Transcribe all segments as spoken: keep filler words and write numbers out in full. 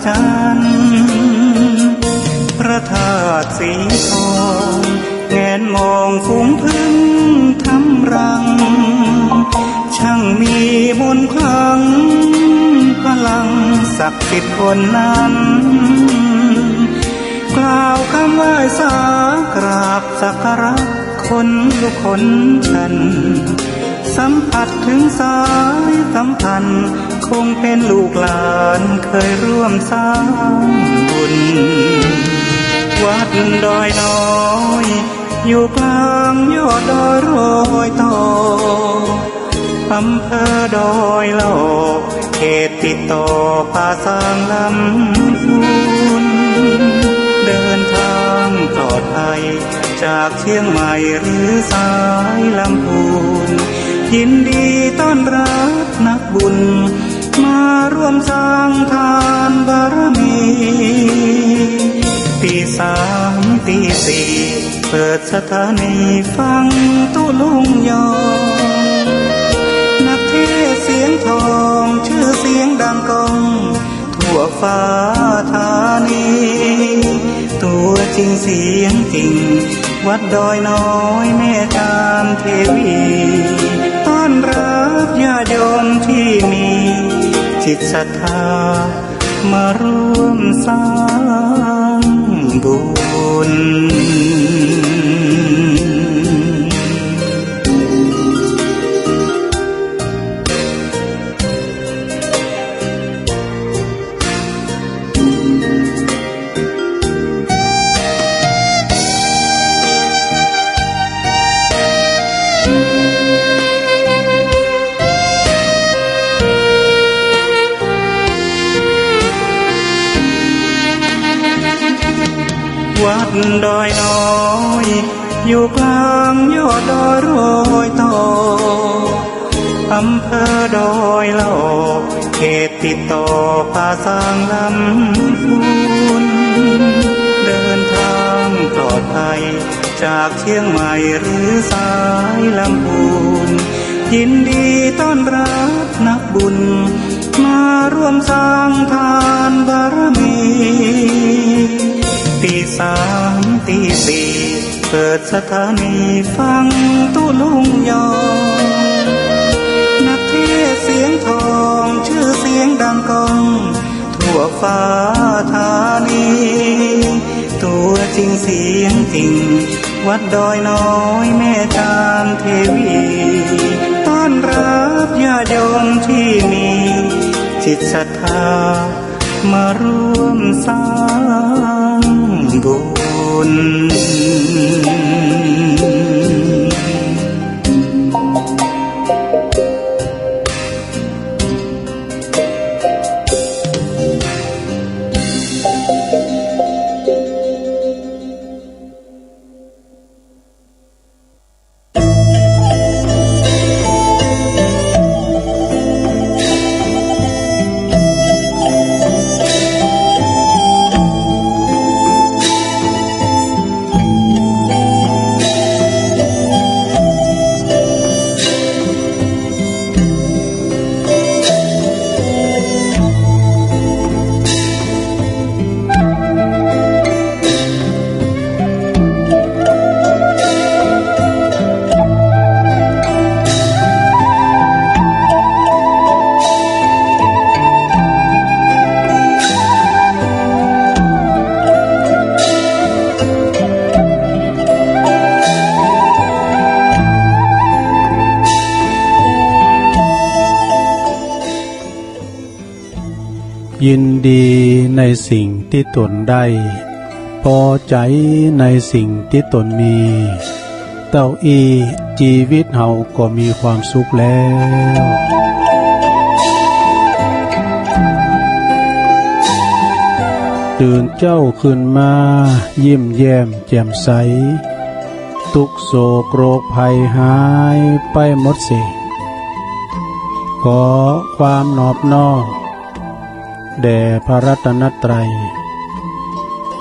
จันทร์ พระธาตุสีทอง แงนมองฝูงผึ้งทำรัง ช่างมีมนต์ขลัง พลังศักดิ์สิทธิ์ล้นนั้น กล่าวกำไหว้สากราบสักการะ ขนลุกขนชัน สัมผัสถึงสายสัมพันธ์ คงเป็นลูกหลานเคยร่วมสร้างบุญ วัดดอยน้อย อยู่กลางยอดดอยรอยต่อ อำเภอดอยหล่อ เขตติดต่อป่าซางลำพูน เดินทางปลอดภัยจากเชียงใหม่หรือสายลำพูน ยินดีต้อนรับนักบุญ มาร่วมสร้างทานบารมี ตีสามตีสี่ เปิดสถานีฟังตุ๊ลุงยอง นักเทศน์เสียงทอง ชื่อเสียงดังก้อง ทั่วฟ้าธานี ตัวจริงเสียงจริง วัดดอยน้อยแม่จามเทวี ต้อนรับญาติโยมที่มีจิตศรัทธา มาร่วมสร้างบุญ วัดดอยน้อย อยู่กลางยอดดอยรอยต่อ อำเภอดอยหล่อ เขตติดต่อป่าซางลำพูน เดินทางปลอดภัยจากเชียงใหม่หรือสายลำพูน ยินดีต้อนรับนักบุญ มาร่วมสร้างทานบารมี ตีสามตีสี่ เปิดสถานีฟังตุ๊ลุงยอง นักเทศน์เสียงทอง ชื่อเสียงดังก้อง ทั่วฟ้าธานี ตัวจริงเสียงจริง วัดดอยน้อยแม่จามเทวี ต้อนรับญาติโยมที่มีจิตศรัทธา มาร่วมสร้างบุญยินดีในสิ่งตี้ตนได้ ปอใจ๋ในสิ่งตี้ตนมี เต้าอี้จีวิตเฮาก็มีความสุขแล้ว ตื่นเจ๊าขึ้นมายิ้มแย้มแจ่มใส ตุ๊กข์โศกโรคภัยหายไปหมดสิ้น ขอความนอบน้อม แด่พระรัตนตรัย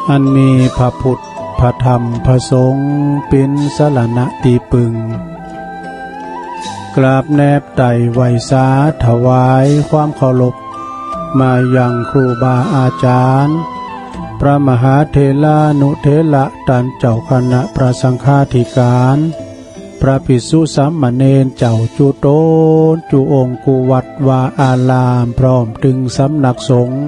อันมีพระพุทธ พระธรรม พระสงฆ์เป๋นสรณะตี้ปึง กราบแนบไต่ไหว้สาถวายความเคารพ มายังครูบาอาจ๋ารย์ พระมหาเถรานุเถระ ต้านเจ้าคณะพระสังฆาธิการ พระภิกษุสามเณรเจ้าจุ๊ต๋นจุ๊องค์ กู้วัดวาอาราม พร้อมตึงสำนักสงฆ์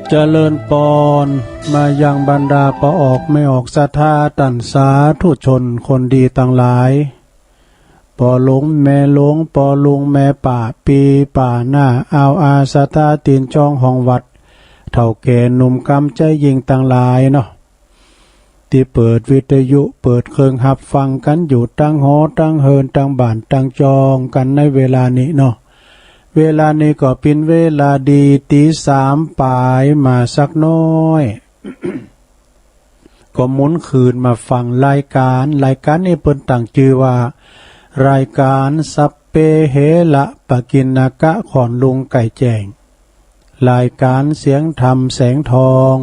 เจริญปอน มายังบรรดาป้อออกแม่ออกศรัทธา ต้านสาธุชนคนดีตังหลาย ป้อหลวงแม่หลวง ป้อลุงแม่ป้า ปี้ป้าน้า อ่าวอาศรัทธาตี๋นจองห้องวัด เฒ่าแก่หนุ่มกำใจ๊ยิ่งตังหลายเนาะ ตี้เปิดวิทยุเปิดเครื่องฮับฟังกั๋นอยู่ตังหอตังเฮือนตังบ้านตังจองกั๋นในเวลานี้เนาะ เวลานี้ก็เป๋นเวลาดี ตี๋สามป๋ายมาสักน้อย ก็หมุนคืนมาฟังรายก๋าน รายก๋านนี้เปิ้นตั้งจื้อว่า รายก๋านสัพเพเหระปกิณณกะ ขอนลุงไก่แจ้ง รายก๋านเสียงธรรมแสงทอง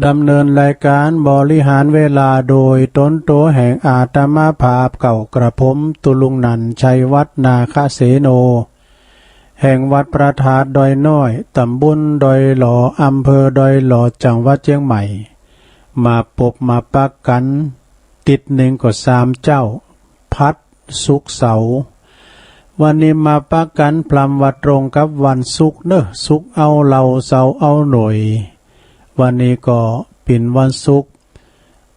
ดำเนินรายก๋านบริหารเวลาโดยต๋นตั๋วแห่งอาตมาภาพเก่า กระผมตุ๊ลุงนันท์ ชัยวัฒน์ นาคเสโน แห่งวัดพระธาตุดอยน้อย ต๋ำบลดอยหล่อ อำเภอดอยหล่อ จังหวัดเจียงใหม่ มาปบมาปะกั๋น ติ๊ดนึ่งก็สามเจ๊า ผัด ศุกร์ เสาร์ วันนี้มาปะกั๋นพร่ำว่าตรงกับวันศุกร์เนาะ ศุกร์เอาเหล่า เสาร์เอาหน่วย วันนี้ก็เป๋นวันศุกร์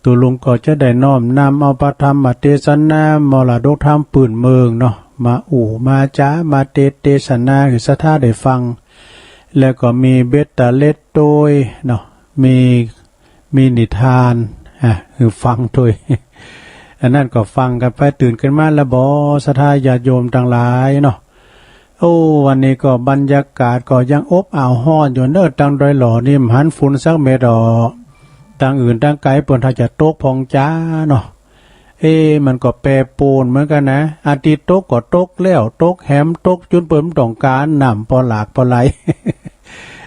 ตุ๊ลุงก็จะได้น้อมนำเอาพระธรรมเตสนามรดกธรรมปื้นเมืองเนาะ มาอู้มาจ๋า มาเตสน์เตสนาหื้อศรัทธาได้ฟัง แล้วก็มีเบตเตอร์เลสตวยเนาะ มี มีนิทาน อ่ะ หื้อฟังตวย อันนั้นก็ฟังกั๋นไป ตื่นขึ้นมาแล้วบ่ ศรัทธาญาติโยมตังหลายเนาะ โอ้ วันนี้ก็บรรยากาศก็ยังอบอ้าวฮ้อนอยู่เนาะ ตังดอยหล่อนี่บ่หันฝุ่นสักเม็ดดอก ตังอื่นตังไกลเปิ้นถ้าจะตกพ่องจ๋าเนาะ เอ๊ะ มันก็แปรปรวนเหมือนกั๋นนะ อันตี้ตกก็ตกแล้ว ตกแหม ตกจุนเปิ้นบ่ต้องก๋าน น้ำปอหลากปอไหล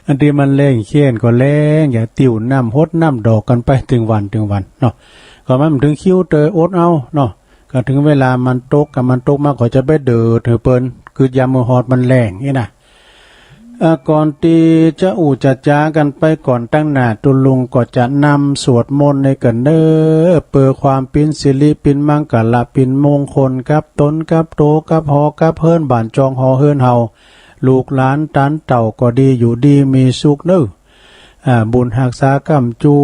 อันตี้มันแล้งเขี้ยนก็แล้ง อย่าติ้วน้ำหดน้ำดอกกั๋นไป ตึงวันตึงวันเนาะ ก็มันบ่เถิงคิวเตออดเอาเนาะ ก็เถิงเวลามันตก ก็มันตกมาก็จะไปเดิดหื้อเปิ้น กึ๊ดยามมื้อฮอดมันแล้งอี้นะ อ่า ก่อนตี้จะอู้จะจ๋ากั๋นไปก่อนตังหน้า ตุ๊ลุงก็จะนำสวดมนต์ในกั๋นเน่อ เปื้อความเป๋นสิริเป๋นมังคละเป๋นมงคลกับต๋นกับโตกับหอกับเฮือน บ้านจองหอเฮือนเฮา ลูกหลานต๋านเต้าก็ดีอยู่ดีมีสุขเน่อ อ่า บุญฮักษาก้ำจู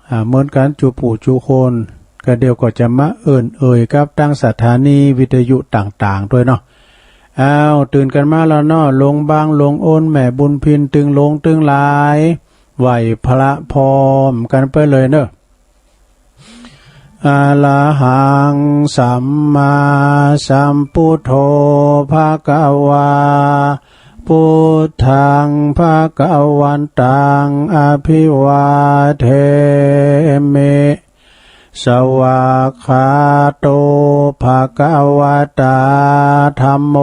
อ่า เหมือนกั๋นจู๋ผู้จู๋คน ก็เดี่ยวก็จะมาเอิ้นเอ่ยกับตังสถานีวิทยุต่างๆ ตวยเนาะ อ้าว ตื่นกั๋นมาแล้วเนาะ หลวงบาง หลวงโอน แม่บุญพิน ตึงหลวงตึงหลาย ไหว้พระพร้อมกั๋นไปเลยเนาะ อะระหัง สัมมาสัมพุทโธ ภะคะวา พุทธัง ภะคะวันตัง อะภิวาเทมิ สวากขาโต ภะคะวะตา ธัมโม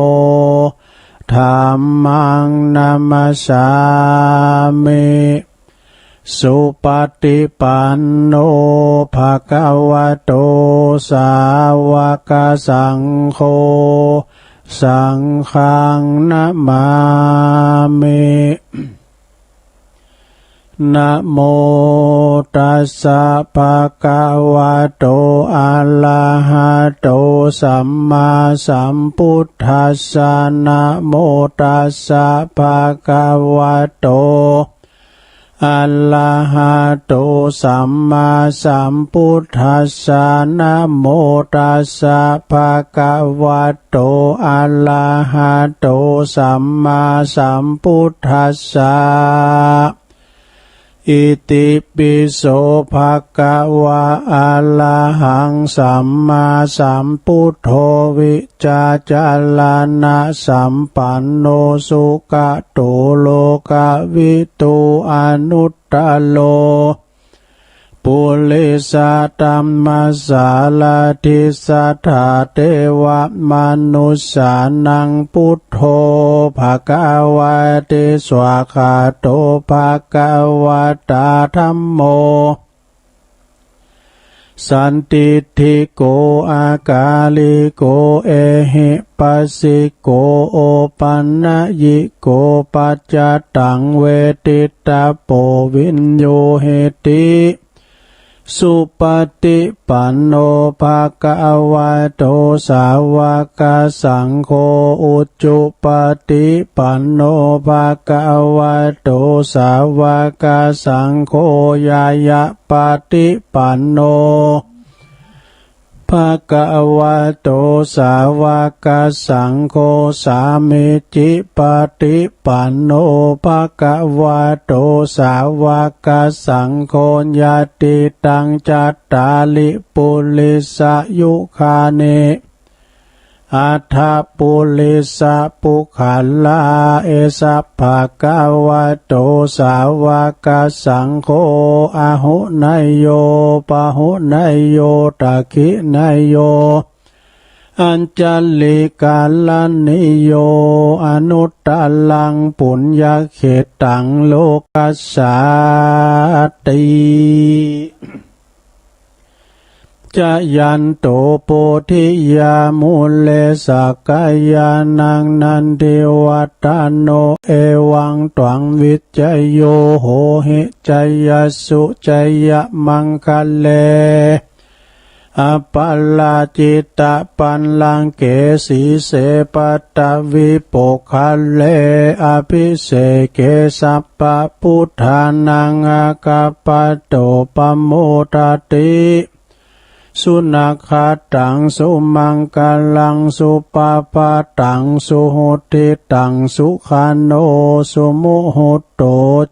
ธัมมัง นะมัสสามิ สุปะติปันโน ภะคะวะโต สาวะกะสังโฆ สังฆัง นะมามิ นะโมตัสสะ ภะคะวะโต อะระหะโต สัมมาสัมพุทธัสสะ นะโมตัสสะ ภะคะวะโต อะระหะโต สัมมาสัมพุทธัสสะ นะโมตัสสะ ภะคะวะโต อะระหะโต สัมมาสัมพุทธัสสะ อิติปิโส ภะคะวะ อะระหัง สัมมาสัมพุทโธ วิจารณะสัมปันโน สุขะโต โลกะวิทู อนุตตโร ปุริสะธัมมะสารถิ สัทธาเตวะมะนุสสานัง พุทโธ ภะคะวะติ สวากขาโต ภะคะวะตา ธัมโม สันทิฏฐิโก อากาลิโก เอหิปัสสิโก โอปันนยิโก ปัจจตังเวทิตตโป วิญญูหิติ สุปฏิปันโน ภะคะวะโต สาวกสังโฆ อุจุปฏิปันโน ภะคะวะโต สาวกสังโฆ ญาณปฏิปันโน ภะคะวะโต สาวกสังโฆ สามีจิปฏิปันโน ภะคะวะโต สาวกสังโฆ ญาติตัง จัตตาริ ปุริสยุคานิ อัฏฐปุริสปุคคลา เอสะ ภะคะวะโต สาวกสังโฆ อาหุเนยโย ปาหุเนยโย ตักขิเนยโย อัญชลิกาลณิโย อนุตตรัง ปุญญเขตตัง โลกัสสาติ จายันโต โพธิยามูเล สักกายานัง นันทิวัฏฐโน เอวังตวัง วิจโย โหหิ จยสสุ จยมังคะเล อัปปะราจิตปัลลังเก สีเส ปัตตวี โปกขะเล อภิเสเก สัพพะพุทธานัง อาคัปปะโต ปะโมทะติ สุนักขัตตัง สุมังคลัง สุปะพะตัง สุหุติตัง สุขะโน สุมุหุตโต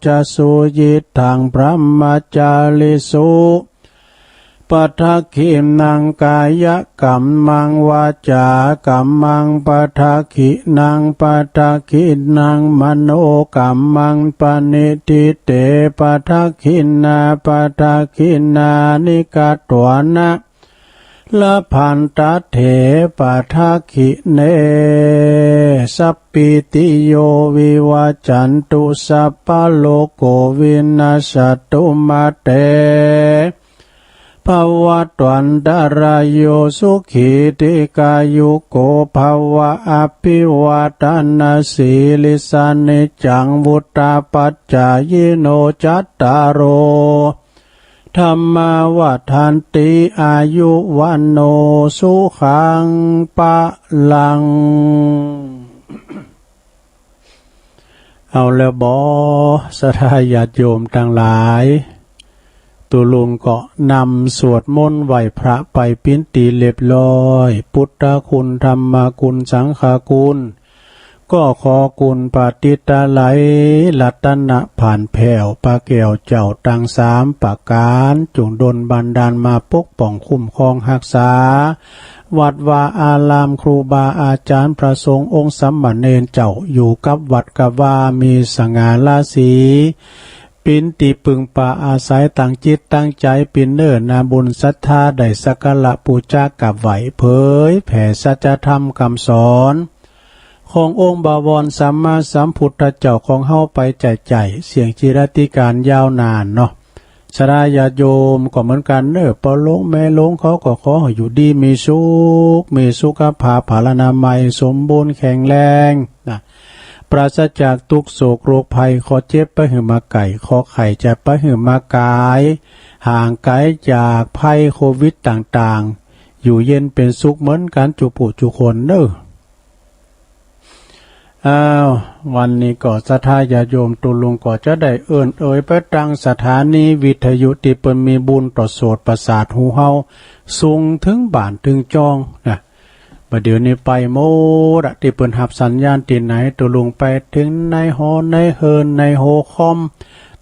จะสุยิตถัง พรหมจาริสุ ปะทักขิณัง กายกัมมัง วาจากัมมัง ปะทักขิณัง ปะทักขิณัง มโนกัมมัง ปะณิทิเต ปะทักขิณา ปะทักขิณานิ กัตถวานะ ละพันตะเถ ปะทักขิเณ สัพพีติโย วิวัจจันตุ สัพพะโรโค วินัสสะตุ มาเต ภวัตวันตะราโย สุขี ทีฆายุโก ภะวะ อภิวาทะนะสีลิสสะ นิจจัง วุฑฒาปัจจายิโน จัตตาโร ธัมมา วัฑฒันติ อายุ วัณโณ สุขัง พะลัง เอาแล้วบ่ ศรัทธาญาติโยมตังหลาย ตุ๊ลุงก็นำสวดมนต์ไหว้พระไปเป๋นตี้เรียบร้อย พุทธคุณ ธัมมคุณ สังฆคุณ ก็ขอคุณพระติตะไลยรัตนะผ่านแผ้ว พระแก้วเจ้าตังสามประก๋าน จุ่งดลบันดาลมาปกป้องคุ้มครองฮักษา วัดวาอาราม ครูบาอาจารย์ พระสงฆ์องค์สามเณรเจ้า อยู่กับวัดกับวา มีสง่าราศี เป๋นตี้ปึงปาอาศัย ตั้งจิตตั้งใจ๋เป๋นเน่อนาบุญศรัทธา ได้สักการะปู๋จากราบไหว้ เผยแผ่สัจธรรมกำสอน ขององค์บวรสัมมาสัมพุทธเจ้าของเฮาไปใจ๋ๆ เสี้ยงจิรัติก๋าลยาวนานเนาะ ศรัทธาญาติโยมก็เหมือนกั๋นเน่อ ป้อหลวงแม่หลวงเขาก็ขอหื้ออยู่ดีมีสุข มีสุขภาพพลานามัยสมบูรณ์แข็งแรงนะ ปราศจากตุ๊กข์โศกโรคภัย เคราะห์เจ็บไปหื้อมาไก่ เคราะห์ไข้จะไปหื้อมาก๋าย ห่างไก๋จากภัยโควิดต่างๆ อยู่เย็นเป๋นสุขเหมือนกั๋นจุผู้จุคนเน่อ อ้าว วันนี้ก็ศรัทธาญาติโยมตุ๊ลุงก็จะได้เอิ้นเอ่ยไปตางสถานีวิทยุตี้เปิ้นมีบุญต่อโสตประสาทหูเฮา สูงเถิงบ้านเถิงจองนะ บ่าเดี่ยวนี้ไปหมดอะ ตี้เปิ้นฮับสัญญาณตี้ไหน ตุ๊ลุงไปเถิงในหอในเฮิรน ในโฮคอม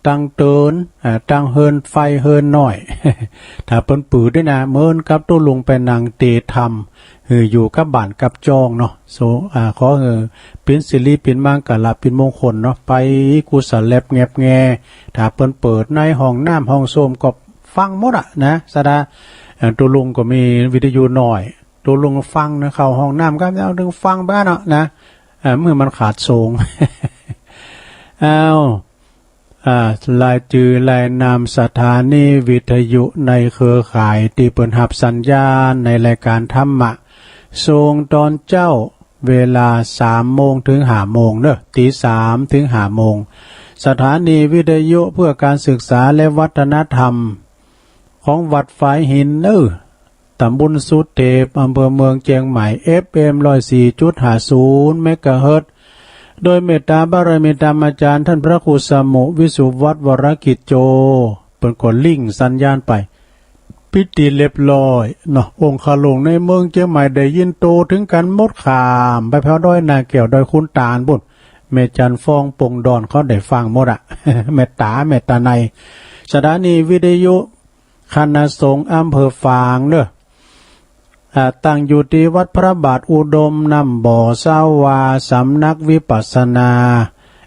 ตางเติน อ่า ตางเฮิรนใฝ่เฮิรนน้อย ถ้าเปิ้นเปิดด้วยนะ เหมือนกับตุ๊ลุงไปนั่งเตธรรม หื้ออยู่กับบ้านกับจองเนาะ โส อ่า ขอหื้อเป๋นสิริเป๋นมังคละเป๋นมงคลเนาะ ไปกู้สะแล็บแงบแง ถ้าเปิ้นเปิดในห้องน้ำห้องส้วมก็ฟังหมดอะนะ ศรัทธา เอ่อ ตุ๊ลุงก็มีวิทยุน้อย ตุ๊ลุงฟังนะ เข้าห้องน้ำก็เอาดึงฟังไปเนาะนะ เอ่อ เมื่อมันขาดโสง อ้าว อ่า รายจื้อรายนามสถานีวิทยุในเครือข่ายตี้เปิ้นฮับสัญญาณในรายก๋านธรรมะ ส่งต๋อนเจ๊า เวลาสามโมงเถิงห้าโมงเนาะ ตีสามเถิงห้าโมง สถานีวิทยุเพื่อการศึกษาและวัฒนธรรมของวัดฝายหินเนาะ ต๋ำบลสุเทพ อำเภอเมืองเจียงใหม่ เอฟเอ็ม ร้อยสี่จุดห้าศูนย์ เมกะเฮิรตซ์ โดยเมตตาบารมีธรรมอาจ๋ารย์ต้านพระครูสมุห์ วิสุวัฒน์ วรกิจโจ เปิ้นก็ลิงก์สัญญาณไป ปิดตี้เรียบร้อยเนาะ องคาลุงในเมืองเจียงใหม่ได้ยินโตเถิงกั๋นหมด ข้ามไปแผวดอยนาแก้ว ดอยขุนตาลปู๊น แม่จันทร์ฟอง ปงดอน เขาได้ฟังหมดอะ แม่ต๋า แม่ต๋าใน สถานีวิทยุคณะสงฆ์อำเภอฝางเนาะ อ่า ตั้งอยู่ตี้วัดพระบาทอุดม น้ำบ่อ สาวา สำนักวิปัสสนา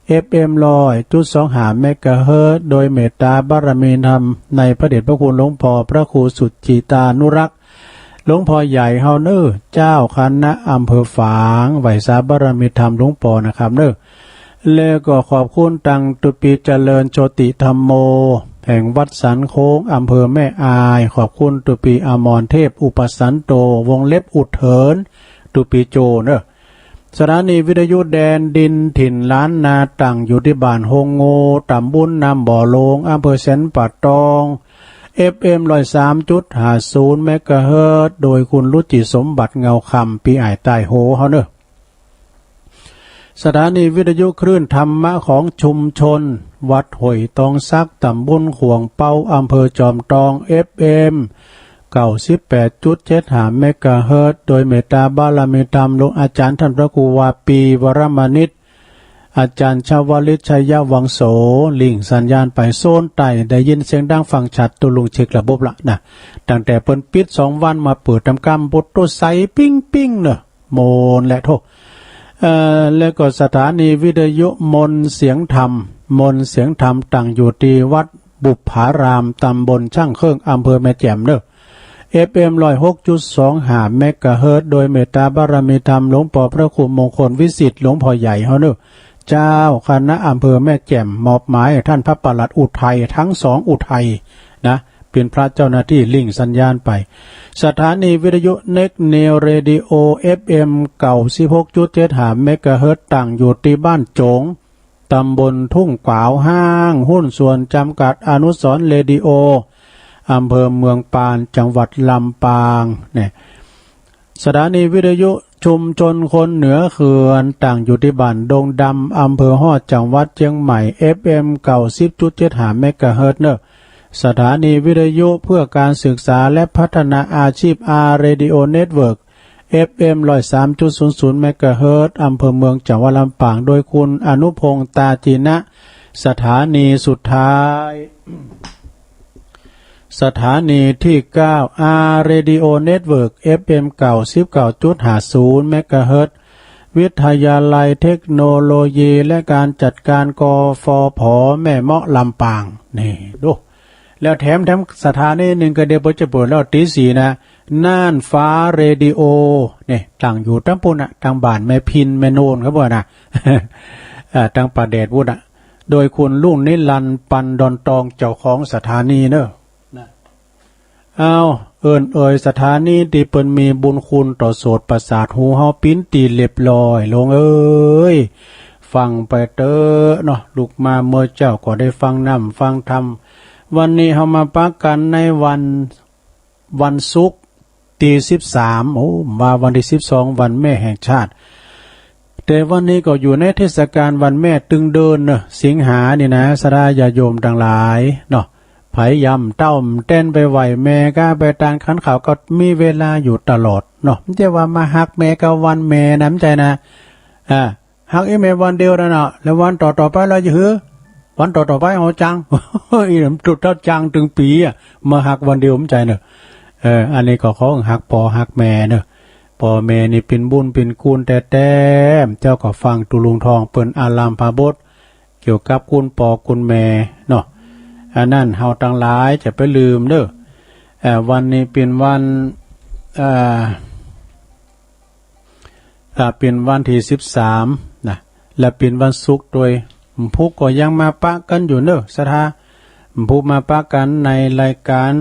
เอฟเอ็ม ร้อยจุดสองห้า เมกะเฮิรตซ์ โดยเมตตาบารมีธรรมในพระเดชพระคุณหลวงพ่อพระครูสุจิตานุรักษ์ หลวงพ่อใหญ่เฮาเนาะ เจ้าคณะอำเภอฝาง ไหว้สาบารมีธรรมหลวงพ่อนะครับเนาะ แล้วก็ขอบคุณตังตุปีเจริญโชติธัมโม แห่งวัดสันโค้ง อำเภอแม่อาย ขอบคุณตุปีอมรเทพ อุปสันโต วงเล็บอุดเถิน ตุปีโจเนาะ สถานีวิทยุแดนดินถิ่นล้านนา ตั้งอยู่ตี้บ้านโฮงโง่ ต๋ำบลน้ำบ่อหลวง อำเภอแสนป่าตอง เอฟเอ็ม ร้อยสามจุดห้าศูนย์ เมกะเฮิรตซ์ โดยคุณรุจิสมบัติ เงาคำ ปี้อ้ายใต้โฮเฮาเนาะ สถานีวิทยุคลื่นธรรมะของชุมชนวัดห้วยตองสัก ต๋ำบลข่วงเปา อำเภอจอมตอง เอฟเอ็ม เก้าสิบแปดจุดเจ็ดห้า เมกะเฮิรตซ์ โดยเมตตาบารมีธรรมหลวงอาจ๋ารย์ต้านพระครูวาปี วรมณิช อาจ๋ารย์ชวลิต ชัยวังโส ลิงก์สัญญาณไป โซนใต้ได้ยินเสียงดังฟังชัด ตุ๊ลุงเช็คระบบละนะ ตั้งแต่เปิ้นปิดสองวันมาเปิดต๋ามกำ ปุตตุใสปิ๊งปิ๊งเนาะ มนต์แหละโธ่ เอ่อ แล้วก็สถานีวิทยุมนต์เสียงธรรม มนต์เสียงธรรม ตั้งอยู่ตี้วัดบุปผาราม ต๋ำบลช่างเครื่อง อำเภอแม่แจ่มเนาะ เอฟเอ็ม ร้อยหกจุดสองห้า เมกะเฮิรตซ์ โดยเมตตาบารมีธรรมหลวงป้อพระครูมงคลวิสิทธิ์ หลวงป้อใหญ่เฮาเนาะ เจ้าคณะอำเภอแม่แจ่ม มอบหมายให้ท่านพระปลัดอุทัย ทั้งสองอุทัยนะ เป๋นพระเจ้าหน้าตี้ ลิงก์สัญญาณไป สถานีวิทยุ Next Neo Radio เอฟเอ็ม เก้าสิบหกจุดเจ็ดห้า เมกะเฮิรตซ์ ตั้งอยู่ตี้บ้านโจ๋ง ต๋ำบลทุ่งกวาว ห้างหุ้นส่วนจำกัดอนุสรณ์เรดิโอ อำเภอเมืองปาน จังหวัดลำปาง เนี่ย สถานีวิทยุชุมชนคนเหนือเขื่อน ตั้งอยู่ตี้บ้านดงดำ อำเภอฮอด จังหวัดเจียงใหม่ เอฟเอ็ม เก้าสิบจุดเจ็ดห้า เมกะเฮิรตซ์ เนาะ สถานีวิทยุเพื่อการศึกษาและพัฒนาอาชีพ อาร์ Radio Network เอฟเอ็ม ร้อยสามจุดศูนย์ศูนย์ เมกะเฮิรตซ์ อำเภอเมือง จังหวัดลำปาง โดยคุณอนุพงษ์ ตาจีนะ สถานีสุดท้าย สถานีตี้เก้า อาร์ Radio Network เอฟเอ็ม เก้าสิบเก้าจุดห้าศูนย์ เมกะเฮิรตซ์ วิทยาลัยเทคโนโลยีและการจัดการ กฟผ แม่เมาะ ลำปาง นี่ดู แล้วแถม แถมสถานีนึ่งก็เดี๋ยวเปิ้นจะเปิดแล้ว ตีสี่นะ น่านฟ้าเรดิโอ เนี่ย ตั้งอยู่ตางปู๊นน่ะ ตางบ้านแม่พิน แม่โนนเขาบอกนะ อ่า ตางป่าแดดปู๊นน่ะ โดยคุณรุ่งนิรันดร์ ปันดอนตอง เจ้าของสถานีเนาะ นะ อ้าว เอิ้นเอ่ยสถานีตี้เปิ้นมีบุญคุณต่อโสตประสาทหูเฮา ปิ๋นตี้เรียบร้อย โลงเอ๋ย ฟังไปเต๊อะเนาะ ลุกมาเมื่อเจ๊าก็ได้ฟังน้ำฟังธรรม วันนี้เฮามาปะกั๋นในวัน วันศุกร์ ตี้สิบสาม โอ้ ว่าวันตี้สิบสอง วันแม่แห่งชาติ แต่วันนี้ก็อยู่ในเทศกาลวันแม่ตึงเดือนเนาะ สิงหานี่นะ ศรัทธาญาติโยมตังหลายเนาะ ใผยำเต้าแต้นไปไหว้แม่ก้า ไปตานขันข้าว ก็มีเวลาอยู่ตลอดเนาะ บ่ใจ้ว่ามาฮักแม่ก็วันแม่นะ บ่ใจ้นะ อ่า ฮักอีแม่วันเดียวนั่นน่ะ แล้ววันต่อๆ ไปลาวจะหื้อ วันต่อๆ ไปเฮาจัง อีหยังตุ๊ดเต้าจังตึงปี๋อะ มาฮักวันเดียว บ่ใจ้เนาะ เออ อันนี้ก็ขอฮักป้อฮักแม่เนาะ ป้อแม่นี่เป๋นบุญเป๋นคุณแต๊ๆ เจ้าก็ฟังตุ๊ลุงทองเปิ้นอาลัมพบท เกี่ยวกับคุณป้อคุณแม่เนาะ อันนั้นเฮาตังหลายจะไปลืมเนาะ เอ่อ วันนี้เป๋นวัน เอ่อ อ่า เป๋นวันตี้สิบสามนะ และเป๋นวันศุกร์ตวย พุกก็ยังมาปะกั๋นอยู่เน่อ ศรัทธา พุกมาปะกั๋นในรายก๋าน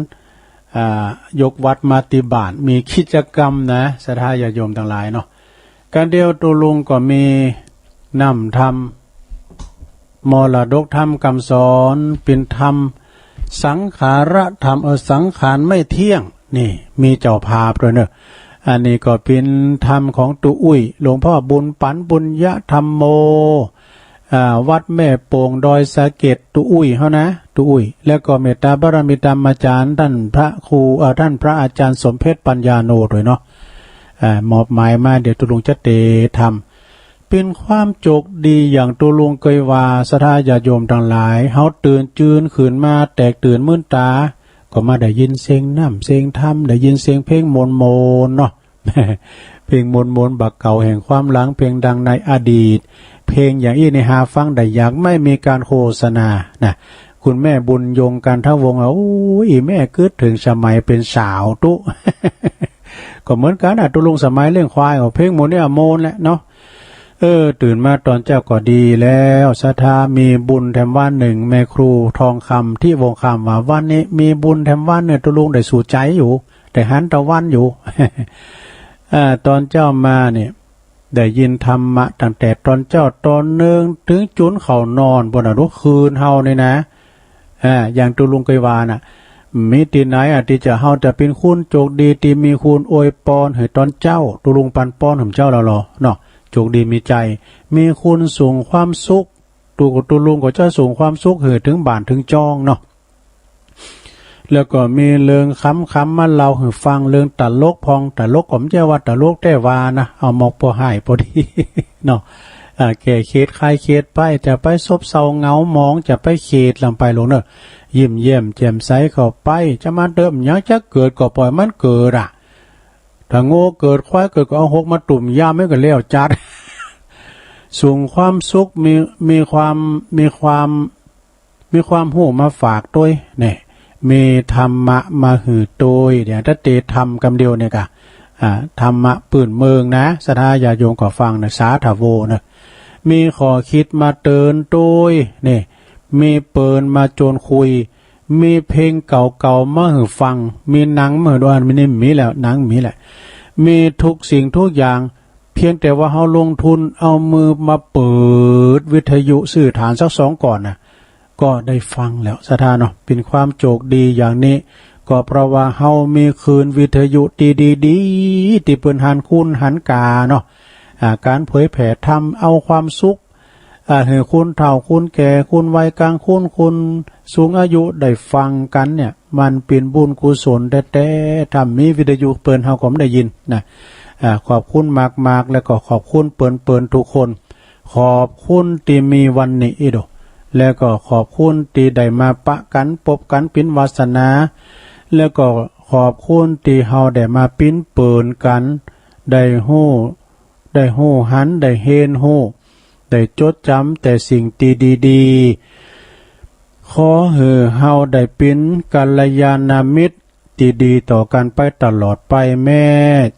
อ่า ยกวัดมาติบาต มีกิจกรรมนะ ศรัทธาญาติโยมตังหลายเนาะ กั๋นเดียวตุ๊ลุงก็มีน้ำธรรม มรดกธรรมกำสอน เป๋นธรรมสังขารธรรม เออ สังขารไม่เที่ยง นี่มีเจ้าภาพตวยเน่อ อันนี้ก็เป๋นธรรมของตุ๊อุ้ย หลวงพ่อบุญปั๋น ปุญญธัมโม อ่า วัดแม่โป่งดอยสะเก็ด ตุ๊อุ้ยเฮานะ ตุ๊อุ้ย แล้วก็เมตตาบารมีธรรมาจ๋ารย์ ต้านพระครู เอ่อ ต้านพระอาจ๋ารย์สมเพชรปัญญาโนตวยเนาะ อ่า มอบหมายมา เดี๋ยวตุ๊ลุงจะเตทำ เป๋นความโจคดีอย่างตุ๊ลุงเกยว่า ศรัทธาญาติโยมตังหลาย เฮาตื่นจืนขึ้นมา แตกตื่นมื่นต๋า ก็มาได้ยินเสียงน้ำเสียงธรรม ได้ยินเสียงเพลงม่วนๆ เนาะ เพลงม่วนๆ บ่าเก่าแห่งความหลัง เพลงดังในอดีต เพลงอย่างอี้นี่หาฟังได้ยาก ไม่มีก๋านโฆษณานะ คุณแม่บุญยง กันทวงศ์ อ่ะ โอ้ย อีแม่กึ๊ดเถิงสมัยเป๋นสาวตุ๊ ก็เหมือนกั๋นน่ะ ตุ๊ลุงสมัยเลี้ยงควาย ก็เพลงหมู่นี้อะม่วนแหละเนาะ เออ ตื่นมาต๋อนเจ๊าก็ดีแล้ว ศรัทธามีบุญแถมวันนึ่ง แม่ครูทองคำ ทิวงศ์คำ ว่าวันนี้มีบุญแถมวันนึ่ง ตุ๊ลุงได้สูตรใจ๋อยู่ ได้หันตะวันอยู่ อ่า ต๋อนเจ๊ามาเนี่ย ได้ยินธรรมะตั้งแต่ต๋อนเจ๊าต๋อนนึ่ง เถิงจุนเข้านอน ปู๊นน่ะ ทุกคืนเฮานี่นะ อ่า อย่างตุ๊ลุงเกยว่าน่ะ มีตี้ไหนอ่ะ ตี้จะเฮาจะเป๋นคนโจคดี ตี้มีคนอวยปอนหื้อต๋อนเจ๊า ตุ๊ลุงปันปอนหื้อเจ้าแล้วลอเนาะ โจคดีมีใจ๋ มีคนส่งความสุข ตุ๊ ตุ๊ลุงก็จะส่งความสุขหื้อเถิงบ้านเถิงจองเนาะ แล้วก็มีเรื่องขำๆ มาเล่าหื้อฟัง เรื่องตลกพ่อง ตลกก็บ่ใจ้ว่าตลกแต๊ว่านะ เอามอกปอฮ้ายปอดีเนาะ อ่า แก้เข็ดคลายเข็ดไป จะไปซบเซาเหงาหมอง จะไปเข็ดลำไปลงเน่อ ยิ้มแย้มแจ่มใสเข้าไป จะมาเติมหยังจะเกิดก็ปล่อยมันเกิดอะ ถ้างัวเกิดควายเกิดก็เอาหกมาตุ้มย่ำหื้อก็แล้วจัด ส่งความสุข มี มีความ มีความ มีความฮู้มาฝากตวย เนี่ย มีธรรมะมาหื้อตวย เดี๋ยวถ้าเตทำกำเดียวเนี่ยกะ อ่า ธรรมะปื้นเมืองนะ ศรัทธาญาติโยมก็ฟังนะ สาธโวนะ มีข้อคิดมาเตื๋อนตวย เนี่ย มีเปิ่นมาจวนคุย มีเพลงเก่าๆ มาหื้อฟัง มีหนังมาหื้อดู อันนี้มีแล้ว หนังมีแหละ มีทุกสิ่งทุกอย่าง เพียงแต่ว่าเฮาลงทุนเอามือมาเปิดวิทยุซื่อฐานสักสองก้อนน่ะ ก็ได้ฟังแล้ว ศรัทธาเนาะ เป๋นความโจคดีอย่างนี้ ก็เพราะว่าเฮามีคลื่นวิทยุตี้ดีๆ ตี้เปิ้นหันคุณหันก๋าเนาะ อ่า ก๋านเผยแผ่ธรรม เอาความสุข อ่า หื้อคนเฒ่าคนแก่ คนวัยกลางคน คนสูงอายุได้ฟังกั๋นเนี่ย มันเป๋นบุญกุศลแต๊ๆ ถ้าบ่มีวิทยุเปิ้นเฮาก็บ่ได้ยินนะ อ่า ขอบคุณมากๆ แล้วก็ขอบคุณเปิ้นๆ ทุกคน ขอบคุณตี้มีวันนี้อีกโด แล้วก็ขอบคุณตี้ได้มาปะกั๋นปบกั๋นเป๋นวาสนา แล้วก็ขอบคุณตี้เฮาได้มาปิ๊นเปิ้นกั๋น ได้ฮู้ ได้ฮู้หัน ได้เฮียนฮู้ ได้จดจ๋ำแต่สิ่งตี้ดีๆ ขอหื้อเฮาได้เป๋นกัลยาณมิตรตี้ดีต่อกั๋นไปตลอดไป แม้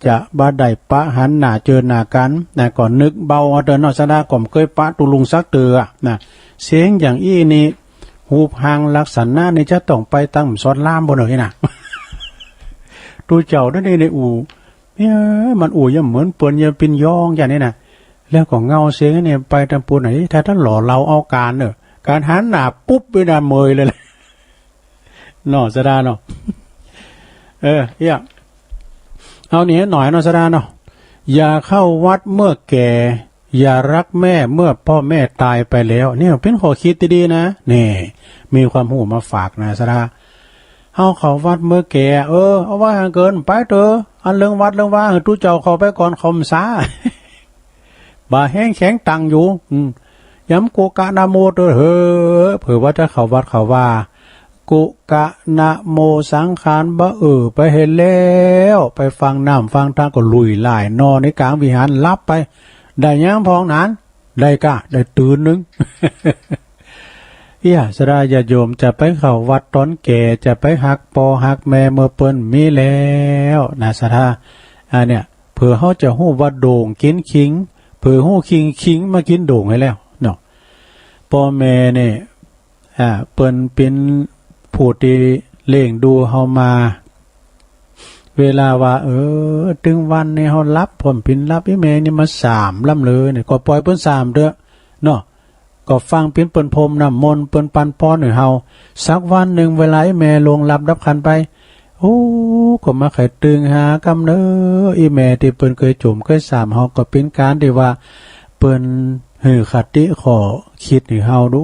จะบ่ได้ปะหันหน้าเจอหน้ากั๋นนะ ก็นึกเบาเอาเต๊อะเนาะ ศรัทธาก็บ่เกยปะตุ๊ลุงสักเตื้อนะ เสียงอย่างอี้นี่ ฮูปฮ่างลักษณะนี่จะต้องไปตังสอดลามปู๊นเน่อนี่นะ ตุ๊เจ้าเดี๋ยวนี้ในอู่ เนี่ย มันอู้ยังเหมือนเปิ้นยังปิ้นยองอย่างนี้นะ แล้วก็เงาเสียงเนี่ยไปตางปูนไหน ถ้าต้านหล่อเหลาเอาก๋านเน่อ ก๋านหันหน้าปุ๊บไปหน้าเมยเลยแหละ เนาะ ศรัทธาเนาะ เออ เอี้ย เอานี่หน่อยเนาะ ศรัทธาเนาะ อย่าเข้าวัดเมื่อแก่ อย่ารักแม่เมื่อพ่อแม่ตายไปแล้ว เนี่ยเป๋นข้อคิดตี้ดีนะ นี่ มีความฮู้มาฝากนะ ศรัทธา เฮาเข้าวัดเมื่อแก่ เออ เอาไว้หั้นเกินไปเต๊อะ อันเรื่องวัดเรื่องวาหื้อตุ๊เจ้าเข้าไปก่อน เขาบ่สา บ่าแฮงแข็งตังอยู่ อืม ยำกุกะนะโมเต๊อะ เฮ้อ เผื่อว่าจะเข้าวัดเข้าวา กุกะนะโมสังขารบ่า เออ ไปเห็นแล้ว ไปฟังน้ำฟังธรรมก็ลุยหลายนอนในก๋างวิหารหลับไป ได้หยังพ่องนั้น ได้ก้า ได้ตื่นนึ่ง เอี้ย ศรัทธาญาติโยม จะไปเข้าวัดต๋อนแก่ จะไปฮักป้อฮักแม่เมื่อเปิ้นมีแล้วนะ ศรัทธา อันเนี่ย เผื่อเฮาจะฮู้ว่าโด่งกิ๋นขิง เผื่อฮู้ขิง ขิงมากิ๋นโด่งหื้อแล้วเนาะ ป้อแม่เนี่ย อ่า เปิ้นเป๋นผู้ตี้เลี้ยงดูเฮามา เวลาว่า เออ ตึงวันนี้เฮาหลับ ป้อมเป๋นหลับ อีแม่นี่มาสามล้ำเลยเนี่ย ก็ป่อยเปิ้นสามเต๊อะ เนาะ ก็ฟังเป๋นเปิ้นพรมน้ำมนต์ เปิ้นปันป้อนหื้อเฮา สักวันนึ่งเวลาอีแม่ล่วงลับดับขันธ์ไป โอ้ ก็มาใค่ตึงหากำเนอะ อีแม่ตี้เปิ้นเกยจ๋มเกยสามเฮา ก็เป๋นก๋านตี้ว่า เปิ้นหื้อคติข้อกึ๊ดหื้อเฮาดู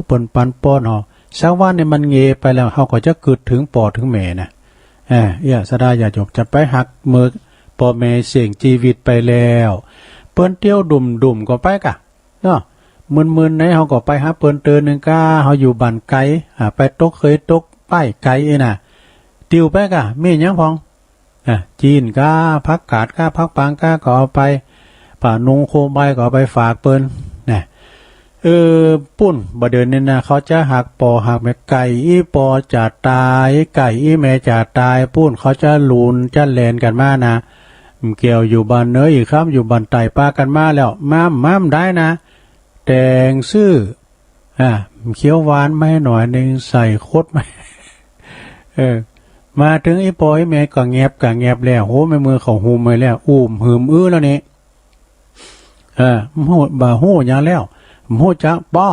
เปิ้นปันป้อนเฮา สักวันนี่มันเงยไปแล้ว เฮาก็จะกึ๊ดเถิงป้อเถิงแม่นะ อ่า เอี้ย ศรัทธาญาติโยม จะไปหักเมินป้อแม่เสี้ยงจีวิตไปแล้ว เปิ้นเตียวดุ่มๆ ก็ไปก่ะ เนาะ มื่นๆ ไหนเฮาก็ไปหาเปิ้นเตื้อนึ่งก้า เฮาอยู่บ้านไก๋ อ่า ไปตกเขยตกป้ายไก๋อี้น่ะ ติวไปก่ะ มีหยังพ่อง อ่ะ จีนก้า ผักกาดก้า ผักปังก้า ก็เอาไป ป้านุงโคมใบก็เอาไปฝากเปิ้น นะ เออ ปุ้น บ่าเดี่ยวนี้นะ เขาจะหักป้อหักแม่ ไก่อี้ป้อจะต๋าย ไก่อี้แม่จะต๋าย ปุ้น เขาจะหลูนจะแล่นกั๋นมานะ บ่าเกี่ยวอยู่บ้านเหนืออี้ ค่ำอยู่บ้านใต้ ปากั๋นมาแล้ว มา มาบ่ได้นะ แต่งซื้อ อ่ะ เขียวหวานมาหื้อหน่อยนึ่ง ใส่ขวดมา เออ มาเถิงอี้ป้ออี้แม่ก็แงบก็แงบแล้ว โห แม่มือเขาหุมไว้แล้ว อู้หืมอื้อแล้วนี่ เออ บ่ฮู้ บ่ฮู้หยังแล้ว บ่ฮู้จัก ป้อ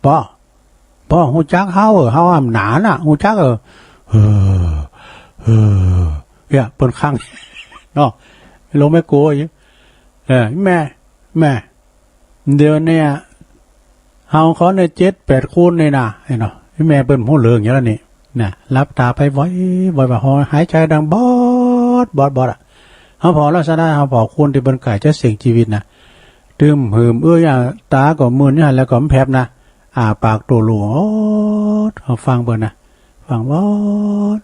ป้อ ป้อฮู้จักเฮา เออ เฮาอำนานะ ฮู้จัก เออ เออ เออ เนี่ย เปิ้นคัง เนาะ ลงไม่กลัวอยู่ เออ แม่ แม่ เดี๋ยวเนี่ย เฮาเขาเนี่ย เจ็ดแปดคนนี่นะ ไอ้เนาะ แม่เปิ้นบ่ฮู้เรื่องหยังแล้วนี่ นะ หลับต๋าไป วอย วอย ว่า หายใจ๋ดังบอด บอด บอดอะ เฮาผ่อลักษณะ เฮาผ่อคนตี้เปิ้นใก้จะเสี้ยงจีวิตนะ ตึมหืม เอ้ย ต๋าก็มื่นอยู่หั้นแหละ ก็บ่แผบนะ อ้าปากโตโหล โอ๊ด เฮาฟังเปิ้นนะ ฟังบอด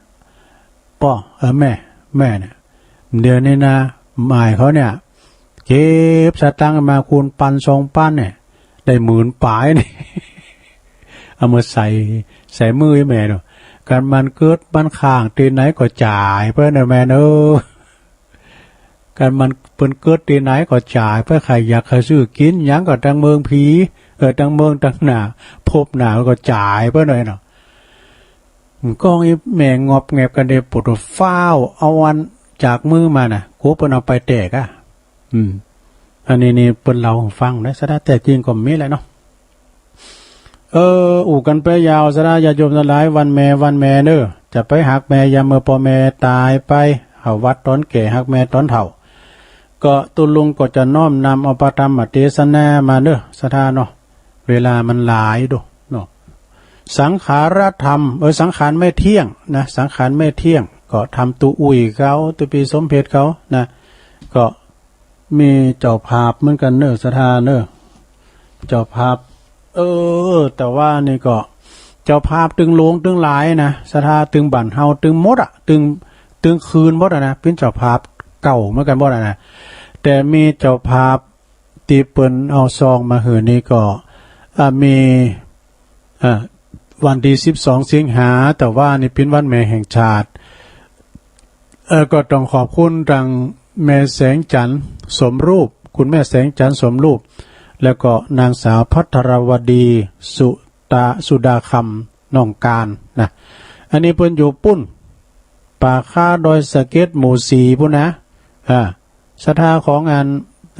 ป้อ เออ แม่ แม่เนี่ย เดี๋ยวนี้นะ หม่ายเขาเนี่ย เก็บสตางค์มาคูณปันสองปันเนี่ย ได้หมื่นป๋ายนี่ เอามาใส่ ใส่มืออี้แม่เนาะ กันมันเกิดมันข้างตี้ไหนก็จ่ายไปเนาะแม่เนาะ กันมันเปิ้นเกิดตี้ไหนก็จ่ายไป ใค่อยากใค่ซื้อกิ๋นหยังก็ตังเมิงผี เออ ตังเมิงตังหน้า ภพหน้าก็จ่ายไปหน่อยเนาะ ก้องอี้แม่งอบแงบกั๋นเด้ ปวดฟ้าว เอาอันจากมือมาน่ะ กั๋วเปิ้นเอาไปแตกอะ อืม อันนี้นี่เปิ้นเล่าหื้อฟังนะ ศรัทธา แต๊จริงก็บ่มีแหละเนาะ เออ อู้กั๋นไปยาว ศรัทธาญาติโยมตังหลาย วันแม่ วันแม่เน่อ จะไปหักแม่ ยามเมื่อป้อแม่ต๋ายไป เข้าวัดต๋อนแก่ หักแม่ต๋อนเฒ่า ก็ตุ๊ลุงก็จะน้อมนำเอาพระธรรมเตสนามาเน่อ ศรัทธาเนาะ เวลามันหลายโดเนาะ สังขารธรรม เออ สังขารไม่เที่ยงนะ สังขารไม่เที่ยง ก็ธรรมตุ๊อุ้ยเขา ตุ๊ปี้สมเพชรเขานะ ก็มีเจ้าภาพเหมือนกั๋นเน่อ ศรัทธาเน่อ เจ้าภาพ เออ แต่ว่านี่ก็ เจ้าภาพตึงหลวงตึงหลายนะ ศรัทธา ตึงบ้านเฮาตึงหมดอะ ตึง ตึงคืนหมดอะนะ เป๋นเจ้าภาพเก่าเหมือนกั๋นหมดอะนะ แต่มีเจ้าภาพ ตี้เปิ้นเอาซองมาหื้อนี่ก็ อ่า มี อ่า วันตี้สิบสองสิงหา แต่ว่านี่เป๋นวันแม่แห่งชาติ เอ่อ ก็ต้องขอบคุณตังแม่แสงจันทร์สมรูป คุณแม่แสงจันทร์สมรูป แล้วก็นางสาวภัทรวดี สุตา สุดาคำ น้องการนะ อันนี้เปิ้นอยู่ปุ้น ป่าค้าดอยสะเก็ด หมู่สี่ ปุ้นนะ อ่า ศรัทธาของอัน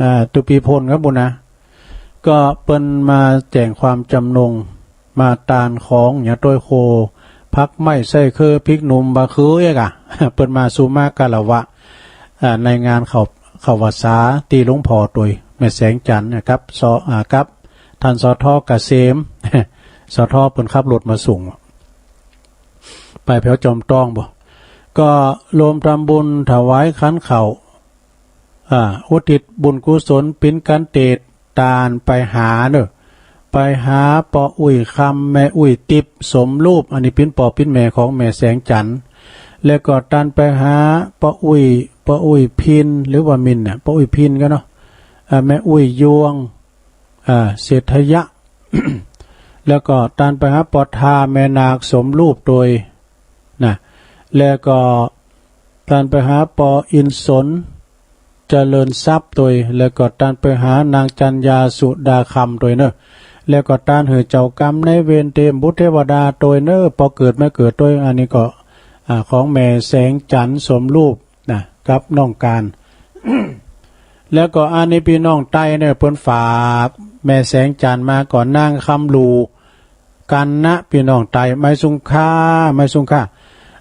อ่า ตุ๊ปี้พลครับปุ้นนะ ก็เปิ้นมาแจ้งความจ๋ำนง มาตานของหยัง ต้อยโค ผักไม้ ไส้เครือ พริกหนุ่ม บ่าคือเอ๊ะกะ เปิ้นมาสู่มาคารวะ อ่า ในงานเข้า เข้าพรรษาตี้หลวงพ่อตวย แม่แสงจันทร์นะครับ ส อ่า กับท่าน สท เกษม สท เปิ้นขับรถมาส่ง ไปแผวจอมตองบ่ ก็รวมทำบุญถวายขันข้าว อ่า อุทิศบุญกุศล เป๋นก๋านเตตานไปหาเน่อ ไปหาป้ออุ้ยคำ แม่อุ้ยติ๊บสมรูป อันนี้เป๋นป้อเป๋นแม่ของแม่แสงจันทร์ แล้วก็ตานไปหาป้ออุ้ย ป้ออุ้ยพิน หรือว่ามินเนี่ย ป้ออุ้ยพินก็เนาะ อ่า แม่อุ้ยยวง อ่า เศรษฐยะ แล้วก็ตานไปหาป้อทา แม่นาคสมรูปตวยนะ แล้วก็ตานไปหาป้ออินสน เจริญทรัพย์ตวย แล้วก็ตานไปหานางจันยา สุดาคำตวยเน่อ แล้วก็ตานหื้อเจ้ากรรมนายเวรเตรียมบุตรเทวดาตวยเน่อ ปอเกิดแม่เกิดตวย อันนี้ก็ อ่า ของแม่แสงจันทร์สมรูปนะ กับน้องการ แล้วก็อันนี้ปี้น้องใต้เนี่ย เปิ้นฝากแม่แสงจันทร์มาก่อน นางคำหลู่ กัณณะ ปี้น้องใต้ ไม้สุงค่า ไม้สุงค่า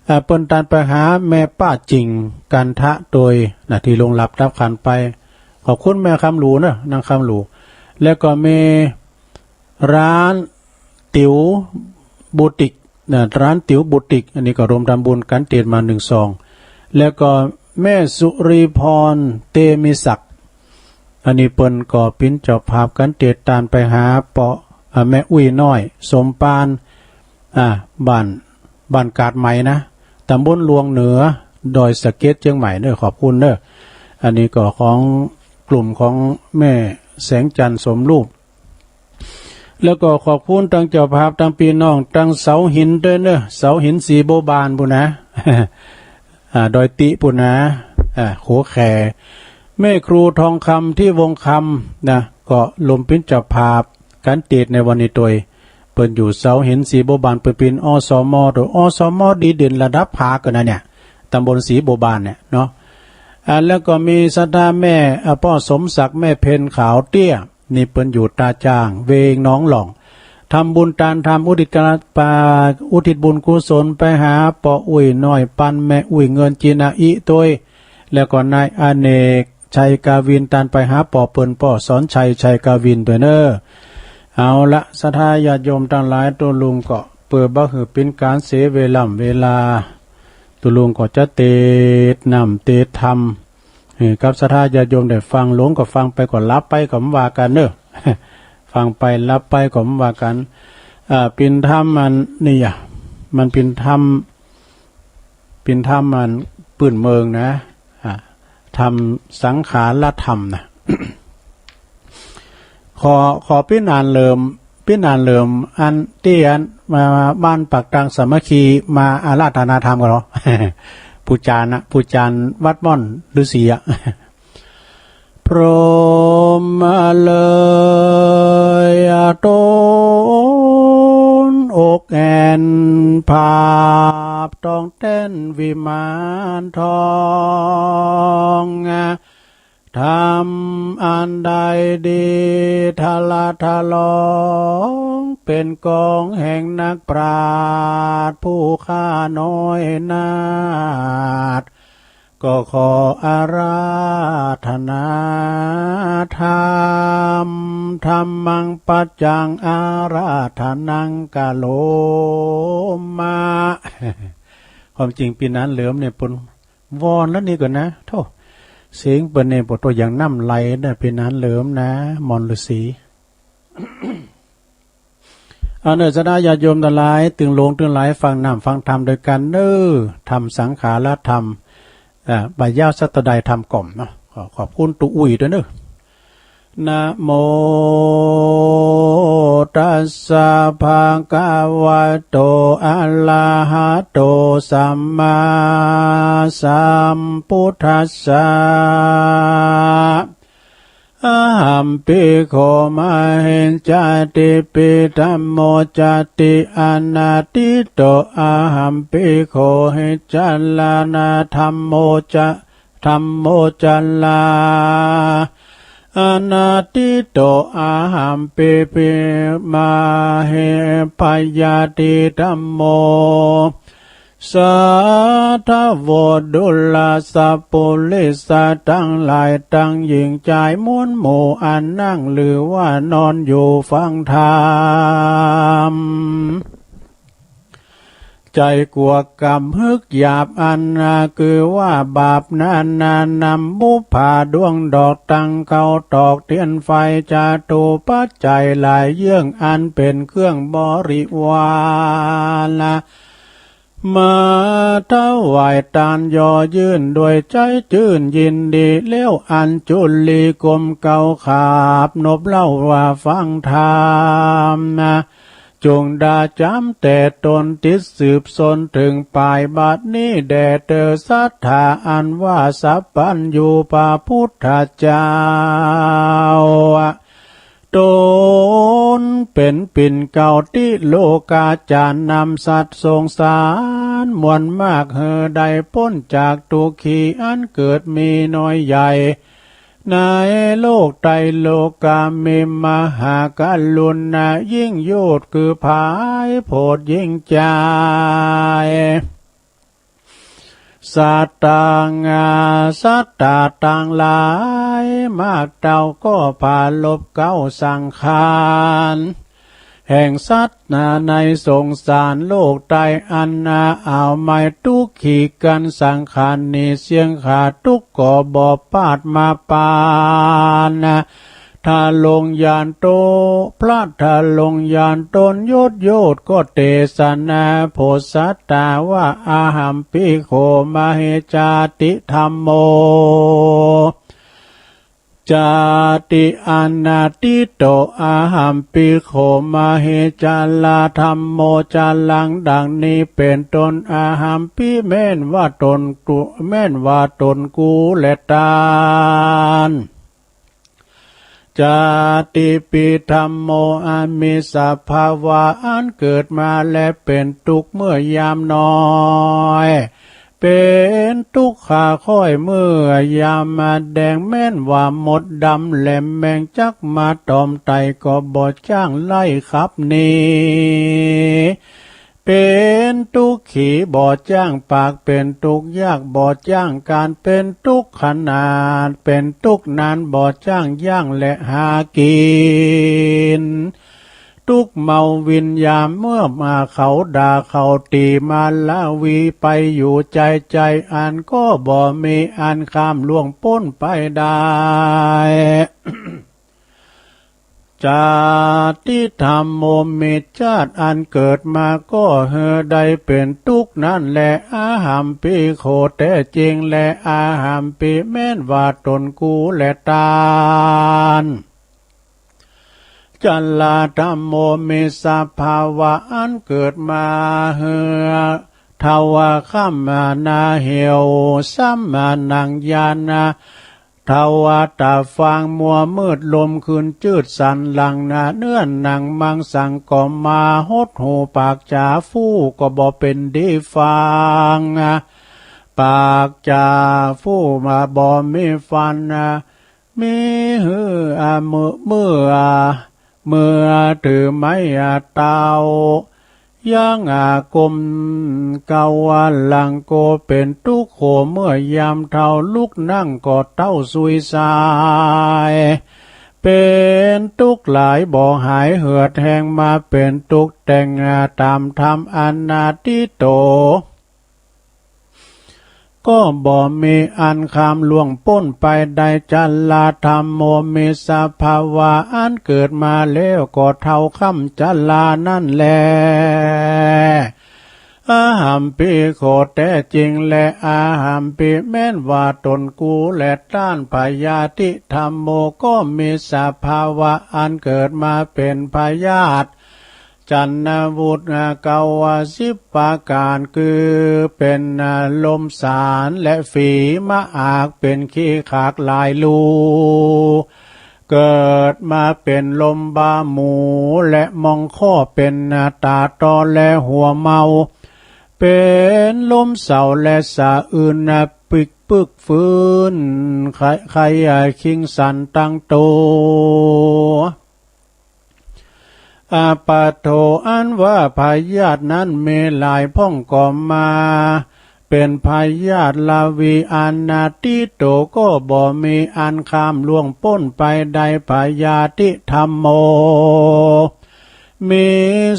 อ่า เปิ้นตานไปหาแม่ป้าจิ่ง กันทะตวยนะ ตี้ล่วงลับดับขันธ์ไป ขอบคุณแม่คำหลู่เน่อ นางคำหลู่ แล้วก็มีร้าน ติ๋วบูติกนะ ร้านติ๋วบูติก อันนี้ก็รวมทำบุญกั๋นเตศมาหนึ่งซอง แล้วก็แม่สุรีพร เตมีศักดิ์ อันนี้เปิ้นก็เป๋นเจ้าภาพกั๋นเตศตานไปหาเปาะ อ่า แม่อุ้ยน้อย สมปาน อ่า บ้าน บ้านกาดใหม่นะ ตำบลหลวงเหนือ ดอยสะเก็ด เจียงใหม่เน่อ ขอบคุณเน่อ อันนี้ก็ของกลุ่มของแม่แสงจันทร์สมรูป แล้วก็ขอบคุณตังเจ้าภาพ ตังปี้น้อง ตังเสาหินตวยเน่อ เสาหินสีบัวบานปู้นนะ อ่า ดอยติปู้นนะ อ่า โขแข แม่ครูทองคำ ตี้วงคำนะ ก็ลมเป๋นเจ้าภาพกั๋นเตศในวันนี้ตวย เปิ้นอยู่เสาหินสีบัวบาน เปิ้นเป๋น อสม ตวย อสม ดีเด่นระดับภาคกั๋นนะเนี่ย ตำบลสีบัวบานเนี่ยเนาะ อ่า แล้วก็มีศรัทธาแม่ อ่า ป้อสมศักดิ์ แม่เพ็ญขาวเตี้ย นี่เปิ้นอยู่ตาจ่าง เวงหนองหล่อง ทำบุญตานธรรม อุทิศกาลปา อุทิศบุญกุศลไปหาป้ออุ้ยน้อย ปันแม่อุ้ยเงิน จินาอิตวย แล้วก็นายอเนก ชัยกาวิน ตานไปหาป้อเปิ้น ป้อสอนชัย ชัยกาวินตวยเน่อ เอาละ ศรัทธาญาติโยมตังหลาย ตุ๊ลุงก็เปื้อบ่หื้อเป๋นก๋านเสียเวล่ำเวลา ตุ๊ลุงก็จะเตศน์น้ำเตศน์ธรรม หื้อกับศรัทธาญาติโยมได้ฟัง หลงก็ฟังไป ก็หลับไปก็บ่ว่ากั๋นเน่อ ฟังไปหลับไปก็บ่ว่ากั๋น อ่า เป๋นธรรมอันนี้อะ มันเป๋นธรรม เป๋นธรรมอันปื้นเมืองนะ อ่า ธรรมสังขารธรรมนะ ขอ ขอปี้นานเหลิม ปี้นานเหลิม อันตี้อันมาบ้านปากตางสามัคคีมาอาราธนาธรรมกั๋นเหรอ ผู้จารย์นะ ผู้จารย์วัดม่อนฤๅษีอะ พรหมเลยต้นอกแอ่น ภาพต้องแต้นวิมานทอง ธรรมอันใดดีทะละทะลอง เป๋นกองแห่งนักปราชญ์ผู้ข้าน้อยนาถ ก็ขออาราธนาธรรม ธัมมัง ปัจจัง อาราธนัง กะโรมะ ความจริงปี้นานเหลิมเนี่ยเปิ้นวอนแล้วนี่ก่อนนะ โธ่ เสียงเปิ้นเนี่ย โอ้โธ่ อย่างน้ำไหลเน่อ ปี้นานเหลิมนะ ม่อนฤๅษี เอาเน่อ ศรัทธาญาติโยมตังหลาย ตึงหลงตึงไหล ฟังน้ำฟังธรรมตวยกั๋นเน่อ ธรรมสังขารธรรม อ่า บ่ายาวสักเต้าใดธรรมกล่อมเนาะ ขอขอบคุณตุ๊อุ้ยตวยเน่อ นะโม ตัสสะ ภะคะวะโต อะระหะโต สัมมาสัมพุทธัสสะ อะหัมปิโข มะเหสะติ ปิธัมโมจะติ อะนาทิโต อะหัมปิโข หิจฉะระณะ ธัมโมจะ ธัมโมจฉะระ อะนาทิโต อะหัมปิ ปิ มะเหสะ พะยาทิ ธัมโม สาธะโว ดูราสะปุริสะตังหลาย ตังหญิงจายมวลหมู่ อันนั่งหรือว่านอนอยู่ฟังธรรม ใจ๋กั๋วกำฮึกหยาบอันนา คือว่าบาปนานา นำบุปผาดวงดอก ตังเข้าตอกเตียนไฟ จตุปัจจัยหลายเยื่อง อันเป๋นเครื่องบริวาร มาถวายตาน ย่อยื่นด้วยใจ๋จื้นยินดี แล้วอัญจุลีก้มเกล้าขาบนบเล้าว่าฟังธรรมนะ จงดาจ๋ำแต่ตน ติดสืบซนเถิงป๋าย บัดนี้แด่เตอ ศรัทธาอันว่าสัพพัญญูปะพุทธเจ้า ตน เป๋นปิ่นเกล้าติโลกา จะนำสัตว์สงสารมวลมาก หื้อได้ป๊นจากตุ๊กขี อันเกิดมีน้อยใหญ่ ในโลกไตรโลกา มีมหากรุณายิ่งยวด คือผายโผดยิ่งใจ๋ สัตว์ตัง อา สัตว์ตังหลายมากเต้า ก็ปรารภเก้าสังขาร แห่งสัตว์นาในสงสารโลกไตรอันนา เอาไม้ตุ๊กขีกั๋นสังขารหนีเสี้ยงขา ตุ๊กข์ก็บ่ปาดมาปานนา ทรงญาณโต พระทรงญาณตนยศโยธก็เตสนา โผดสัตตาว่า อะหัมปิโข มะเหจาติธัมโม จาติอนาติโต อะหัมปิโข มะเหจาราธัมโม จารัง ดังนี้เป๋นต้น อะหัมปิ แม่นว่าตนกู แม่นว่าตนกูและต้าน จาติปิธัมโม อันมีสภาวะอันเกิดมาและเป๋นตุ๊กข์เมื่อยามน้อย เป๋นตุ๊กข์ค่าค่อยเมื่อยามมาแดง แม่นว่ามดดำแหลมแมงจักมาตอมไต่ ก็บ่จ้างไล่ขับหนี เป๋นตุ๊กขีบ่จ้างปาก เป๋นตุ๊กข์ยากบ่จ้างก๋าน เป๋นตุ๊กข์ขนาด เป๋นตุ๊กข์นานบ่จ้างย่างและหากิ๋น ตุ๊กข์เมาวิญญาณเมื่อมาเขาด่าเขาตี๋ มาลาวีไปอยู่ใจ๋ใจ๋ อันก็บ่มีอันข้ามล่วงป๊นไปได้ จาติธัมโม มีจาติอันเกิดมาก็หื้อได้เป๋นตุ๊กข์นั้นแล อะหัมปิโข แต๊จริงแล อะหัมปิ แม่นว่าตนกูและต้าน จาราธัมโม มีสภาวะอันเกิดมาหื้อเฒ่าค่ำหน้าเหี่ยว ซ้ำหนังยาน เฒ่าต๋าฟางมัวมืด ลมคืนจืดสันหลัง เนื้อหนังมังสังก็มาหดหู่ ปากจ๋าฟู่ก็บ่เป๋นดีฟัง ปากจ๋าฟู่มาบ่มีฟัน มีหื้ออะมือ เมื่อ เมื่อถือไม้อะเต้า ยังอะกมเกล้าหลัง ก็เป๋นตุ๊กข์โขเมื่อยามเฒ่า ลุกนั่งก็เต้าสุยสาย เป๋นตุ๊กข์หลายบ่หาย เหือดแห้งมาเป๋นตุ๊กข์ แต่งต๋ามธรรมอนาทิโต ก็บ่มีอันข้ามล่วงป๊นไปได้ จาราธัมโม มีสภาวะอันเกิดมาแล้วก็เฒ่าค่ำจารานั้นแล อะหัมปิโข แต๊จริงแล อะหัมปิ แม่นว่าตนกูและต้าน พยาธิธัมโม ก็มีสภาวะอันเกิดมาเป๋นพยาธิ จันนวุตกวาสิบประก๋าน คือเป๋นลมสารและฝีมะอาก เป๋นขี้ขากหลายรู เกิดมาเป๋นลมบาหมูและมองข้อ เป๋นต๋าตอและหัวเมา เป๋นลมเศร้าและสะอื้น ปึกปึกฟื้น ไข้ ไข้คิงสันตังตั๋ว อะปะโถ อันว่าพยาธินั้นมีหลายพ่องก็มา เป๋นพยาธิลาวี อนาทิโต ก็บ่มีอันข้ามล่วงป๊นไปได้ พยาธิธัมโม มี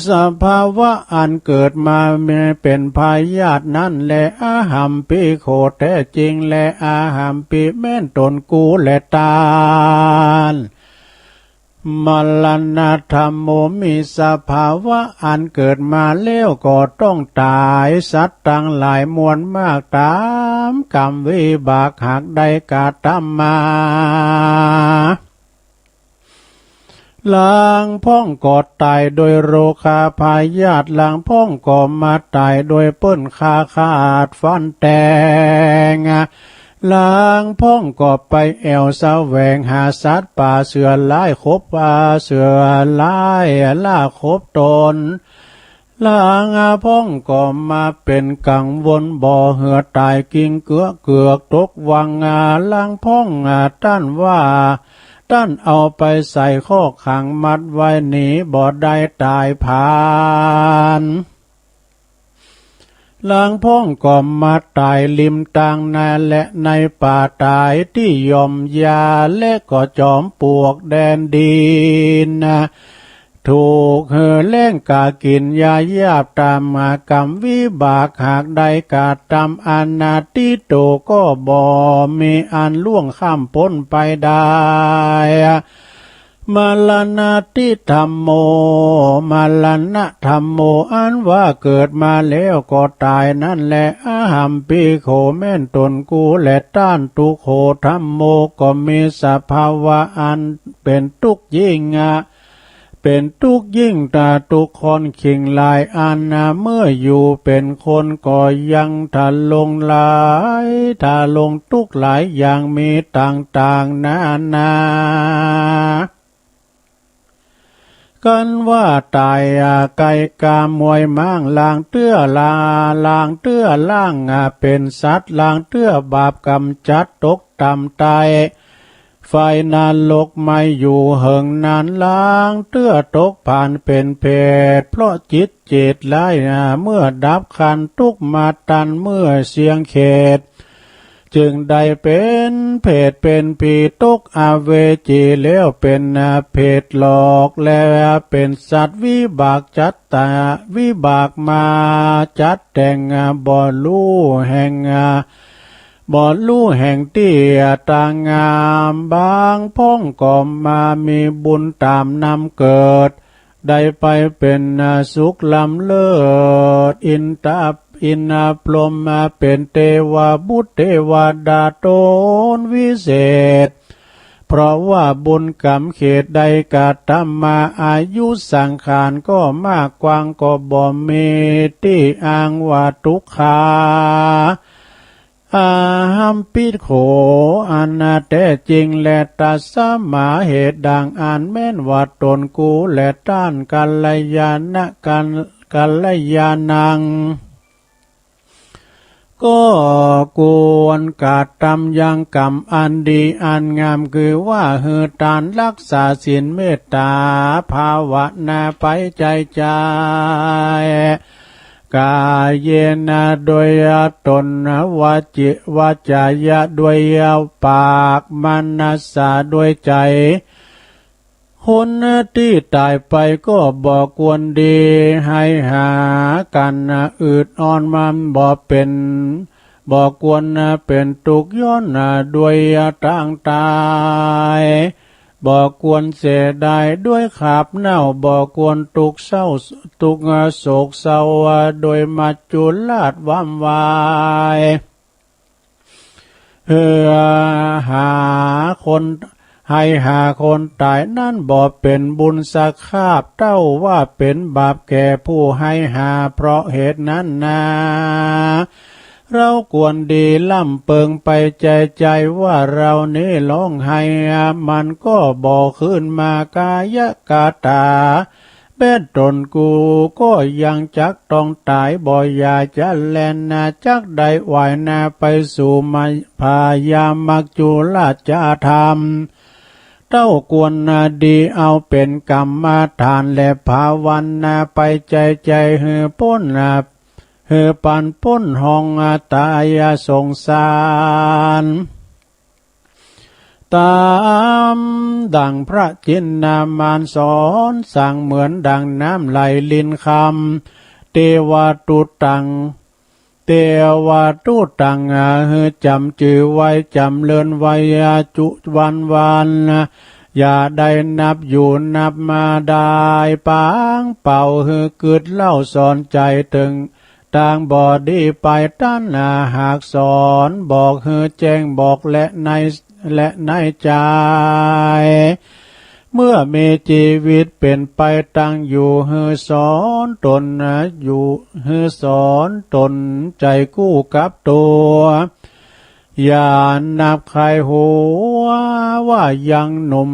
สภาวะอันเกิดมามีเป๋นพยาธินั้นแล อะหัมปิโข แต๊จริงแล อะหัมปิ แม่นตนกูและต้าน มรณะธัมโม มีสภาวะอันเกิดมาแล้วก็ต้องต๋าย สัตว์ตังหลายมวลมากต๋ามกรรมวิบากหากได้กระทำมา ลางพ่องก็ต๋ายโดยโรคาพยาธิ ลางพ่องก็มาต๋ายโดยเปิ้นฆ่าขาดฟันแตก ลางพ่องก็ไปแอ่วแสวงหาสัตว์ป่าเสือร้ายขบ อ่า เสือร้ายล่าขบตน ลางพ่องก็มาเป๋นกังวล บ่เหือต๋าย กิ่งเกือกเกือกตกวัง อ่า ลางพ่อง อ่า ต้านว่า ต้านเอาไปใส่คอกขังมัดไว้ หนีบ่ได้ต๋ายพลัน ลางพ่องก็มาต๋ายริมตางนาแลในป่า ต๋ายตี้หย่อมหญ้า และก็จอมปลวกแดนดิน ถูกหื้อแล้งก๋ากิ๋นหญ้าหยาบ ต๋ามกรรมวิบาก หากได้กระตำอนาถติโต ก็บ่มีอันล่วงข้ามป๊นไปได้ มรณาทิธัมโม มรณะธัมโม อันว่าเกิดมาแล้วก็ต๋ายนั้นแล อะหัม ภิกขุ แม่นตนกูและต้าน ทุกโข ธัมโม ก็มีสภาวะอันเป๋นตุ๊กข์ยิ่ง เป๋นตุ๊กข์ยิ่ง ต๋า ตุ๊กข์ข้อนขิงหลายอัน เมื่ออยู่เป๋นคนก็ยังทะลงหลาย ทะลงตุ๊กข์หลายอย่างมีต่างๆ นานา กันว่าต๋าย อ่า ไก่กามวยม้าง ลางเตื้อลา ลางเตื้อล่าง อ่า เป๋นสัตว์ ลางเตื้อบาปก๋ำจัดตกต่ำใต้ ไฟนรกไหม้อยู่เหิงนาน ลางเตื้อตกผานเป๋นเปรต เพราะจิตเจตร้าย อ่า เมื่อดับขันธ์ตุ๊กข์มาตันเมื่อเสี้ยงเขต จึงได้เป๋นเปรตเป๋นผีตกอเวจีแล้วเป๋น อ่า เปรตหลอก และเป๋นสัตว์วิบากจัดตะ วิบากมาจัดแต่ง อ่า บ่ฮู้แห่ง อ่า บ่ฮู้แห่งตี้ อ่า ตางาม บางพ่องก็มามีบุญต๋ามนำเกิด ได้ไปเป๋น อ่า สุขล้ำเลิศ อินตะ อินพรหม อ่า เป๋นเตวบุตรเตวดาต๋นวิเศษ เพราะว่าบุญกรรมเขตได้กระตำมา อายุสังขารก็มากกว้าง ก็บ่มีตี้อ้างว่าตุ๊กขา อะหัม ภิกขุ อันแต๊จริงแล ตัสมา เหตุดังอั้นแม่นว่าตนกูและต้าน กัลยาณะ กัล กัลยาณัง ก็ควรกระตำยังกรรมอันดีอันงาม คือว่าหื้อตาน รักษาศีล เมตต๋า ภาวนาไปใจ๋ใจ๋ กาเยนะ โดยต๋น วาจิ วาจายะ โดยปาก มนัสสา โดยใจ๋ คนตี้ต๋ายไปก็บ่ควรดี หื้อหากั๋นอืดอ่อน มันบ่เป๋น บ่ควรเป๋นตุ๊กข์ย้อนโดยตางต๋าย บ่ควรเสียดายโดยคราบเน่า บ่ควรตุ๊กข์เศร้า ตุ๊กข์โศกเศร้าโดยมัจจุราชวำวาย หื้อหาคน หื้อหาคนต๋ายนั้นบ่เป๋นบุญสักคราบ เต้าว่าเป๋นบาปแก่ผู้หื้อหา เพราะเหตุนั้นนา เฮาควรดีร่ำเปิงไปใจ๋ใจ๋ ว่าเฮานี้ฮ้องไห้ มันก็บ่คืนมา กายะกตา แม้นต๋นกูก็ยังจักต้องต๋าย บ่อย่าจะแล่นนา จักได้ไหวนาไปสู่มา พญามัจจุราชธรรม เต้าควรนาดีเอาเป๋นกรรมฐาน และภาวนาไปใจ๋ใจ๋ หื้อป๊น หื้อปานป๊นห้องตายสงสาร ต๋ามดั่งพระจินนามานสอนสั่ง เหมือนดั่งน้ำไหลรินคำ เตวะตุตัง เตวะตุตัง หื้อจ๋ำจื้อไว้ จ๋ำเริญไว้ จุวันวัน อย่าได้นับอยู่นับมาได้ ปางเป่า หื้อกึ๊ดเล่าสอนใจ๋เถิง ตางบ่ดีไป ตัณหาหากสอนบอก หื้อแจ้งบอกและใน และในใจ๋ เมื่อมีจีวิตเป๋นไปตังอยู่ หื้อสอนต๋นอยู่ หื้อสอนต๋นใจ๋กู้กับตั๋ว อย่านับใค่หัวว่ายังหนุ่ม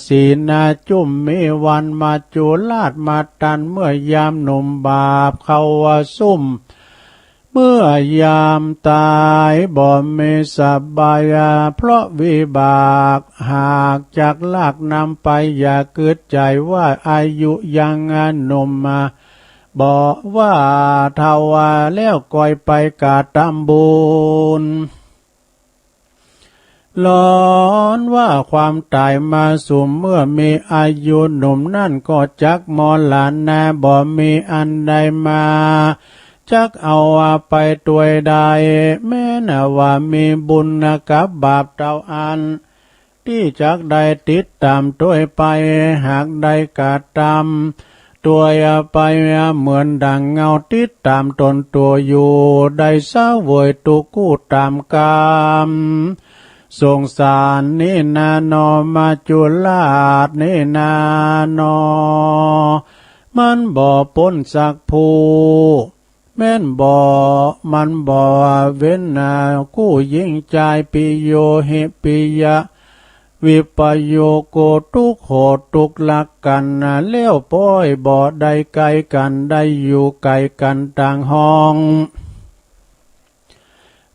สีหน้าจุ่มมีวัน มัจจุราชมาตันเมื่อยามหนุ่ม บาปเข้าว่าซุ่ม เมื่อยามต๋ายบ่มีสบาย เพราะวิบากหากจักลากนำไป อย่ากึ๊ดใจ๋ว่าอายุยังหนุ่ม บ่ว่าเฒ่าแล้วก่อยไปกระตำบุญ ลอนว่าความต๋ายมาสุม เมื่อมีอายุหนุ่มนั้นก็จักมรณะ บ่มีอันใดมา จักเอาไปตวยได้ แม้นว่ามีบุญกับบาปเต้าอั้น ตี้จักได้ติดต๋ามตวยไป หากได้กระตำตวยไป เหมือนดังเงาติดต๋ามต๋นตั๋วอยู่ ได้เสวยตุ๊กข์กู้ต๋ามกรรม สงสารนี้นาหนอ มัจจุราชนี้นาหนอ มันบ่ป๊นสักผู้ แม้นบ่ มันบ่เว้นนา กู้ญิงจาย ปิโยหิปิยะ วิปโยโก ตุ๊กข์โหดตุ๊กข์ลักกั๋นนา แล้วป้อยบ่ได้ใก้กั๋น ได้อยู่ไก๋กั๋นต่างห้อง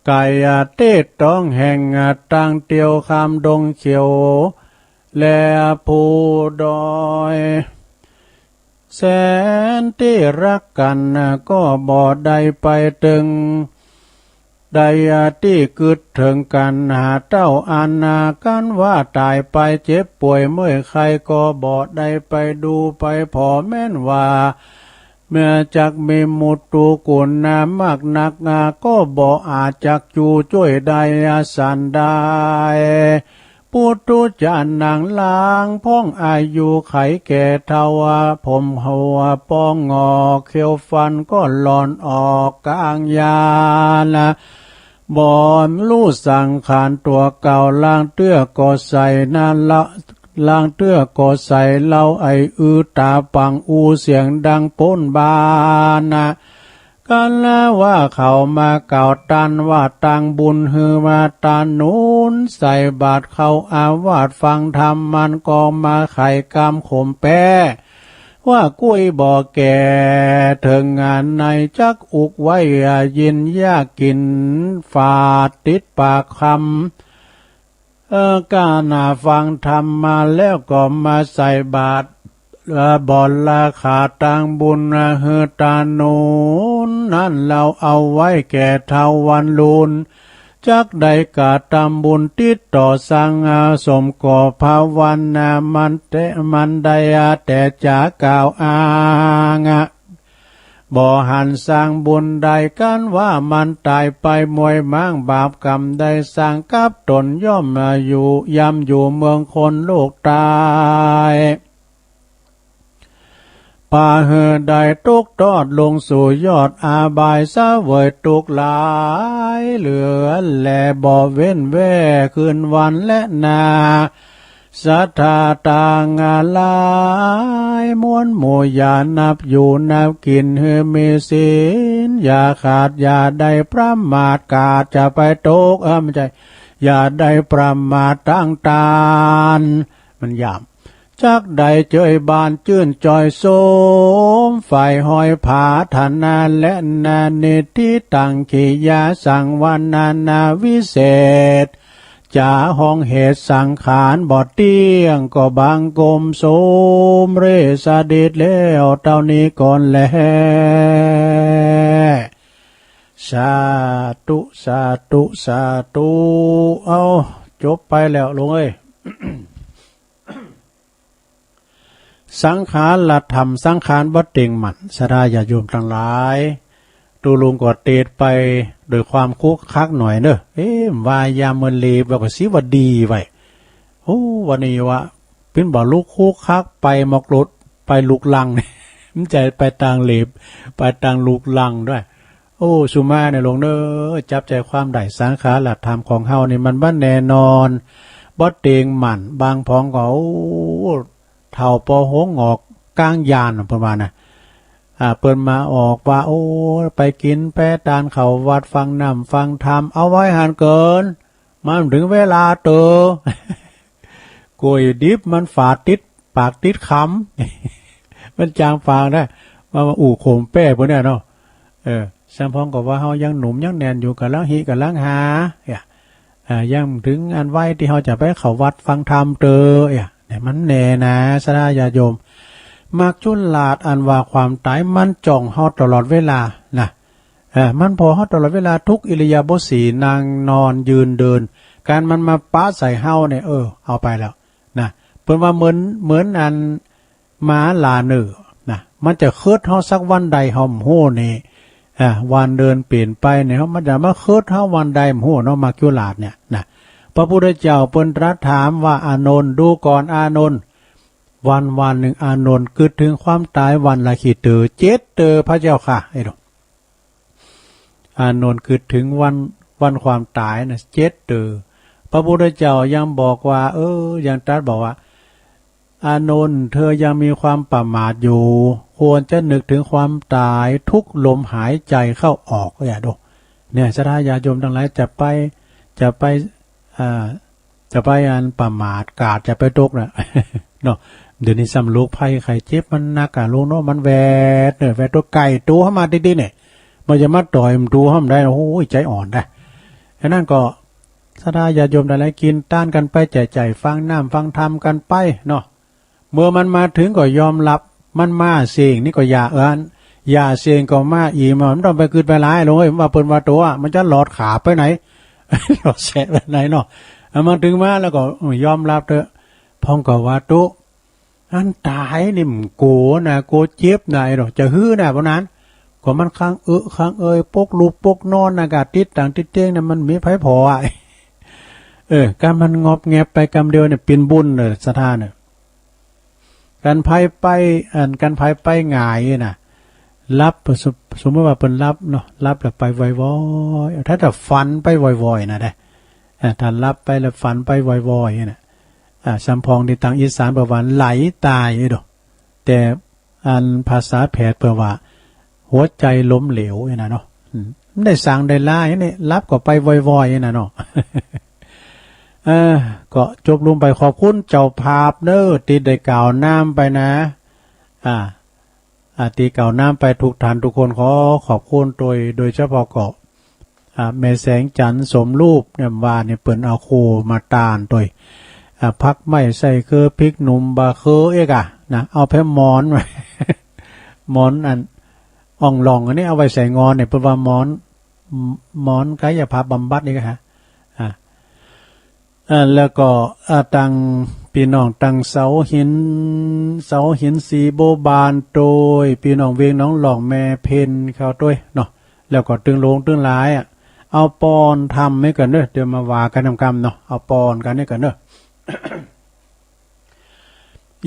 ไก๋เต๊ะต้องแห่งต่างเตียว ข้ามดงเขียว และภูดอย แสนตี้ฮักกั๋นก็บ่ได้ไปเถิง ได้ตี้กึ๊ดเถิงกั๋น หาเต้าอันนา คันว่าต๋ายไปเจ็บป่วยเมื่อยไข้ ก็บ่ได้ไปดูไปผ่อ แม้นว่า เมื่อจักมีมุตตุกุณนามากนัก ก็บ่อาจจักจูจ้วยได้สันใด ปุถุชนหนังลางพ่อง อายุไขแก่เฒ่า ผมหัวปองงอก เขี้ยวฟันก็หล่อนออกก๋างยานะ บ่ฮู้สังขารตั๋วเก่า ลางเตื้อก็ใส่นาละ ลางเตื้อก็ใส่เหล้า ไออื้อต๋าปังอู้เสียงดังป๊นบ้านนะ กันละว่าเขามากล่าวตันว่า ตางบุญหื้อมาตาหนุน ใส่บาตรเข้าอาวาสฟังธรรม มันก็มาไขกำขมแป้ ว่ากุ้ยบ่แก่เถิงงานใน จักอุกไว้ยินยากกิ๋นฝาดติดปากคำ เออ ก้าหน้าฟังธรรมมาแล้วก็มาใส่บาตร เออ บอลลาขาตางบุญ เออ หื้อตาหนุน นั้นเราเอาไว้แก่เฒ่าวันลุน จักได้กระตำบุญติดต่อสัง เออ สมก่อภาวนา มันแต่ มันได้ เออ แต่จะกล่าวอ้าง เออ บ่หันสร้างบุญได้ กันว่ามันต๋ายไปมวยม้าง บาปกรรมได้สร้างกับต๋น ย่อมอยู่ ย่ำอยู่เมืองคนโลกต๋าย ปาหื้อได้ตกตอดลงสู่ยอดอบาย เสวยตุ๊กข์หลายเหลือแล บ่เว้นแว่คืนวันและนา ศรัทธาตังหลายมวลหมู่ อย่านับอยู่นับกิ๋น หื้อมีศีลอย่าขาด อย่าได้ประมาท กาดจะไปตก เออ ไม่ใช่ อย่าได้ประมาทตางตาน มันหยาบ จักได้เจยบานจื้นจอยสม ใฝ่ฮอยผาถนาและนา นิทธิตัง กิริยาสังวรนานาวิเศษ จ๋าห้องเหตุสังขารบ่เตี้ยง ก็บังคมสมเร็จเสด็จแล้วเต้านี้ก่อนแล สาธุ สาธุ สาธุ เอา จบไปแล้วลุงเอ้ย สังขารธรรม สังขารบ่เต็งมั่น ศรัทธาญาติโยมตังหลาย ตุ๊ลุงก็เตสน์ไปโดยความคุกคักหน่อยเน่อ เอ๊ะ ว่ายามเมื่อเลบว่าก็สิว่าดีไว้ โอ้ วันนี้ว่า ปิ้นบ่ลุกคุกคักไปหมอกรถ ไปลุกลัง มันจะไปตางเลบ ไปตางลุกลังด้วย โอ้ สุมาเนี่ยลุงเน่อ จับใจ๋ความได้ สังขารธรรมของเฮานี่มันบ่แน่นอน บ่เต็งมั่น บางผองก็ โอ้ เฒ่าปอหัวหงอกก้างยาน เปิ้นว่านะ อ่า เปิ้นมาออกว่า โอ้ ไปกิ๋นไปตานเข้าวัดฟังน้ำฟังธรรม เอาไว้หั้นเกิน มันเถิงเวลาเต๋อ ก๋วยดิบมันฝาดติดปากติดคำ มันจางปางได้ มา มาอู้โขมแป้พวกเนี้ยเนาะ เออ สำปองก็ว่าเฮายังหนุ่มยังแน่นอยู่ ก่ำลังฮิก่ำลังหา เนี่ย อ่า ยังบ่เถิงอันวัยตี้เฮาจะไปเข้าวัดฟังธรรมเต๋อ เนี่ย เนี่ย มันแน่นา ศรัทธาญาติโยม มัจจุราชอันว่าความต๋ายมันจ้องเฮาตลอดเวลานะ เออ มันผ่อเฮาตลอดเวลา ทุกอิริยาบถสี่ นั่งนอนยืนเดิน การมันมาปะใส่เฮาเนี่ย เออ เอาไปแล้วนะ เปิ้นว่าเหมือน เหมือนอันหมาหล่าเน่อนะ มันจะเคิดเฮาสักวันใดเฮาบ่ฮู้นี่ อ่า วันเดือนเปลี่ยนไปเนี่ย มันจะมาเคิดเฮาวันใดบ่ฮู้เนาะ มัจจุราชเนี่ยนะ พระพุทธเจ้าเปิ้นตรัสถามว่า อานนท์ ดูก่อนอานนท์ วันวันหนึ่งอานนท์กึ๊ดเถิงความต๋ายวันละกี่เต๋อ เจ็ดเต๋อ พระเจ้าข้า ไอ้ดอก อานนท์กึ๊ดเถิงวัน วันความต๋ายนะ เจ็ดเต๋อ พระพุทธเจ้ายังบอกว่า เออ ยังตรัสบอกว่า อานนท์ เธอยังมีความประมาทอยู่ ควรจะนึกถึงความต๋ายทุกลมหายใจเข้าออก เนี่ยดู เนี่ย ศรัทธาญาติโยมตังหลาย จะไป จะไป อ่า จะไปอันประมาท กาดจะไปตกนะ เนาะ เดี๋ยวนี้ซ้ำโรคภัยไข้เจ็บมันนักอะ ลูกเนาะ มันแวดเน่อ แวดตั๋วใก้ตั๋วเฮามาติดๆ เนี่ย มันจะมาต่อยมันตั๋วเฮาบ่ได้ โอ้ย ใจ๋อ่อนได้ ฉะนั้นก็ ศรัทธาญาติโยมตังหลาย กิ๋นตานกั๋นไป ใจ๋ๆ ฟังน้ำฟังธรรมกั๋นไปเนาะ เมื่อมันมาเถิงก็ยอมรับ มันมาเส้งนี่ก็อย่าเอิ้น อย่าเส้งก็มาอีก มันบ่ต้องไปกึ๊ดไปหลาย ลูกเอ้ย ว่าเปิ้นว่าตั๋ว มันจะหลอดขาไปไหน หลอดแสะไปไหนเนาะ เอามาเถิงมาแล้วก็ เออ ยอมรับเถอะ พ่องก็ว่าตุ๊ อันต๋ายนี่บ่กั๋วนะ กั๋วเจ็บนะ ไอ้ดอก จะหื้อนะ เพราะนั้น ก็มันค้างเอิ๊ะค้างเอย ปกลุกปกนอนนะ กาดติดตั๋งติดเต๊งนะ มันมีใผผ่ออะ เออ การมันงอบแงบไปกำเดียวเนี่ย เป๋นบุญเน่อ ศรัทธาเน่อ การใผไป อัน การใผไปหงายน่ะ หลับ สม สมมุติว่าเปิ้นหลับเนาะ หลับแล้วไปวอยๆ ถ้า ถ้าฝันไปวอยๆ นะเด้ อ่า ถ้าหลับไปแล้วฝันไปวอยๆ น่ะ อ่า สำปองตี้ตางอีสานเปิ้นว่าไหลต๋าย ไอ้ดอก แต่อันภาษาแพทย์เปิ้นว่า หัวใจล้มเหลว นี่นะเนาะ อืม มันได้สังได้ลา นี่ หลับก็ไปวอยๆ นี่นะเนาะ เออ ก็จบลงไป ขอบคุณเจ้าภาพเน่อ ตี้ได้กล่าวน้ำไปนะ อ่า อ่า ตี้กล่าวน้ำไปทุกท่านทุกคน ขอขอบคุณโตย โดยเฉพาะก็ อ่า แม่แสงจันทร์สมรูปเนี่ย ว่าเนี่ยเปิ้นเอาโคมาต้านโตย อ่า ผักไม้ใส่เคือ พริกหนุ่มบ่าเคือเอกอะนะ เอาแผ่นหมอน หมอนอันอ่องหล่องอันนี้เอาไว้ใส่งอนเนี่ย เปิ้นว่าหมอน หมอนกายภาพบำบัดนี่ก็ฮะ อ่า อ่า แล้วก็ อ่า ตัง ปี้น้องตังเสาหิน เสาหินสีโบบานโตย ปี้น้องเวียงหนองหล่องแม่เพ็ญเขาโตยเนาะ แล้วก็ตึงหลวงตึงหลายอะ เอาปอนธรรมให้กั๋นเน่อ เดี๋ยวมาว่ากั๋นนำกำเนาะ เอาปอนกั๋นให้กั๋นเน่อ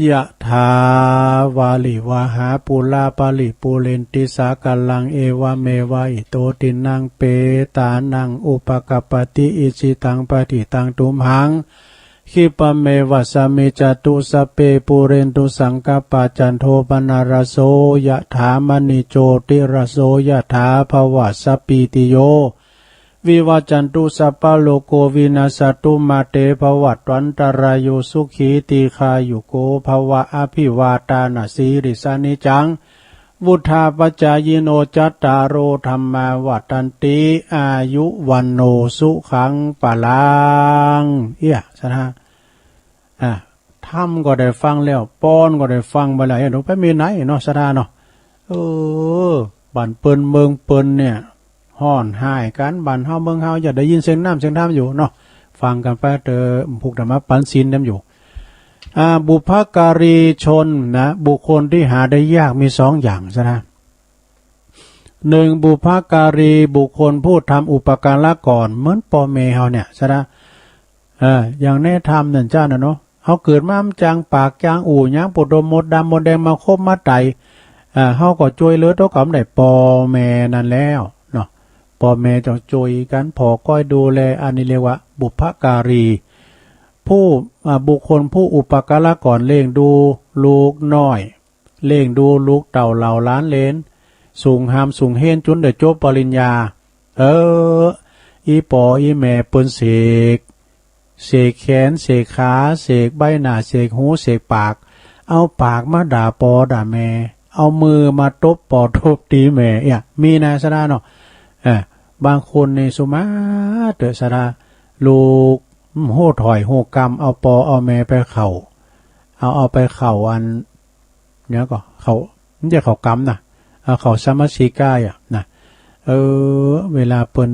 ยะถาวาริวหาปูราปะริปูเรนติสาคารัง เอวะเมวะอิโตทินังเปตานังอุปะกัปปะติ อิจิตังปะฏิตังตุมหัง คิปะเมวะสะมิจจตุ สัพเพปูเรนตุสังกัปปะ จันโทปะนะระโส ยะถามะณิโจติระโส ยะถาภะวะสัพพีติโย วิวัจจันตุ สัพพะโรโควินัสสะตุ มาเตภะวัตวันตะราโย สุขีตีฆายุโกภะวะ อภิวาทานะสีลิสสะนิจจัง วุฑฒาปะจายิโน จัตตาโรธัมมาวัฑฒันติ อายุวัณโณสุขังพะลัง เอี้ย ศรัทธา อ่ะ ธรรมก็ได้ฟังแล้ว ปอนก็ได้ฟังไปแล้ว เอ้ย หลวงไปมีไหนเนาะ ศรัทธาเนาะ เออ บ้านเปิ้นเมืองเปิ้นเนี่ย ฮ้อนฮ้ายกั๋น บ้านเฮาเมืองเฮา อย่าได้ยินเสียงน้ำเสียงธรรมอยู่เนาะ ฟังกั๋นไปเถอะ ผูกธรรมะปันศีลกันอยู่ อ่า บุพการีชนนะ บุคคลที่หาได้ยากมีสองอย่าง ศรัทธา หนึ่ง บุพการี บุคคลผู้ทำอุปการะก่อน เหมือนป้อแม่เฮาเนี่ย ศรัทธา เออ อย่างในธรรมนั่นเจ้าน่ะเนาะ เฮาเกิดมามันจางปากจางอู้หยัง ปูดมมดดำมดแดงมาคบมาไถ่ เออ เฮาก็จ้วยเหลือตั๋วเก่าบ่ได้ ป้อแม่นั่นแล้วเนาะ ป้อแม่ต้องจ้วยกั๋น ผ่อก้อยดูแล อันนี้เรียกว่าบุพการี ผู้ อ่า บุคคลผู้อุปการะก่อน เลี้ยงดูลูกน้อย เลี้ยงดูลูกเต้าเหล่าหลานเหลน สูงฮามสูงเฮนจุนได้จบปริญญา เออ อี่ป้ออี่แม่เปิ้นเสก เสกแขน เสกขา เสกใบหน้า เสกหู เสกปาก เอาปากมาด่าป้อด่าแม่ เอามือมาตบป้อตบตี๋แม่ เอี้ย มีนะสะดาเนาะ เออ บางคนนี่สุมาเต๊อะสะดา ลูก อืม ฮู้ถ้อยฮู้กำ เอาป้อเอาแม่ไปเข้า เอา เอาไปเข้าอัน เดี๋ยวก่อ เข้า บ่ใจ้เข้ากำนะ เอาเข้าสมาสิกายอะนะ เออ เวลาเปิ้น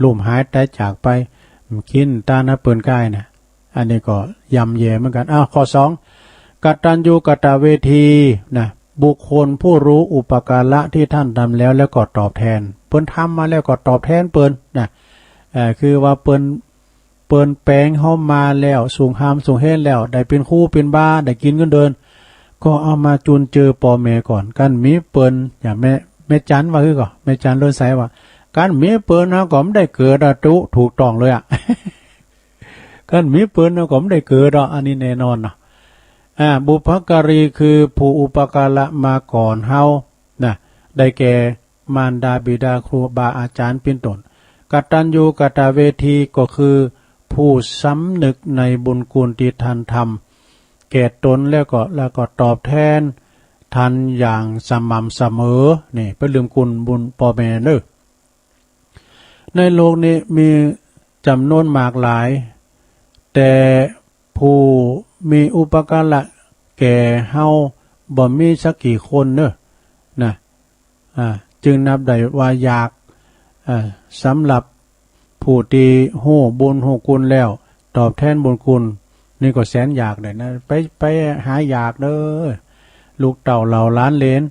ล้มหายต๋ายจากไป บ่ากิ๋นต้านนะเปิ้นก้ายนะ อันนี้ก็ย่ำแย่เหมือนกั๋น อ้าว ข้อสอง กตัญญูกตเวทีนะ บุคคลผู้รู้อุปการะที่ท่านทำแล้ว แล้วก็ตอบแทน เปิ้นทำมาแล้วก็ตอบแทนเปิ้นนะ เอ่อ คือว่าเปิ้น เปิ้นแป๋งเฮามาแล้ว สูงฮามสูงเฮนแล้ว ได้เป๋นครูเป๋นบา ได้กิ๋นเงินเดือน ก็เอามาจุนเจือป้อแม่ก่อน กั๋นบ่มีเปิ้น อย่างแม่ แม่จันว่า คือก่อ แม่จันเลิศใสว่า กั๋นบ่มีเปิ้นเฮาก็บ่ได้เกิดอะ ตุ๊ ถูกต้องเลยอะ กั๋นบ่มีเปิ้นเฮาก็บ่ได้เกิดอะ อันนี้แน่นอนเนาะ อ่า บุพการี คือผู้อุปการะมาก่อนเฮานะ ได้แก่ มารดาบิดาครูบาอาจ๋ารย์เป๋นต้น กตัญญูกตเวที ก็คือผู้สำนึกในบุญคุณตี้ท่านทำแก่ตนแล้วก็ แล้วก็ตอบแทนท่านอย่างสม่ำเสมอ นี่ บ่ลืมคุณบุญป้อแม่เน่อ ในโลกนี้มีจ๋ำนวนมากหลาย แต่ผู้มีอุปการะแก่เฮาบ่มีสักกี่คนเน่อ นะ อ่า จึงนับได้ว่ายาก อ่า สำหรับผู้ตี้ฮู้บุญฮู้คุณแล้ว ตอบแทนบุญคุณ นี่ก็แสนยากเลยนะ ไป ไปหายากเน่อ ลูกเต้าเหล่าหลานเหลน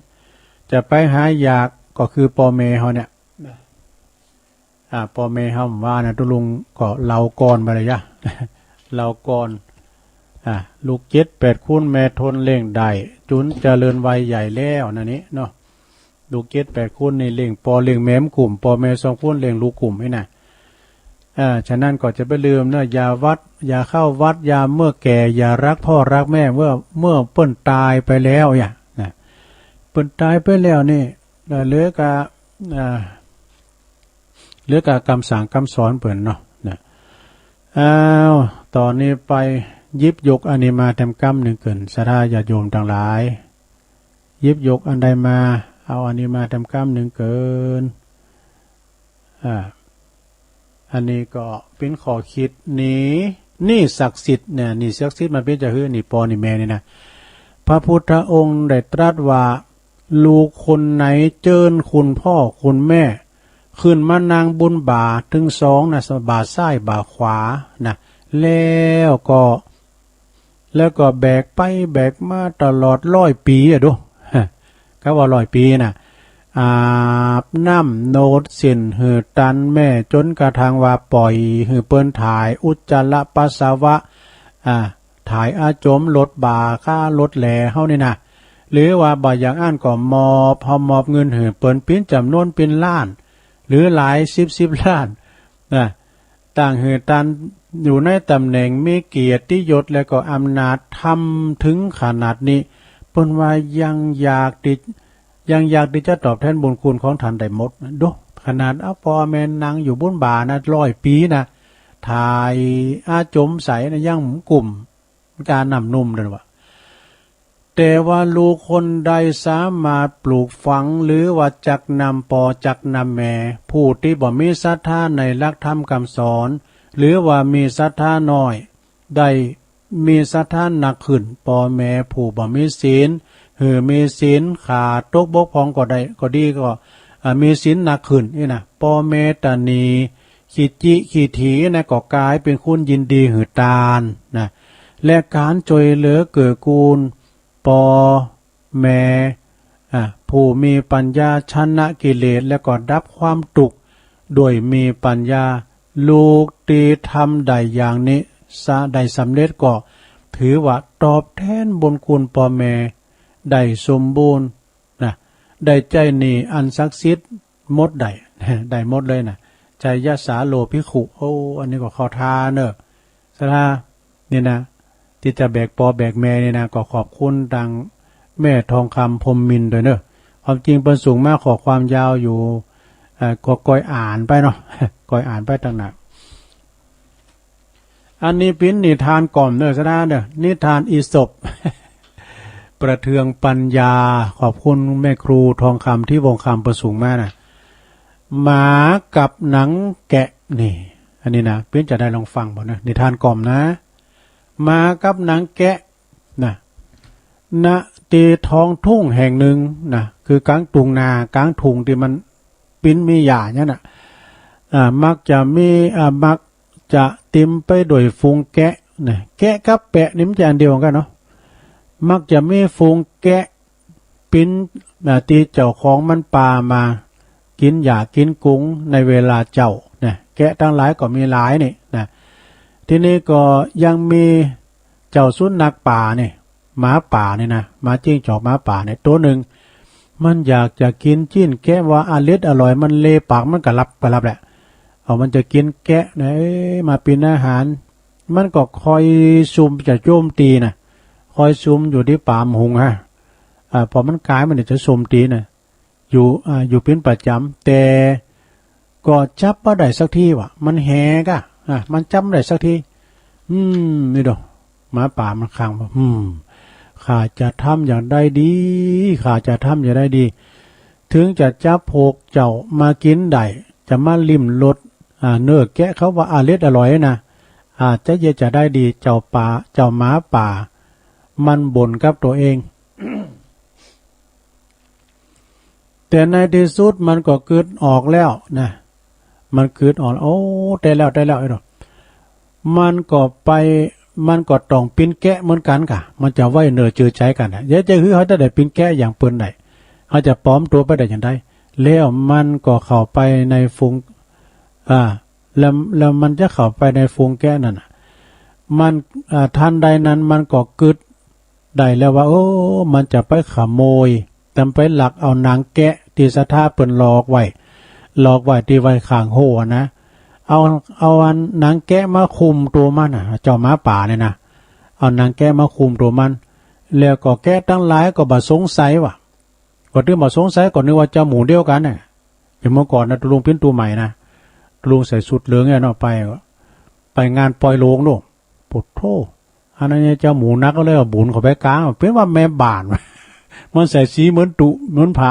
จะไปหายากก็คือป้อแม่เฮาเนี่ย อ่า ป้อแม่เฮาว่านะ ตุ๊ลุงก็เลาก่อนไปเลยยะ เลาก่อน อ่า ลูกเจ็ดแปดคนแม่ทนเลี้ยงได้ จุนเจริญวัยใหญ่แล้วนั่นนี่เนาะ ลูกเจ็ดแปดคนนี่เลี้ยงป้อเลี้ยงแม่บ่กุ้ม ป้อแม่สองคนเลี้ยงลูกกุ้มนี่นะ อ่า ฉะนั้นก็จะบ่ลืมเน่อ อย่าวัด อย่าเข้าวัด ยามเมื่อแก่ อย่ารักพ่อรักแม่ เมื่อ เมื่อเปิ้นต๋ายไปแล้วเนี่ยนะ เปิ้นต๋ายไปแล้วนี่ เหลือกะ อ่า เหลือกะกำสั่งกำสอนเปิ้นเนาะ นะ อ้าว ต๋อนนี้ไปหยิบยกอันนี้มาแถมกำนึ่งเกิน ศรัทธาญาติโยมตังหลาย หยิบยกอันใดมา เอาอันนี้มาแถมกำนึ่งเกิน อ่า อันนี้ก็เป๋นข้อคิด หนี้ หนี้ศักดิ์สิทธิ์เนี่ย หนี้ศักดิ์สิทธิ์มันเป๋นจะหื้อ หนี้ป้อหนี้แม่นี่นะ พระพุทธองค์ได้ตรัสว่า ลูกคนไหนเจิญคุณพ่อคุณแม่ ขึ้นมานั่งบนบ่าตึงสองนะ บ่าซ้ายบ่าขวานะ แล้วก็ แล้วก็แบกไปแบกมาตลอดร้อยปี๋อะดู กำว่าร้อยปี๋นะ อาบน้ำโนดเส้นหื้อตันแม่ จ๋นกระทั่งว่าป่อยหื้อเปิ้นถ่ายอุจจาระปัสสาวะ อ่า ถ่ายอาจม ลดบ่า ค่าลดแหลเฮานี่นะ หรือว่าบ่อย่างอั้นก็มอบ เฮามอบเงินหื้อเปิ้นเป๋นจ๋ำนวนเป๋นล้าน หรือหลายสิบสิบล้านนะ ตั้งหื้อตันอยู่ในต๋ำแหน่งมีเกียรติยศและก็อำนาจธรรมถึงขนาดนี้ เปิ้นว่ายังอยากตี้ ยังอยากตี้จะตอบแทนบุญคุณของท่านได้หมดนะ ดู ขนาดเอาป้อแม่นั่งอยู่บนบ่านะ ร้อยปี๋นะ ถ่ายอาจมใสนะ ยังบ่กุ้มกาน้ำนุ่มเลยว่า แต่ว่าลูกคนใดสามารถปลูกฝังหรือว่าจักนำป้อจักนำแม่ ผู้ตี้บ่มีศรัทธาในหลักธรรมกำสอน หรือว่ามีศรัทธาน้อย ได้มีศรัทธานักขึ้น ป้อแม่ผู้บ่มีศีล หื้อมีศีลขาดตกบกพร่องก็ได้ ก็ดีก็ อ่า มีศีลนักขึ้นนี่นะ ป้อแม่ตะหนีขี้จิขี้ถีนะ ก็ก๋ายเป๋นคนยินดีหื้อตานนะ และก๋านจ้วยเหลือเกื้อกูลป้อแม่ อ่า ผู้มีปัญญาชนะกิเลส และก็ดับความตุ๊กข์โดยมีปัญญา ลูกตี้ทำได้อย่างนี้ สะ ได้สำเร็จก็ถือว่าตอบแทนบุญคุณป้อแม่ได้สมบูรณ์นะ ได้ใจ๊หนี้อันศักดิ์สิทธิ์หมดได้ ได้หมดเลยนะ ไชยสาโลภิกขุ โอ้ อันนี้ก็เข้าท่าเน่อ ศรัทธา นี่นะ ตี้จะแบกป้อแบกแม่นี่นะ ก็ขอบคุณตังแม่ทองคำ พรหมมินทร์ ด้วยเน่อ ความจริงเปิ้นส่งมาข้อความยาวอยู่ เอ่อ ก็ก้อยอ่านไปเนาะ ก้อยอ่านไปตังหน้า อันนี้เป๋นนิทานก่อมเน่อ สะดาเน่อ นิทานอีสป ประเทืองปัญญา ขอบคุณแม่ครูทองคำ ทิพย์วงศ์คำ ประสุงมานะ หมากับหนังแกะ นี่ อันนี้นะ เป๋นจะได้ลองฟังบ่นะ นิทานก่อมนะ หมากับหนังแกะ นะ ณ ตี้ท้องทุ่งแห่งหนึ่งนะ คือกลางทุ่งนา กลางทุ่งตี้มันปิ้นมีหญ้าเนี่ยนะ อ่า มักจะมี อ่า มักจะเต็มไปด้วยฝูงแกะนะ แกะกับแปะนี่มันจะอันเดียวกั๋นเนาะ มักจะมีฝูงแกะปิ้น อ่า ตี้เจ้าของมันป่ามากิ๋นหญ้ากิ๋นกุงในเวลาเจ๊านะ แกะตังหลายก็มีหลายนี่นะ ทีนี้ก็ยังมี เจ้าสุนัขป่านี่ หมาป่านี่นะ หมาจิ้งจอกหมาป่านี่ ตั๋วนึ่ง มันอยากจะกิ๋นจิ๊นแกะว่าอร็ดอร่อย มันเลปากมันกะลับกะลับแหละ เอามันจะกิ๋นแกะนะ เอ๊ะ มาเป๋นอาหาร มันก็คอยซุ่มจะโจ้มตี๋นะ คอยซุ่มอยู่ตี้ป๋ามหุงฮะ อ่า พอมันก๋ายมันจะโจ้มตี๋นะ อยู่ อ่า อยู่เป๋นประจ๋ำ แต่ก็จับบ่ได้สักทีวะ มันแหกะ อ่า มันจับบ่ได้สักที อืม นี่ดอก หมาป่ามันค้างว่า อืม ข้าจะทำอย่างใดดี ข้าจะทำอย่างใดดี ถึงจะจับพวกเจ้ามากิ๋นได้ จะมาลิ้มรส อ่า เนื้อแกะเขาว่าอร็ดอร่อยนะ อาจจะเยียะจะได้ดี เจ้าป่า เจ้าหมาป่า มันบ่นกับตั๋วเอง แต่ในตี้สุดมันก็กึ๊ดออกแล้วนะ มันกึ๊ดออก โอ้ ได้แล้ว ได้แล้ว ไอ้ดอก มันก็ไป มันก็ต้องปิ้นแกะเหมือนกั๋นก่ะ มันจะไหวเน่อจื้อใจ๋กั๋นนะ เยียะจะหื้อเฮาจะได้ปิ้นแกะอย่างเปิ้นได้ เฮาจะปลอมตั๋วไปได้อย่างใด แล้วมันก็เข้าไปในฝูง อ่า แล้ว แล้วมันจะเข้าไปในฝูงแกะนั่นน่ะ มัน อ่า ทันใดนั้นมันก็กึ๊ด ได้แล้วว่า โอ้ มันจะไปขโมย ตำไปลักเอาหนังแกะตี้ศรัทธาเปิ้นหลอกไว้ หลอกไว้ตี้ไว้ข้างโฮ่อะนะ เอา เอาอันหนังแกะมาคุมตั๋วมันน่ะ เจ้าหมาป่าเนี่ยนะ เอาหนังแกะมาคุมตั๋วมัน แล้วก็แกะตังหลายก็บ่สงสัยวะ ก็ตี้บ่สงสัยก็นึกว่าเจ้าหมูเดียวกั๋นน่ะ อย่างเมื่อก่อนนะ ตุ๊ลุงปิ้นตั๋วใหม่นะ ตุ๊ลุงใส่ชุดเหลืองเนี่ยเนาะ ไป ไปงานปอยโลงโน่น โผดโธ่ อันนั้นเนี่ยเจ้าหมูนักก็เลยเอาบุ๋นเข้าไปก๋าง เป๋นว่าแม่บ้าน มันใส่สีเหมือนตุ๊ เหมือนพระ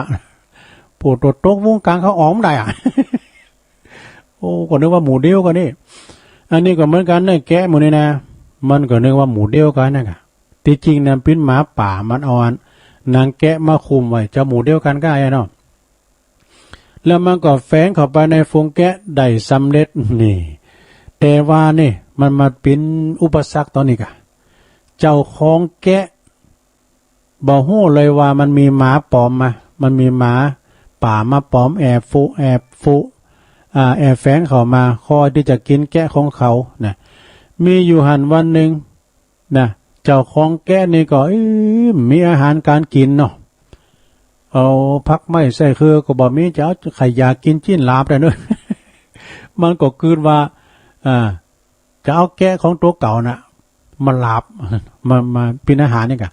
โผดโธ่ ตกวงก๋างเข้าออกบ่ได้อะ โอ้ ก็นึกว่าหมูเดียวกั๋นนี่ อันนี้ก็เหมือนกั๋นนะ แกะหมู่นี่นะ มันก็นึกว่าหมูเดียวกั๋นนะก่ะ ตี้จริงนะเป๋นหมาป่า มันเอาอันหนังแกะมาคุมไว้ เจ้าหมูเดียวกั๋นก้าอะเนาะ แล้วมันก็แฝงเข้าไปในฝูงแกะได้สำเร็จนี่ แต่ว่านี่มันมาเป๋นอุปสรรคต๋อนนี้ก่ะ เจ้าของแกะบ่ฮู้เลยว่ามันมีหมาปลอมมา มันมีหมาป่ามาปลอมแอบฟุ แอบฟุ อ่า แอบแฝงเข้ามา คอยตี้จะกิ๋นแกะของเขานะ มีอยู่หั้นวันนึ่ง นะ เจ้าของแกะนี่ก็ เอ๊ะ มีอาหารก๋านกิ๋นเนาะ เอาผักไม้ใส่คือก็บ่มี จะเอา ใค่อยากกิ๋นจิ๊นหลาบได้เนาะ มันก็กึ๊ดว่า อ่า จะเอาแกะของตั๋วเก่าน่ะ มาหลาบ มา มาเป๋นอาหารนี่ก่ะ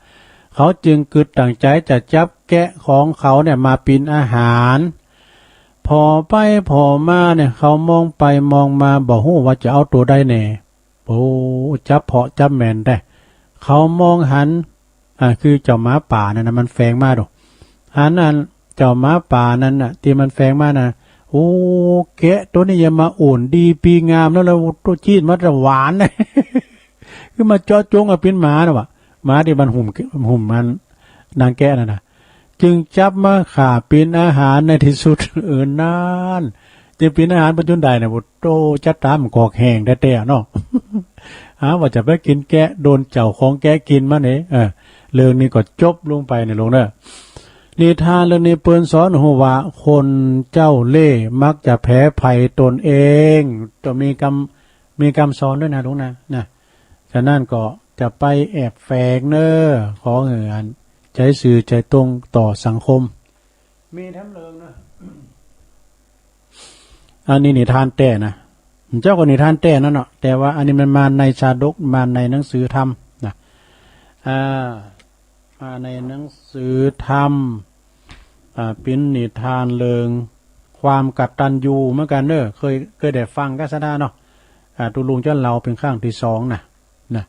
เขาจึงกึ๊ดตั้งใจ๋จะจับแกะของเขาเนี่ยมาเป๋นอาหาร ผ่อไปผ่อมาเนี่ย เขามองไปมองมา บ่ฮู้ว่าจะเอาตั๋วใดแน่ โอ้ จับเผาะจับแหมนแต๊ เขามองหัน อ่า คือเจ้าหมาป่านั่นน่ะ มันแฝงมาโด หันอันเจ้าหมาป่านั่นน่ะ ตี้มันแฝงมาน่ะ โอ้ แกะตั๋วนี้ยังมาอ่อนดีปีงามแล้ว แล้วตั๋วจี๊นมาแต่หวาน คือมาเจาะจงเอาเป๋นหมาน่ะวะ หมาตี้มันหุม หุมมัน หนังแกะนั่นน่ะ จึงจับมาฆ่าเป๋นอาหารในตี้สุด เออ นั่น จะเป๋นอาหารปัจจุบันได้น่ะ โอ้โธ่ จะต๋ามกอกแห้งแต๊ๆ เนาะ หาว่าจะไปกิ๋นแกะ โดนเจ้าของแกะกิ๋นมาเนี่ย เออ เรื่องนี้ก็จบลงไปเนี่ยลุงเนาะ นิทานเรื่องนี้เปิ้นสอนฮู้ว่า คนเจ้าเล่ห์มักจะแผลไผตนเอง จะมีกำ มีกำสอนด้วยนะลุงนะ นะ ฉะนั้นก็จะไปแอบแฝงเน่อ ขอหื้ออันใจ๋ซื่อใจ๋ตรงต่อสังคม มีแถมเรื่องเนาะ อันนี้นิทานแต๊นะ เจ้าก็นิทานแต๊นั่นเนาะ แต่ว่าอันนี้มันมาในชาดก มาในหนังสือธรรมนะ อ่า มาในหนังสือธรรม อ่า เป๋นนิทานเรื่องค ความกตัญญูเหมือนกั๋นเน่อ เกย เกยได้ฟังกั๋นซะแล้วเนาะ อ่า ตุ๊ลุงจะเล่าเป๋นครั้งตี้สองนะ นะ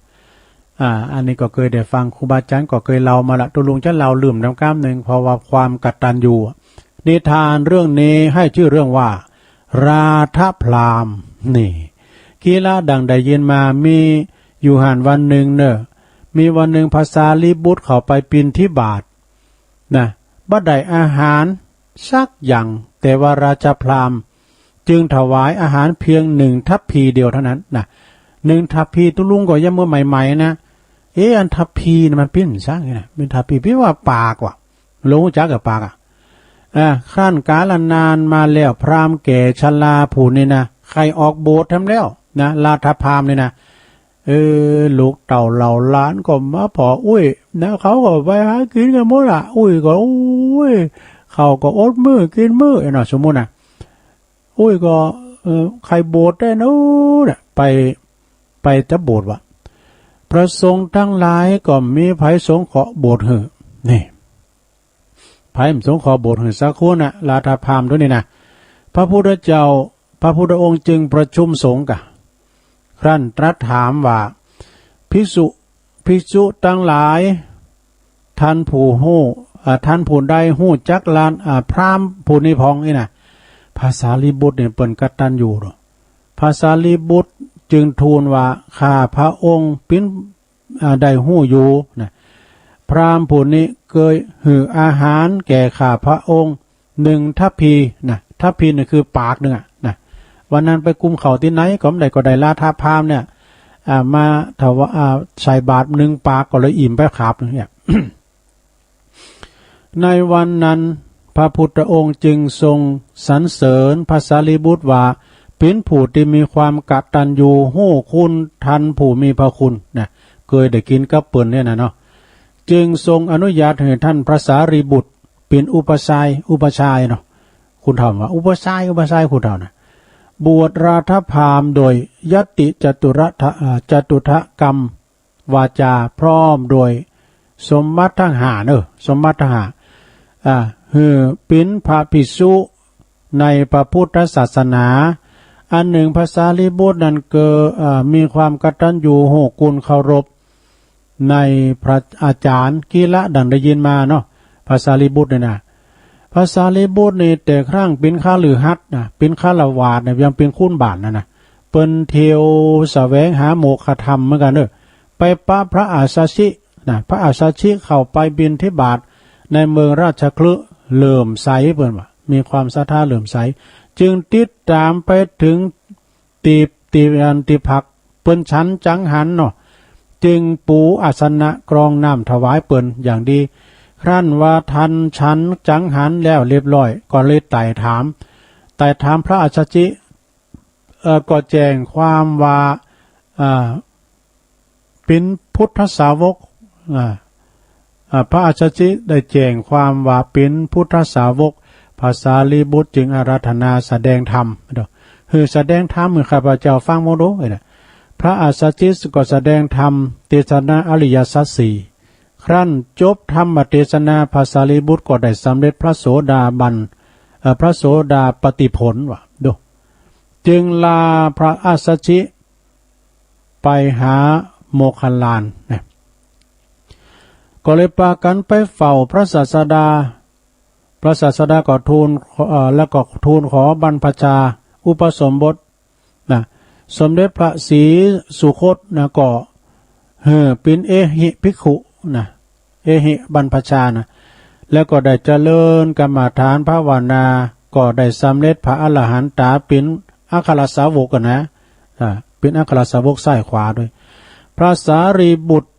อ่า อันนี้ก็เกยได้ฟัง ครูบาอาจ๋ารย์ก็เกยเล่ามาละ ตุ๊ลุงจะเล่าเลิ่มนำกำนึ่ง เพราะว่าความกตัญญู นิทานเรื่องนี้ให้ชื่อเรื่องว่า ราธพราหมณ์ นี่ กีละดั่งได้ยินมา มีอยู่หั้นวันนึ่งเน่อ มีวันนึ่งพระสารีบุตรเข้าไปบิณฑบาต นะ บ่ได้อาหารสักอย่าง แต่ว่าราธพราหมณ์จึงถวายอาหารเพียงหนึ่งทัพพีเดียวเท่านั้นนะ หนึ่งทัพพี ตุ๊ลุงก็ยังเมื่อใหม่ๆ นะ เอ๊ะ อันทัพพีน่ะมันเป๋นสักอย่างนะ เป๋นทัพพี เป๋นว่าปากว่ะ ลุงฮู้จักกับปากอะ อ่า ครั้นกาลนานมาแล้ว พราหมณ์แก่ชราผู้นี้นะ ใค่ออกบวชแหมแล้วนะ ราธพราหมณ์นี่นะ เออ ลูกเต้าเหล่าหลานก็มาผ่ออุ้ยนะ เขาก็ไปหากิ๋นกั๋นหมดละ อุ้ยก็ โอ้ย เขาก็อดมื้อกิ๋นมื้อเนาะ สมมุตินะ อุ้ยก็ เออ ใค่บวชได้เนาะ ไป ไปจะบวชว่ะ พระสงฆ์ตังหลายก็บ่มีใผสงเคราะห์บวชหื้อ นี่ ใผบ่สงเคราะห์บวชหื้อสักคนนะ ราธพราหมณ์ตัวนี้นะ พระพุทธเจ้า พระพุทธองค์จึงประชุมสงฆ์ก่ะ ครั้นตรัสถามว่า ภิกษุ ภิกษุตังหลาย ท่านผู้ฮู้ อ่า ท่านผู้ใดฮู้จักรา อ่า พราหมณ์ผู้นี้พ่อง นี่นะ พระสารีบุตรนี่เปิ้นกตัญญูเนาะ พระสารีบุตรจึงทูลว่า ข้าพระองค์เป๋น อ่า ได้ฮู้อยู่นะ พราหมณ์ผู้นี้เกยหื้ออาหารแก่ข้าพระองค์หนึ่งทัพพีนะ ทัพพีนี่คือปากนึ่งอะนะ วันนั้นไปกุมข้าวตี้ไหนก็บ่ได้ ก็ได้ราธพราหมณ์เนี่ย อ่า มาถวา- อ่า ใส่บาตรหนึ่งปากก็เลยอิ่มไปคาบนึ่งเนี่ย ในวันนั้นพระพุทธองค์จึงทรงสรรเสริญพระสารีบุตรว่า เป๋นผู้ตี้มีความกตัญญู ฮู้คุณท่านผู้มีพระคุณนะ เกยได้กิ๋นกับเปิ้นเนี่ยนะเนาะ จึงทรงอนุญาตหื้อท่านพระสารีบุตรเป๋นอุปัชฌาย์ อุปัชฌาย์เนาะ คนเฒ่าว่าอุปัชฌาย์ อุปัชฌาย์ คนเฒ่านะ บวชราธพราหมณ์โดยยัตติจตุรทะ- อ่า จตุทกรรม วาจาพร้อมโดยสมบัติตังห้าเนาะ สมบัติตังห้า อ่า หื้อเป๋นพระภิกษุในพระพุทธศาสนา อันนึ่งพระสารีบุตรนั้นเกย อ่า มีความกตัญญูฮู้คุณเคารพในพระอาจ๋ารย์ กีละดั่งได้ยินมาเนาะ พระสารีบุตรเนี่ยนะ พระสารีบุตรนี่แต่ครั้งเป๋นคฤหัสถ์นะ เป๋นฆราวาสเนี่ย ยังเป๋นคนบ้านนะนะ เปิ้นเที่ยวแสวงหาโมกขธรรมเหมือนกั๋นเนาะ ไปปะพระอัสสชินะ พระอัสสชิเข้าไปบิณฑบาตในเมืองราชคฤห์ เลื่อมใส เปิ้นว่ามีความศรัทธาเลื่อมใส จึงติดต๋ามไปเถิงตี้ ตี้ อันตี้พักเปิ้นฉันจังหันเนาะ จึงปูอาสนะกรองน้ำถวายเปิ้นอย่างดี ครั้นว่าท่านฉันจังหันแล้วเรียบร้อย ก็เลยไต่ถาม ไต่ถามพระอัสสชิ เอ่อ ก็แจ้งความว่า อ่า เป๋นพุทธสาวก อ่า อ่า พระอัสสชิได้แจ้งความว่าเป๋นพุทธสาวก พระสารีบุตรจึงอาราธนาแสดงธรรม หื้อแสดงธรรมหื้อข้าพเจ้าฟังหมดโอ้ยนะ พระอัสสชิก็แสดงธรรมเตสนาอริยสัจสี่ ครั้นจบธรรมเตสนา พระสารีบุตรก็ได้สำเร็จพระโสดาบัน เอ่อ พระโสดาปัตติผลว่ะ ดู จึงลาพระอัสสชิไปหาโมคคัลลานนะ ก็เลยปากั๋นไปเฝ้าพระศาสดา พระศาสดาก็ทูล เอ่อ แล้วก็ทูลขอบรรพชาอุปสมบทนะ สมเด็จพระศรีสุคตนะ ก็หื้อเป๋นเอหิภิกขุนะ เอหิบรรพชานะ แล้วก็ได้เจริญกรรมฐานภาวนา ก็ได้สำเร็จพระอรหันตา เป๋นอัครสาวกกั๋นนะ อ่า เป๋นอัครสาวกซ้ายขวาด้วย พระสารีบุตร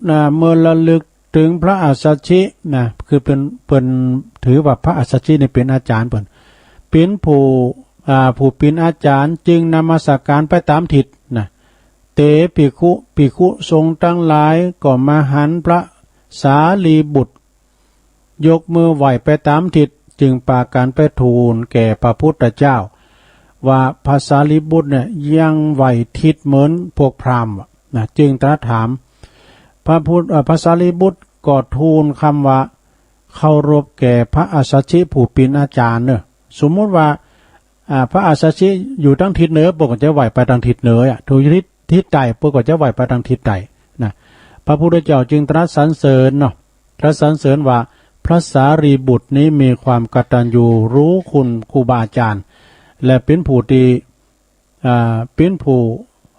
นะ เมื่อระลึกเถิงพระอัสสชินะ คือเปิ้น เปิ้นถือว่าพระอัสสชินี่เป๋นอาจ๋ารย์เปิ้น เป๋นผู้ อ่า ผู้เป๋นอาจ๋ารย์ จึงนมัสการไปต๋ามทิศนะ เต ภิกขุ ภิกขุสงฆ์ตังหลายก็มาหันพระสารีบุตร ยกมือไหว้ไปต๋ามทิศ จึงปากั๋นไปทูลแก่พระพุทธเจ้า ว่าพระสารีบุตรเนี่ยยังไหว้ทิศเหมือนพวกพราหมณ์นะ จึงตรัสถาม พระพุทธ เอ่อ พระสารีบุตรก็ทูลกำว่า เคารพแก่พระอัสสชิผู้เป๋นอาจ๋ารย์เน่อ สมมุติว่า อ่า พระอัสสชิอยู่ตางทิศเหนือ เปิ้นก็จะไหว้ไปตางทิศเหนืออะ ถูกทิศ ทิศใต้ เปิ้นก็จะไหว้ไปตางทิศใต้นะ พระพุทธเจ้าจึงตรัสสรรเสริญเนาะ ตรัสสรรเสริญว่า พระสารีบุตรนี้มีความกตัญญูรู้คุณครูบาอาจารย์ และเป๋นผู้ตี้ อ่า เป๋นผู้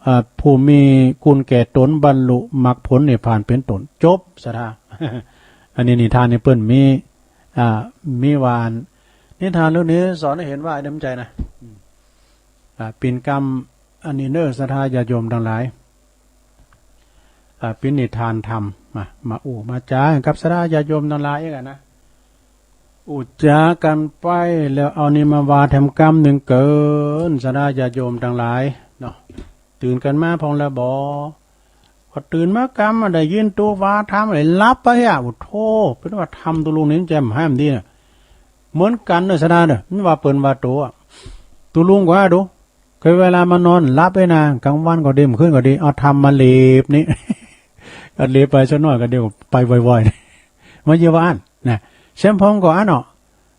อ่า ผู้มีคุณแก่ต๋น บรรลุมรรคผลนิพพานเป๋นต้น จบ ศรัทธา อันนี้นิทานนี่เปิ้นมี อ่า มีว่าอั้น นิทานเรื่องนี้สอนหื้อหันว่าไอ้น้ำใจ๋นะ อืม อ่า เป๋นกำ อันนี้เน่อ ศรัทธาญาติโยมตังหลาย อ่า เป๋นนิทานธรรม มา มาอู้มาจ๋ากับศรัทธาญาติโยมตังหลายเองอะนะ อู้จ๋ากั๋นไป แล้วเอานี่มาว่าแถมกำนึ่งเกิน ศรัทธาญาติโยมตังหลายเนาะ ตื่นกั๋นมาพ่องแล้วบ่ พอตื่นมากำมาได้ยินตุ๊ว่าธรรม ไอ้หลับไปอะ โอ้โธ่ เป๋นว่าธรรมตุ๊ลุงนี่มันจะบ่ให้มันดีนะ เหมือนกั๋นเน่อ ศรัทธาเน่อ มันว่าเปิ้นว่าตุ๊อะ ตุ๊ลุงก็ว่าดู คือเวลามานอนหลับไอ้นะ ก๋างวันก็ดี มื้อคืนก็ดี เอาธรรมมาเหล็บนี่ ก็เหล็บไปสักหน้อยก็เดี๋ยวไปว่อยๆ มาเยียะว่าอั้นนะ แซมพ่องก็อั้นเนาะ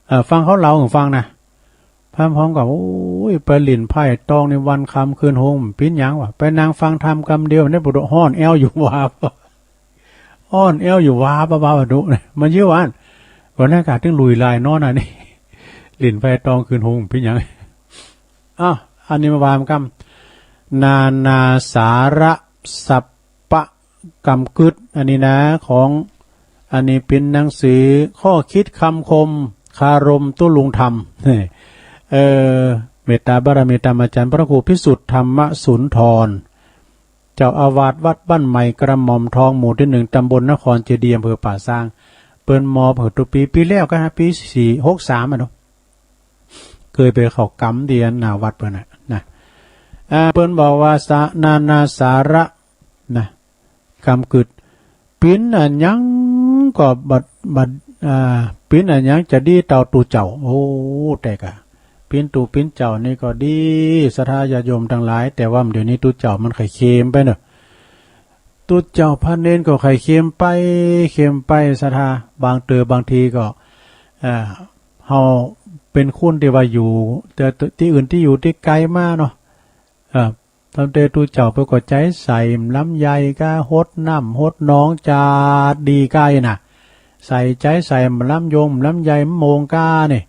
เอ่อ ฟังเขาเล่าหื้อฟังนะ แซมพ่องก็ โอ้ย ไปหลิ้นไพ่ตองนี่วันค่ำคืนฮง เป๋นหยังวะ ไปนั่งฟังธรรมกำเดียว ในปุโตะฮ้อนแอ้วอยู่วาบ ฮ้อนแอ้วอยู่วาบ วาบ วาบ วาบ ดู มาเยียะว่าอั้น ก็นั่นกะตึงลุยลายนอนอันนี้ หลิ้นไพ่ตองคืนฮง เป๋นหยัง อ้าว อันนี้มาว่ากัน นานาสาระสัพพะกำกึ๊ด อันนี้นะ ของ อันนี้เป๋นหนังสือข้อคิดคำคมคารมตุ๊ลุงธรรม เอ่อ เมตตาบารมีธรรมอาจารย์พระครูพิสุทธิ์ธรรมสุนทร เจ้าอาวาสวัดบ้านใหม่กระหม่อมทอง หมู่ตี้หนึ่ง ตำบลนครเจดีย์ อำเภอป่าซาง เปิ้นมอบหื้อตุ๊ปี ปีแล้วก็ฮะ ปีสี่ หกสามอะเนาะ เกยไปเข้ากำตี้หน้าวัดเปิ้นน่ะนะ อ่า เปิ้นบอกว่า สะ นานาสาระนะ กำกึ๊ด เป๋นอะหยังก็บ่ บ่ อ่า เป๋นอะหยังจะดีเต้าตุ๊เจ้า โอ้ แต่กะ เป๋นตุ๊เป๋นเจ้านี่ก็ดี ศรัทธาญาติโยมตังหลาย แต่ว่าเดี๋ยวนี้ตุ๊เจ้ามันใค่เข็มไปเนาะ ตุ๊เจ้าพระเณรก็ใค่เข็มไป เข็มไป ศรัทธา บางเตื้อบางทีก็ เอ่อ เฮาเป๋นคนตี้ว่าอยู่ แต่ตี้อื่นตี้อยู่ตี้ไก๋มาเนาะ เอ่อ ตั้งแต่ตุ๊เจ้าเปิ้นก็ใจ๋ใส่ บ่ล้ำใยก้า หดน้ำหดหนอง จ๋าดดีก้าอี้น่ะ ใส่ใจ๋ใส่ บ่ล้ำยง บ่ล้ำใย บ่โมงก้านี่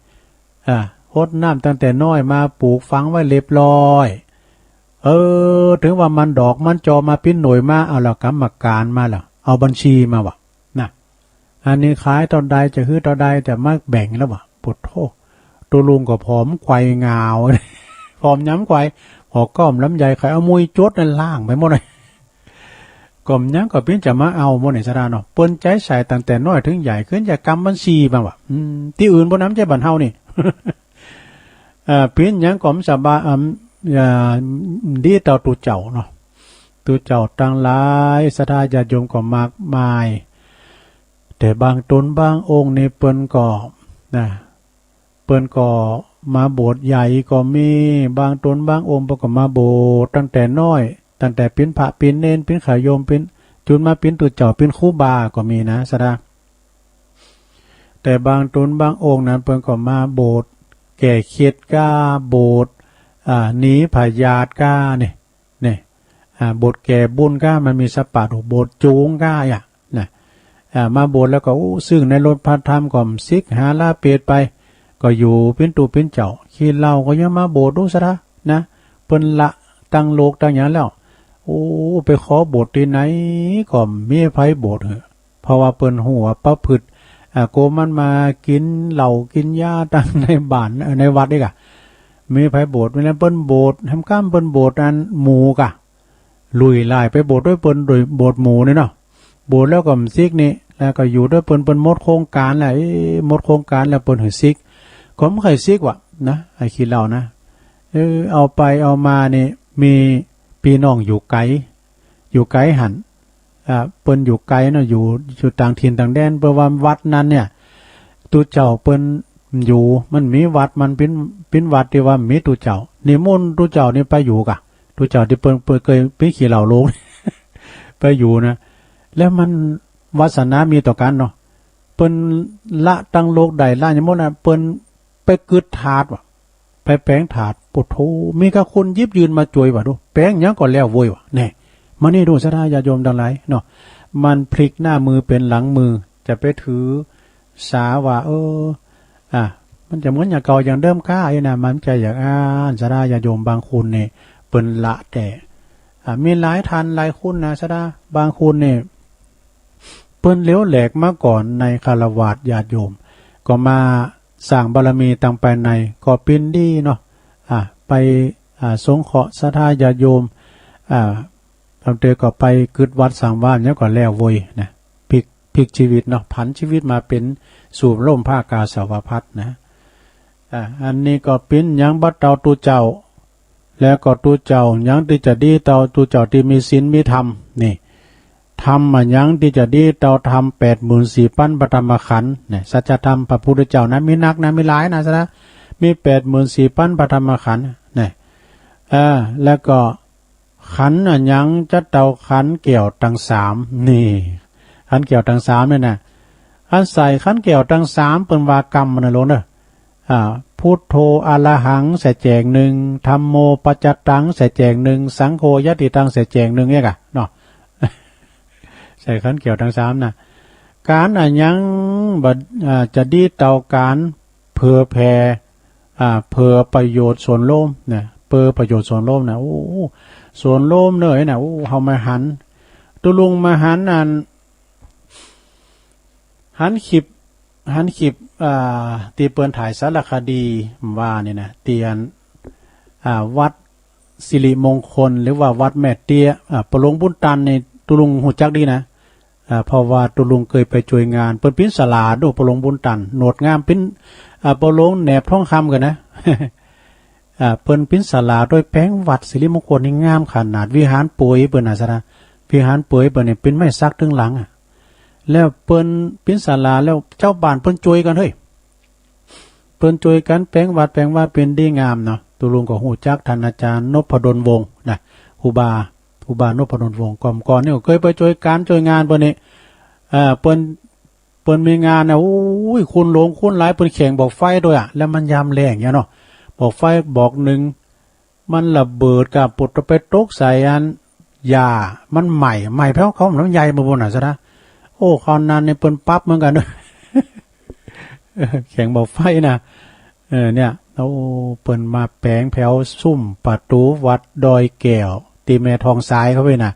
อ่า หดน้ำตั้งแต่น้อยมา ปลูกฝังไว้เรียบร้อย เออ ถึงว่ามันดอกมันจอมาปิ้นหน่วยมา เอาละ กรรมการมาละ เอาบัญชีมาว่ะ นะ อันนี้ขายเต้าใด จะหื้อเต้าใด จะมาแบ่งแล้วว่ะ โผดโธ่ ตุ๊ลุงก็ผอมไขว่งาว ผอมหยามไขว่ หอกก้อมลำไย ใค่เอามุยจดนั่นล้างไปหมดเลย ก็บ่ยังก็เปิ้นจะมาเอาหมดในสระเนาะ เปิ้นใจ๋ใส่ตั้งแต่น้อยเถิงใหญ่ ขึ้นจะกำบัญชีมาว่ะ อืม ตี้อื่นบ่ น้ำใจ๋บ้านเฮานี่ เอ่อ เปิ้นยังก็บ่สบาย อ่า อ่า ดีเต้าตุ๊เจ้าเนาะ ตุ๊เจ้าตังหลาย ศรัทธาญาติโยมก็มากมาย แต่บางต๋นบางองค์นี่เปิ้นก็ นะ เปิ้นก็มาบวชใหญ่ก็มี บางต๋นบางองค์เปิ้นก็มาบวชตั้งแต่น้อย ตั้งแต่เป๋นพระเป๋นเณร เป๋นขาโยม เป๋น จุ่นมาเป๋นตุ๊เจ้า เป๋นครูบาก็มีนะ ศรัทธา แต่บางต๋นบางองค์นั้นเปิ้นก็มาบวชแก้เคล็ดก้า บวช อ่า หนีพยาธิก้านี่ นี่ อ่า บวชแก้บุญก้า มันมีสปาด บวชจูงก้าอะ นะ อ่า มาบวชแล้วก็ อู้ ซึ่งในรสพระธรรมก็บ่ซิก หาลาเปตไป ก็อยู่เป๋นตุ๊เป๋นเจ้า ขี้เหล้าก็ยังมาบวชดู ศรัทธา นะ เปิ้นละตังโลกตังหยังแล้ว โอ้ ไปขอบวชตี้ไหนก็บ่มีใผบวชหื้อ เพราะว่าเปิ้นฮู้ว่าประพฤติ อ่า โกมันมากิ๋นเหล้ากิ๋นยาตังในบ้าน เอ่อ ในวัดอีกอะ มีใผบวช เวลาเปิ้นบวช แหมก้ำเปิ้นบวชอันหมู่ก้า ลุยลายไปบวชตวยเปิ้น โดยบวชหมู่นี่เนาะ บวชแล้วก็บ่ซิกนี่ แล้วก็อยู่ตวยเปิ้น เปิ้นหมดโครงก๋านแล้ว เอ๊ะ หมดโครงก๋านแล้วเปิ้นหื้อซิก ก็บ่ใค่ซิกว่ะ นะ ไอ้ขี้เหล้านะ เออ เอาไปเอามานี่ มีปี้น้องอยู่ไก๋ อยู่ไก๋หั้น อ่า เปิ้นอยู่ไก๋เนาะ อยู่ อยู่ต่างถิ่นต่างแดน เปิ้นว่าวัดนั้นเนี่ย ตุ๊เจ้าเปิ้นอยู่ มันมีวัด มันเป๋น เป๋นวัดตี้ว่ามีตุ๊เจ้า นิมนต์ตุ๊เจ้านี่ไปอยู่ก้า ตุ๊เจ้าตี้เปิ้น เปิ้นเกยเป๋นขี้เหล้าลง ไปอยู่นะ แล้วมันวาสนามีต่อกั๋นเนาะ เปิ้นละตังโลกได้ ละหยังหมดนะ เปิ้น ไปกึ๊ดถาดว่ะ ไปแป๋งถาด โอ้โธ่ มีก้าคนหยิบยื่นมาจ้วยว่ะ ดู แป๋งหยังก็แล้วเว้ยว่ะ แน่ มานี่ดู ศรัทธาญาติโยมตังหลายเนาะ มันพลิกหน้ามือเป๋นหลังมือ จะไปถือสาว่า เออ อ่ะ มันจะเหมือนอย่างเก่าอย่างเดิมก้าอี้นะ มันจะอย่างอั้น ศรัทธาญาติโยมบางคนนี่ เปิ้นละแต่ อ่ะ มีหลายท่านหลายคนนะ ศรัทธา บางคนนี่ เปิ้นเหลวแหลกมาก่อนในฆราวาสญาติโยม ก็มาสร้างบารมีตางภายใน ก็เป๋นดีเนาะ อ่ะ ไป อ่ะ สงเคราะห์ศรัทธาญาติโยม อ่ะ บางเตื้อก็ไปกึ๊ดวัดสร้างวา แล้วก็แล้วเว้ยนะ พลิก พลิกชีวิตเนาะ ผันชีวิตมาเป๋นสู่ร่มผ้ากาสาวพัสตร์นะ อ่ะ อันนี้ก็เป๋นหยังบ่เต้าตุ๊เจ้า แล้วก็ตุ๊เจ้าหยังตี้จะดีเต้าตุ๊เจ้าตี้มีศีลมีธรรม นี่ ธรรมอะหยังตี้จะดีเต้าธรรมแปดหมื่นสี่ปันพระธรรมขันธ์ เนี่ย สัจธรรมพระพุทธเจ้านะ มีนักนะ มีหลายนะ ศรัทธา มีแปดหมื่นสี่ปันพระธรรมขันธ์ เนี่ย อ่า แล้วก็ ขันอะหยังจะเต้าขันแก้วตังสาม นี่ ขันแก้วตังสามเนี่ยนะ อันใส่ขันแก้วตังสาม เปิ้นว่ากำมันนะหลวงเนอะ อ่า พุทโธอะระหัง ใส่แจงนึ่ง ธัมโมปัจจตัง ใส่แจงนึ่ง สังโฆญาติตัง ใส่แจงนึ่งเนี่ยกะเนาะ ใส่ขันแก้วตังสามนะ ก๋านอะหยังบ่ อ่า จะดีเต้าก๋านเผยแผ่ อ่า เผยประโยชน์ส่วนรวมนะ เผยประโยชน์ส่วนรวมนะ โอ้ ส่วนรวมเน่อนะ โอ้ เฮามาหัน ตุ๊ลุงมาหันอัน หันคลิป หันคลิป อ่า ตี้เปิ้นถ่ายสารคดีว่านี่นะ ตี้อัน อ่า วัดสิริมงคล หรือว่าวัดแม่เตี้ย อ่า ป้อหลวงบุญตันนี่ ตุ๊ลุงฮู้จักดีนะ อ่า เพราะว่าตุ๊ลุงเกยไปจ้วยงาน เปิ้นปิ้นศาลาดู ป้อหลวงบุญตัน โหนดงามปิ้น อ่า ป้อหลวงแหนบทองคำกั๋นนะ อ่า เปิ้นปิ้นศาลาโดยแป๋งวัดสิริมงคลนี่งามขนาด วิหารเปยเปิ้นนะ ศรัทธา วิหารเปยเปิ้นนี่ปิ้นไม้สักตึงหลังอะ แล้วเปิ้นปิ้นศาลาแล้วเจ้าบ้านเปิ้นจ้วยกั๋นเฮ้ย เปิ้นจ้วยกั๋นแป๋งวัด แป๋งวัดเป๋นดีงามเนาะ ตุ๊ลุงก็ฮู้จักต้านอาจารย์นพดลวงศ์นะ ครูบา ครูบานพดลวงศ์ ก่อมก่อนนี่ก็เกยไปจ้วยก๋านจ้วยงานเปิ้นนี่ เอ่อ เปิ้น เปิ้นมีงานนะ โอ้ย คนหลงคนหลาย เปิ้นแข่งบอกไฟด้วยอะ แล้วมันยามแล้งเนี่ยเนาะ บอกไฟบอกนึ่ง มันระเบิดกาปุดไปตกใส่อันหญ้า มันไหม้ ไหม้แผ้วเขา มันใหญ่มาบนน่ะ ศรัทธา โอ้ คราวนั้นนี่เปิ้นปรับเหมือนกั๋น แข่งบอกไฟนะ เออ เนี่ย โอ้ เปิ้นมาแป๋งแผ้วซุ่มประตู๋วัดดอยแก้ว ตี้แม่ทองสายเขาเว้ยนะ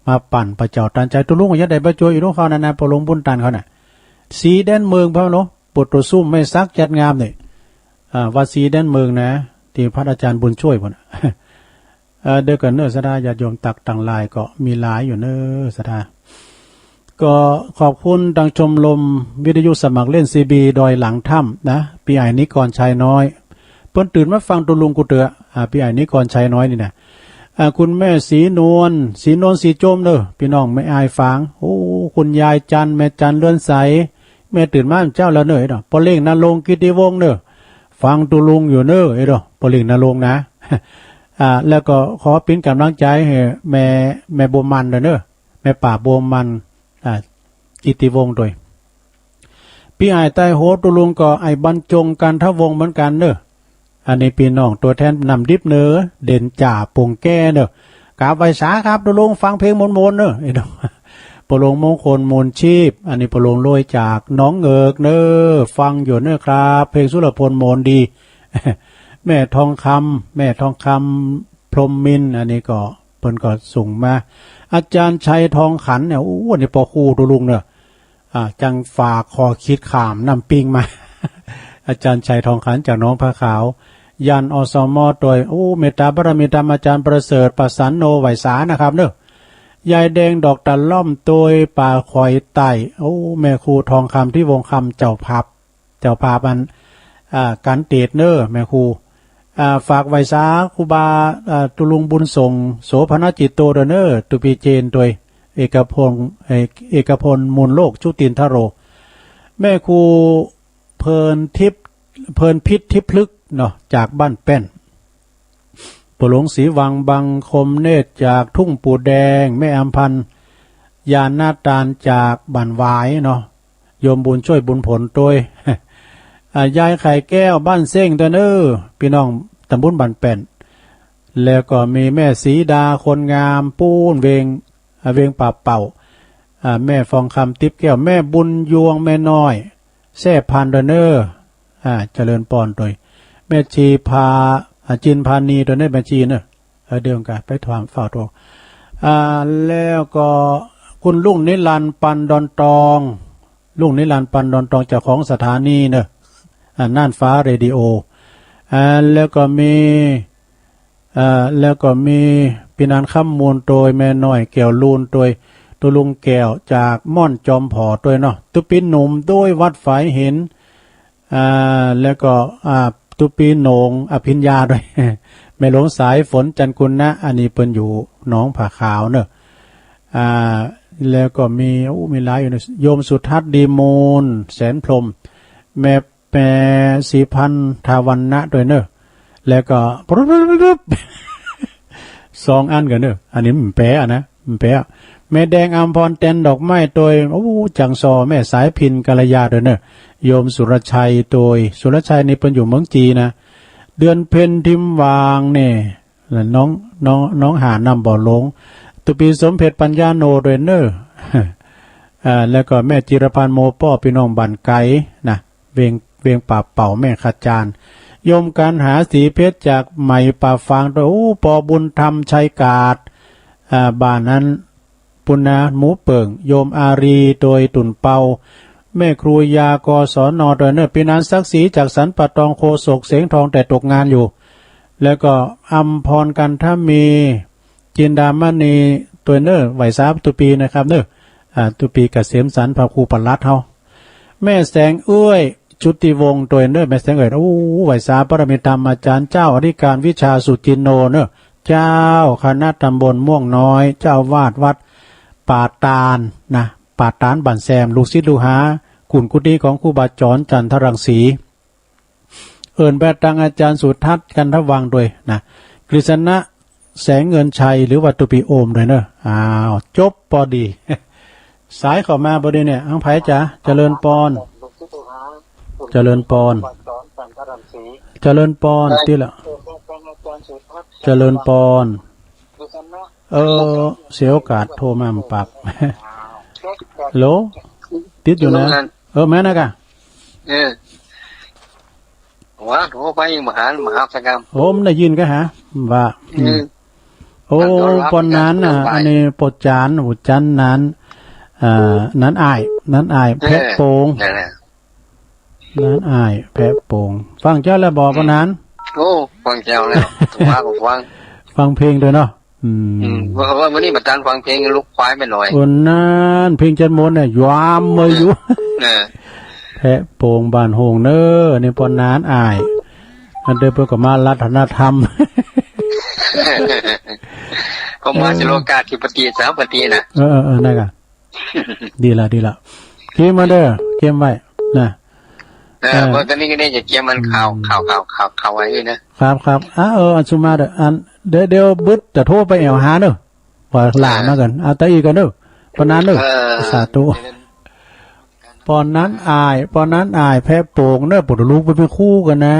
มาปั้นพระเจ้าตันชัย ตุ๊ลุงก็ยังได้ไปจ้วยอยู่ตรงเขานั่นนะ ป้อหลวงบุญตันเขาน่ะ สีแดนเมืองพร้อมเนาะ ปวดตั๋วซุ่มไม้สักจัดงามนี่ อ่า วัดสีแดนเมืองนะ ตี้พระอาจารย์บุญช่วยพุ้นน่ะ เอ่อ เดียวกั๋นเน่อ ศรัทธาญาติโยมตั๊กตังหลายก็มีหลายอยู่เน่อ ศรัทธา ก็ขอบคุณตางชมรมวิทยุสมัครเล่นซีบีดอยหลังถ้ำนะ ปี้ใหญ่นิกรชัยน้อย เปิ้นตื่นมาฟังตุ๊ลุงกู้เตื้อ อ่า ปี้ใหญ่นิกรชัยน้อยนี่นะ อ่า คุณแม่ศรีนวล ศรีนวลศรีโจมเน่อ ปี้น้องแม่อายฝาง โอ้ คุณยายจันทร์ แม่จันทร์เรือนใส แม่ตื่นมาเจ๊าแล้วเน่อเนาะ ป้อเล็งนรงค์ กิตติวงศ์เน่อ ฟังตุ๊ลุงอยู่เน่อ เอ้ยเนาะ ป้อเล็งนรงค์นะ อ่า แล้วก็ขอเป๋นก๋ำลังใจ๋หื้อแม่ แม่บัวมันเน่อ แม่ป้าบัวมัน อ่า กิตติวงศ์ตวย ปี้อ้ายใต้โหตุ๊ลุงก็ไอ้บรรจง กันทวงศ์เหมือนกั๋นเน่อ อันนี้ปี้น้องตั๋วแทนน้ำดิบเน่อ เด่นจ่า ปงแก้เน่อ กราบไหว้สาครับตุ๊ลุง ฟังเพลงม่วนๆ เน่อ ไอ้น้อง ป้อหลวงมงคล มูลชีพ อันนี้ป้อหลวงโรยจากหนองเงิกเน่อ ฟังอยู่เน่อครับ เพลงสุรพลม่วนดี แม่ทองคำ แม่ทองคำ พรหมมินทร์ อันนี้ก็ เปิ้นก็ส่งมา อาจารย์ชัยทองขันเนี่ย โอ้ อันนี้ป้อครูตุ๊ลุงเน่อ อ่า จังฝากข้อคิดข้ามน้ำปิงมา อาจารย์ชัยทองขันจากหนองผาขาว ยัน อสม ตวย โอ้ เมตตาบารมีธรรมอาจารย์ประเสริฐ ประสันโน ไหว้สานะครับเน่อ ยายแดง ดอกตะล่อม ตวย ป่าข่อยใต้ โอ้ แม่ครูทองคำ ที่วงคำ เจ้าภาพ เจ้าภาพอัน อ่า ก๋านเตศน์เน่อ แม่ครู อ่า ฝากไหว้สาครูบา อ่า ตุ๊ลุงบุญส่ง โสภณจิตโต เด้อเน่อ ตุ๊ปี้เจนตวย เอกพล เอก เอกพล มูลโลก ชุตินทโร แม่ครู เพลินทิพย์ เพลินพิษทิพย์พลึกษ์เนาะ จากบ้านแป้น ป้อหลวงศรีวัง บังคมเนตร จากทุ่งปู่แดง แม่อำพันธ์ ญาณาตาน จากบ้านหวายเนาะ โยมบุญช่วย บุญผลตวย อ่า ยายไข่แก้วบ้านเซ้งตวยเน่อ ปี้น้องตำบลบ้านแป้น แล้วก็มีแม่สีดาคนงามปู๊นเวง อ่า เวงป่าเป้า อ่า แม่ฟองคำติ๊บแก้ว แม่บุญยวง แม่น้อยแซ่พันตวยเน่อ อ่า เจริญปอนตวย แม่ชีพา อ่า จินพานีตวยเน่อ แม่ชีเน่อ เออ เดี๋ยวกั๋นไปถามฝ่าโต อ่า แล้วก็คุณลุงนิรันดร์ปันดอนตอง ลุงนิรันดร์ปันดอนตอง เจ้าของสถานีเน่อ อ่า น่านฟ้าเรดิโอ อ่า แล้วก็มี อ่า แล้วก็มีปี้นานคำมูลตวย แม่น้อยแก้วลูนตวย ตุ๊ลุงแก้วจากม่อนจอมผอตวยเนาะ ตุ๊ปี้หนุ่มตวยวัดฝายหิน อ่า แล้วก็ อ่า ตุ๊ปี้โหน่งอภิญญาตวย แม่หลวงสายฝนจันทร์กุณะ อันนี้เปิ้นอยู่หนองผาขาวเน่อ อ่า แล้วก็มี โอ้ มีหลายอยู่เน่อ โยมสุทัศน์ดีมูล แสนพรหม แม่ แม่สีพันธวรรณะตวยเน่อ แล้วก็ สองอันกั๋นเน่อ อันนี้มันแป๋อะนะ มันแป๋อะ แม่แดงอำพร แตนดอกไม้ตวย โอ้ จังซอ แม่สายพิณ กัลยาตวยเน่อ โยมสุรชัยตวย สุรชัยนี่เปิ้นอยู่เมืองจีนนะ เดือนเพ็ญทิมวางเนี่ย น้อง น้อง น้องหาดน้ำบ่อหลง ตุ๊ปี้สมเพชรปัญญาโนตวยเน่อ อ่า แล้วก็แม่จิรพันธ์โมป้อ ปี้น้องบ้านไก๋นะ เวง เวงป่าเป้า แม่ขจาร โยมกันหาสีเพชรจากไหมป่าฟางตวย โอ้ ปอบุญธรรมชัยกาด อ่า บ้านนั้น ปุณณาหมูเปิ่ง โยมอารีตวย ตุ่นเปา แม่ครูยา กศน ตวยเน่อ ปี้นานศักดิ์ศรีจากสันป่าตอง โฆษกเสียงทองแต่ตกงานอยู่ แล้วก็อำพรกันทมี จินดามณีตวยเน่อ ไหว้สาตุ๊ปี้นะครับเน่อ อ่า ตุ๊ปี้เกษมสันต์ พระครูปลัดเฮา แม่แสงเอื้อย ชุติวงศ์ตวยเน่อ แม่แสงเอื้อย โอ้ ไหว้สาปารมีธรรมอาจารย์ เจ้าอธิการวิชาสุจินโนเน่อ เจ้าคณะตำบลม่วงน้อย เจ้าอาวาสวัดป่าตาลนะ ป่าตาลบ้านแซม ลูกศิษย์ลูกหา กุนกุฏิของครูบาจรจันทรังสี เอิ้นไปตังอาจารย์สุทัศน์กันทวังตวยนะ กฤษณะแสงเงินชัย หรือว่าตุ๊ปี้โอมตวยเน่อ อ้าว จบปอดี สายเข้ามาปอดีเนี่ย อังไผจ๋า เจริญปอน เจริญปอน เจริญปอน ตี้ละ เจริญปอน เออ เสียโอกาสโทรมามันปาก ฮัลโหล ติดอยู่นะ เออ แม่นนะกะ เออ ว่าโทรไปมหา มหาสกรรม โอ้ มันได้ยินกะหา ว่า อืม อืม โอ้ ปอนนานน่ะ อันนี้ปอจ๋าน โอ้ จ๋านนาน อ่า นานอ้าย นานอ้าย แพะโป่ง นั่นแหละ นานอ้าย แพะโป่ง ฟังเจ้าแล้วบ่ ปอนนาน โอ้ ฟังเจ้าแล้ว ว่าก็ฟัง ฟังเพลงตวยเนาะ อืม อืม ว่า ว่ามื้อนี้บ่ตันฟังเพลง ลูกควายไปหน่อย โอ้ นาน เพลงจันทร์มนต์เนี่ย ยามมาอยู่ เออ แพะโป่งบ้านโฮงเน่อ อันนี้ปอนนานอ้าย อันเดียวเปิ้นก็มารัตนธรรม ก็มา เออ สิโลกาธิปติสามปติน่ะ เออ เออ เออ นั่นกะ ดีละ ดีละ เก็บมาเด้อ เก็บไว้นะ เออ เออ เพราะตอนนี้ก็ได้จะเก็บมัน อืม ข่าว ข่าว ข่าว ข่าว ข่าวไว้นะ ครับ ครับ อ่ะ เออ อันสุมาเด้อ อัน เดี๋ยว เดี๋ยวบึดจะโทรไปแอ่วหาเน่อ ว่าหล้ามาก่อน เอาตะอี้ก่อนเน่อ ปอนนานเน่อ เออ สาธุ ปอนนานอ้าย ปอนนานอ้าย แพะโป่งเน่อ ปุถุลูกไปเป็นคู่กันนะ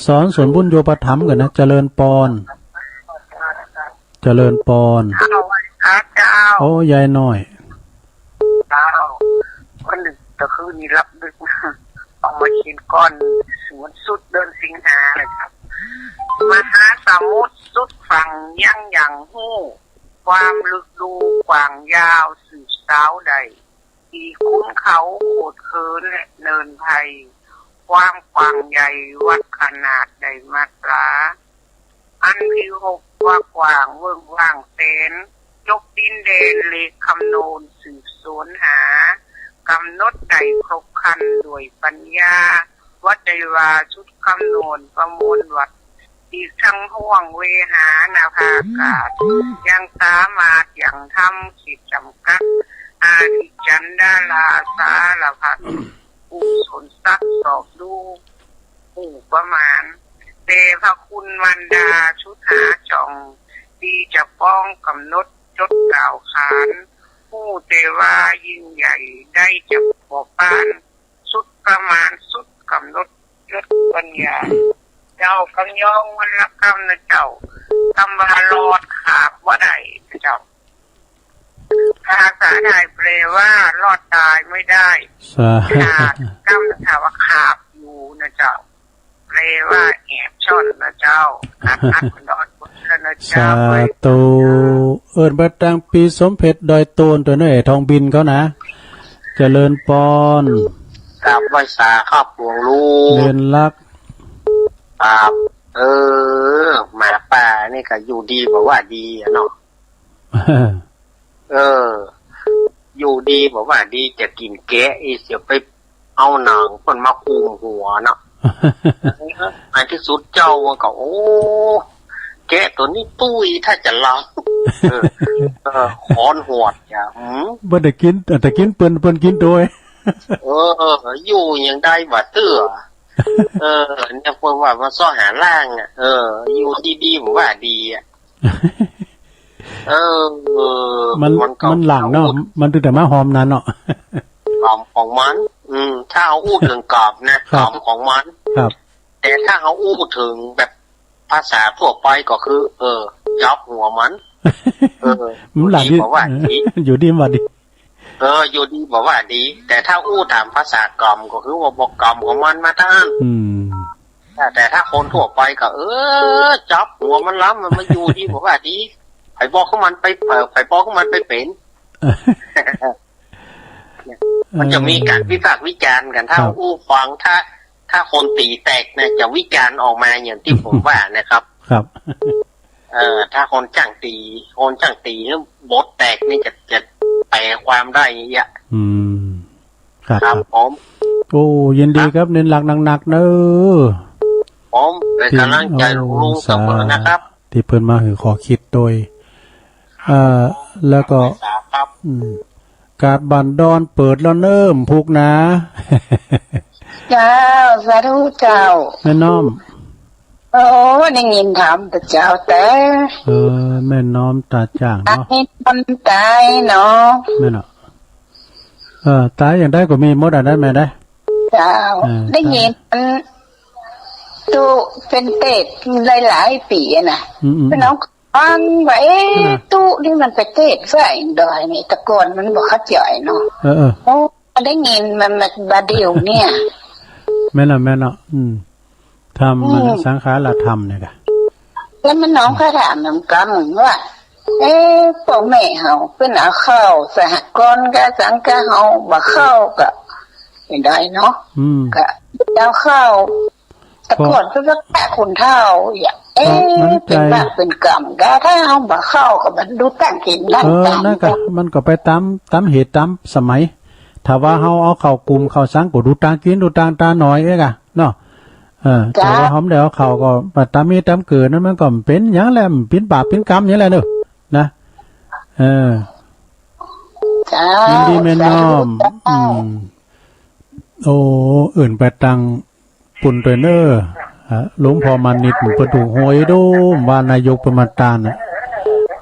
สอนสวนบุญโยปถัมภ์กันนะ เจริญปอน เจริญปอน เจ้า พระเจ้า โอ้ ยายน้อย เจ้า วันหนึ่งก็คือนี่รับดึก เอามาเขียนก่อน สวดสุดเดือนสิงหาเลยครับ มหาสมุทรสุดฝั่งยังหยังฮู้ ความลึกลูกว้างยาวสืบสาวได้ ที่ขุนเขาโขดเขินและเนินไพร ความกว้างใหญ่วัดขนาดได้มาตรา อันพิภพว่ากว้างเวิ้งว่างแสน จบดินแดนเลขคำนวณสืบสวนหา กำหนดได้ครบครันด้วยปัญญา วัดได้ว่าสุดคำนวณประมวลวัด อีกทั้งห้วงเวหานาภาอากาศ ยังสามารถยังทำขีดจำกัด อาทิจันดาราสารพัด ผู้สนสักสอบดู ผู้ประมาณ แต่พระคุณมารดาชุดหาจ่อง ดีจะป้องกำหนดจดกล่าวขาน ผู้แต่ว่ายิ่งใหญ่ได้จะบ่ปาน สุดประมาณสุดกำหนด เนี่ย เจ้า กำยองวันละกำนะเจ้า กำว่ารอดขาบบ่ได้นะเจ้า ภาษาไทยแปลว่ารอดตายไม่ได้ สา ขาดกำ ถามว่าขาบอยู่นะเจ้า แปลว่าแอบซ่อนนะเจ้า อัดอัดคุณออดคุณเชิญนะเจ้า สาธุ เอิ้นไปตางปี๋สมเพ็ญดอยโตน ตั๋วเน่อ ไอ้ทองบินเขานะ เจริญปอน กราบไหว้สาครับหลวงลุง เรือนรัก ครับ เออ หมาป่านี่ก็อยู่ดีบ่ว่าดีอะเนาะ เออ อยู่ดีบ่ว่าดี จะกิ๋นแกะอีเสียไปเอาหนังเปิ้นมาคลุมหัวเนาะ ในที่สุดเจ้ามันก็ โอ้ แกะตั๋วนี้ตุ้ยถ้าจะหลับ เออ เออ ขอนหวดอย่า หืม บ่ได้กิ๋น แต่กิ๋นเปิ้น เปิ้นกิ๋นโตย เออ อยู่ยังได้บ่เตื้อ เออ เนี่ยเปิ้นว่ามาเซาะหาร่างอะ เออ อยู่ดีๆ บ่ว่าดีอะ เออ มัน มันก็ มันหลังเนาะ มันตึงได้มาหอมนั้นเนาะ กรรมของมัน อืม ถ้าเฮาอู้เถิงกรรมนะ ครับ กรรมของมัน ครับ แต่ถ้าเฮาอู้เถิงแบบภาษาทั่วไปก็คือ เออ จับหัวมัน เออ มันหลัง อยู่ดีบ่ว่าดี อยู่ดีบ่ว่าดี เออ อยู่ดีบ่ว่าดี แต่ถ้าอู้ต๋ามภาษากรรมก็คือว่าบ่กรรมของมันมาตั้ง อืม แต่ แต่ถ้าคนทั่วไปก็ เออ จับหัวมันลำ มันมาอยู่ดีบ่ว่าดี ใผบอกของมันไป เออ ใผบอกของมันไปเป๋น มันจะมีก๋านวิพากษ์วิจารณ์กั๋น ถ้า ครับ อู้ฟัง ถ้า ถ้าคนตี๋แตกเนี่ย จะวิจารณ์ออกมาอย่างตี้ผมว่านะครับ ครับ เออ ถ้าคนจ้างตี๋ คนจ้างตี๋เนี่ย บทแตกนี่จะ จะแปลความได้อย่างเงี้ย อืม ครับ ครับผม โอ้ ยินดีครับ เน้นหลักหนักๆ เน้อ ผมเป๋นก๋ำลังใจ๋ลุงๆ เสมอนะครับ ตี้เปิ้นมาหื้อข้อคิดโตย เอ่อ แล้วก็ ครับ อืม กาดบ้านดอนเปิดแล้วเน้อ พุกหนา เจ้า สาธุเจ้า แม่น้อม โอ้ ได้ยินถามแต่เจ้าแต่ เออ แม่น้อมต๋าจ่างเนาะ อันนี้คนต๋ายเนาะ แม่นเนาะ เออ ต๋ายอย่างใดก็มีหมดอะ ได้แม่ได้ เจ้า เออ ได้ยินมันตุ๊เป๋นเปรตหลายๆ ปี๋อะนะ อืมๆ พี่น้องฟังว่า เอ๊ะ ตุ๊นี่มันไปเทศน์ไว้ดอยนี่ แต่ก่อนมันบ่เข้าใจ๋เนาะ เออๆ โอ้ ได้ยินมันมา บ่าเดี่ยวเนี่ย แม่นละ แม่นละ อืม ธรรม อืม สังขารธรรมเนี่ยกะ แล้วมันน้องเขาถามนำกั๋นว่า เอ๊ะ ป้อแม่เฮาเปิ้นเอาเข้าสหกรณ์กะสังกะ เฮาบ่เข้ากะบ่ได้เนาะ อืม กะเอาเข้า แต่ก่อนเปิ้นว่าแปะคนเฒ่าอย่าง เอ๊ะ มันใจ๋ เป๋นบาปเป๋นกรรมกะ ถ้าเฮาบ่เข้ากะบ่ดูตั้งกิ๋นดั้ง เออ ต๋าม นั่นกะ มันก็ไปต๋าม ต๋ามเหตุต๋ามสมัย ถ้าว่าเฮาเอาเข้ากลุ่มเข้าสังก็ดูตั้งกิ๋น ดูตั้งต๋าหน่อยเอ๊ะกะ เนาะ เออ เจ้า แต่ว่าเฮาบ่ได้เอาเข้าก็ต๋ามมีต๋ามเกิดนั้น มันก็เป๋นอย่างแหละ เป๋นบาปเป๋นกรรมอย่างแหละเนาะ นะ เออ เจ้า ยินดีแม่น้อม สาธุเจ้า อืม โอ้ เอิ้นไปตาง ปุ้นตวยเน่อ อ่ะ หลวงพ่อมานิต เปิ้นถูกหวยดู ว่านายกเปิ้นมาตานน่ะ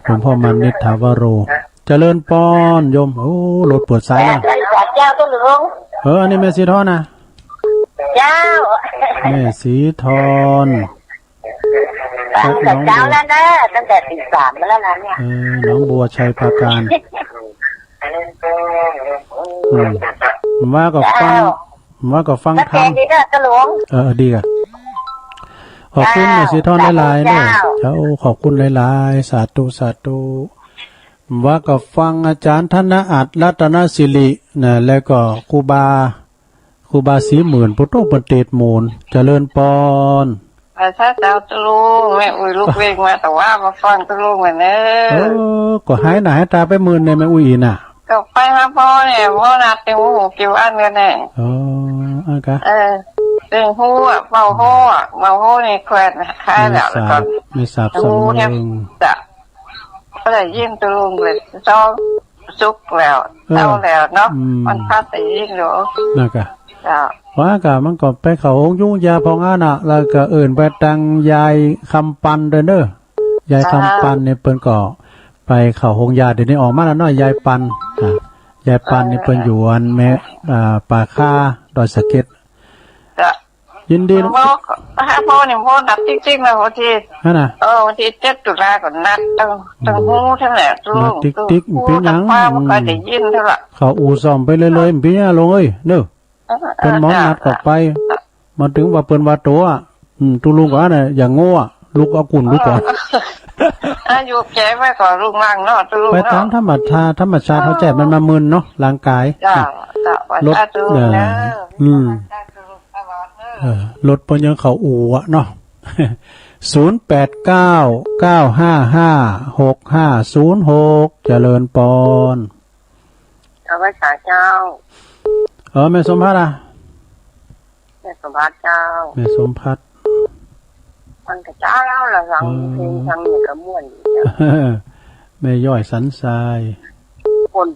หลวงพ่อมานิต ถาวโร เจริญปอน โยม โอ้ รถเปิดสายแล้ว เจ้า เจ้า เจ้าหลวง เออ อันนี้แม่สีทอนนะ เจ้า แม่สีทอน ตั้งแต่เช้าแล้วนะ ตั้งแต่ตีสามมาแล้วนะเนี่ย เออ หนองบัวไชยปราการ อืม ว่าก็ฟัง เจ้า ว่าก็ฟังธรรม ดีเด้อเจ้าหลวง เออ ดีอะ ขอบคุณ เจ้า แม่สีทอนหลายๆ เจ้า เน่อ เจ้า ขอบคุณหลายๆ สาธุ สาธุ ว่าก็ฟังอาจ๋ารย์ธนอัต รัตนสิรินะ แล้วก็ครูบา ครูบาศรีหมื่น ผู้โตเปิ้นเตศน์หมุน เจริญปอน เออ เจ้า เจ้าหลวง แม่อุ๊ยลุกเว่งมา แต่ว่ามาฟังเจ้าหลวงมาเน่อ เออ ก็หายหน้าหายต๋าไปเมินแน่ แม่อุ๊ยน่ะ ก็ไปมาปอเนี่ย ปอนัดเตียวหูเตียวอั้นกั๋นแน่ อ๋อ อั้นกะ เออ เตียวหูอะ เป่าหู้อะ เป่าหู้นี่แควนคล้ายแล้ว แม่สาบ แล้วก็ แม่สาบ หูเนี่ย สำเริง จะ ก็ได้ยินเจ้าหลวงเลย เจ้าสุขแล้ว เออ เจ้าแล้วเนาะ อืม มันพัดได้ยินอยู่ นั่นกะ เจ้า ว่าก็มันก็ไปเข้าโฮงยุงยาพ่องอั้นน่ะ แล้วก็เอิ้นไปตางยายคำปันตวยเน่อ ยายคำปันเนี่ยเปิ้นก็ไปเข้าโฮงยา เดี๋ยวนี้ออกมาแล้วเนาะ ยายปัน อ่ะ ยายปันนี่เปิ้นอยู่อันแม่ อ่า ป่าคาดอยสะเก็ด เจ้า ยินดี เมื่อ ห้า เมื่อนี่เมื่อนัดติ๊กๆ นะ วันตี้ หั้นน่ะ เออ วันตี้เจ็ดตุลาก็นัดตึง ตึง อืม ฮู้เท่านั้นแหละ นัดติ๊กๆ ตึงฮู้ เป๋นหยัง ตึงฟ้า อืม บ่ค่อยได้ยินเท่านั้น เขาอู้ซ่อมไปเรื่อยๆ เป๋นหยังลุงเอ้ย เนาะ เออ เปิ้นหมอนัดก็ไป เออ มาเถิงว่าเปิ้นว่าโตอะ อืม ตุ๊ลุงก็อันน่ะ อย่างโง่อะ ลุกเอากุ่นลุกก่อน เออ อายุแก่ไปก็ลุงลังเนาะ ตุ๊ลุงเนาะ ไปต๋ามธรรมชาติ ธรรมชาติ เออ เฮาแจ้ มันมาเมินเนาะ ร่างกาย เจ้า เนาะ เจ้า รถ สาธุ เออ เด้อ อืม สาธุ ตลอดเด้อ เออ รถเปิ้นยังเข้าอู่อะเนาะ ศูนย์แปดเก้า เก้าห้าห้า หกห้าศูนย์หก เจริญปอน เอาไว้สาเจ้า เออ แม่สมภัทรอะ แม่สมภัทรเจ้า แม่สมภัทร ฟังแต่เจ้าละ ฟัง เออ เพลงฟังนี่ก็ม่วนดีเจ้า แม่ย้อยสันทราย ฝน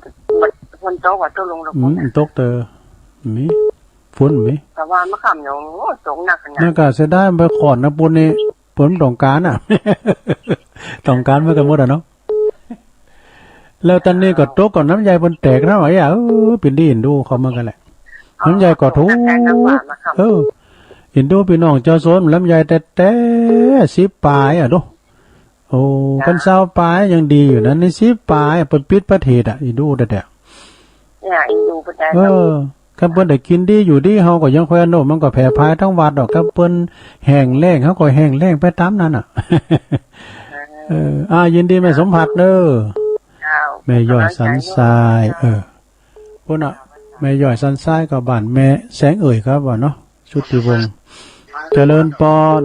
ฝนตกว่าตุ๊ลุงละ อืม ฝนน่ะ ตกเตอ มี ฝนมี แต่ว่าเมื่อค่ำเนี่ย โอ้ ตกหนักขนาด นั่นก็เสียดาย ไปขอนนะปูนนี่ เปิ้นต้องก๋านอะ ต้องก๋านเหมือนกั๋นหมดอะเนาะ แล้วต๋อนนี้ก็ตกก่อนน้ำใยเปิ้นแตกแล้วอะ เออ เป๋นตี้เอ็นดูเขาเหมือนกั๋นแหละ น้ำใยก็ถูก เออ เอ็นดูปี้น้องเจ้าโซน ลำไยแต๊ๆ สิบป๋ายอะดู โอ้ คันซาวป๋ายยังดีอยู่นะ นี่สิบป๋ายอะ เปิ้นปิดประเทศอะ เอ็นดูแต๊ๆ เนี่ย เอ็นดูเปิ้นได้ เออ คันเปิ้นได้กิ๋นดีอยู่ดี เฮาก็ยังแควนโน่น มันก็แผ่พายทั้งวัดดอก คันเปิ้นแห้งแล้ง เฮาก็แห้งแล้งไปต๋ามนั้นอะ เออ อ่า ยินดีแม่สมภัทรเด้อ เจ้า แม่ย้อยสันทราย เออ พุ้นน่ะ แม่ย้อยสันทรายก็บ้านแม่แสงเอ่ยครับว่าเนาะ ชุติวงศ์ เจริญปอน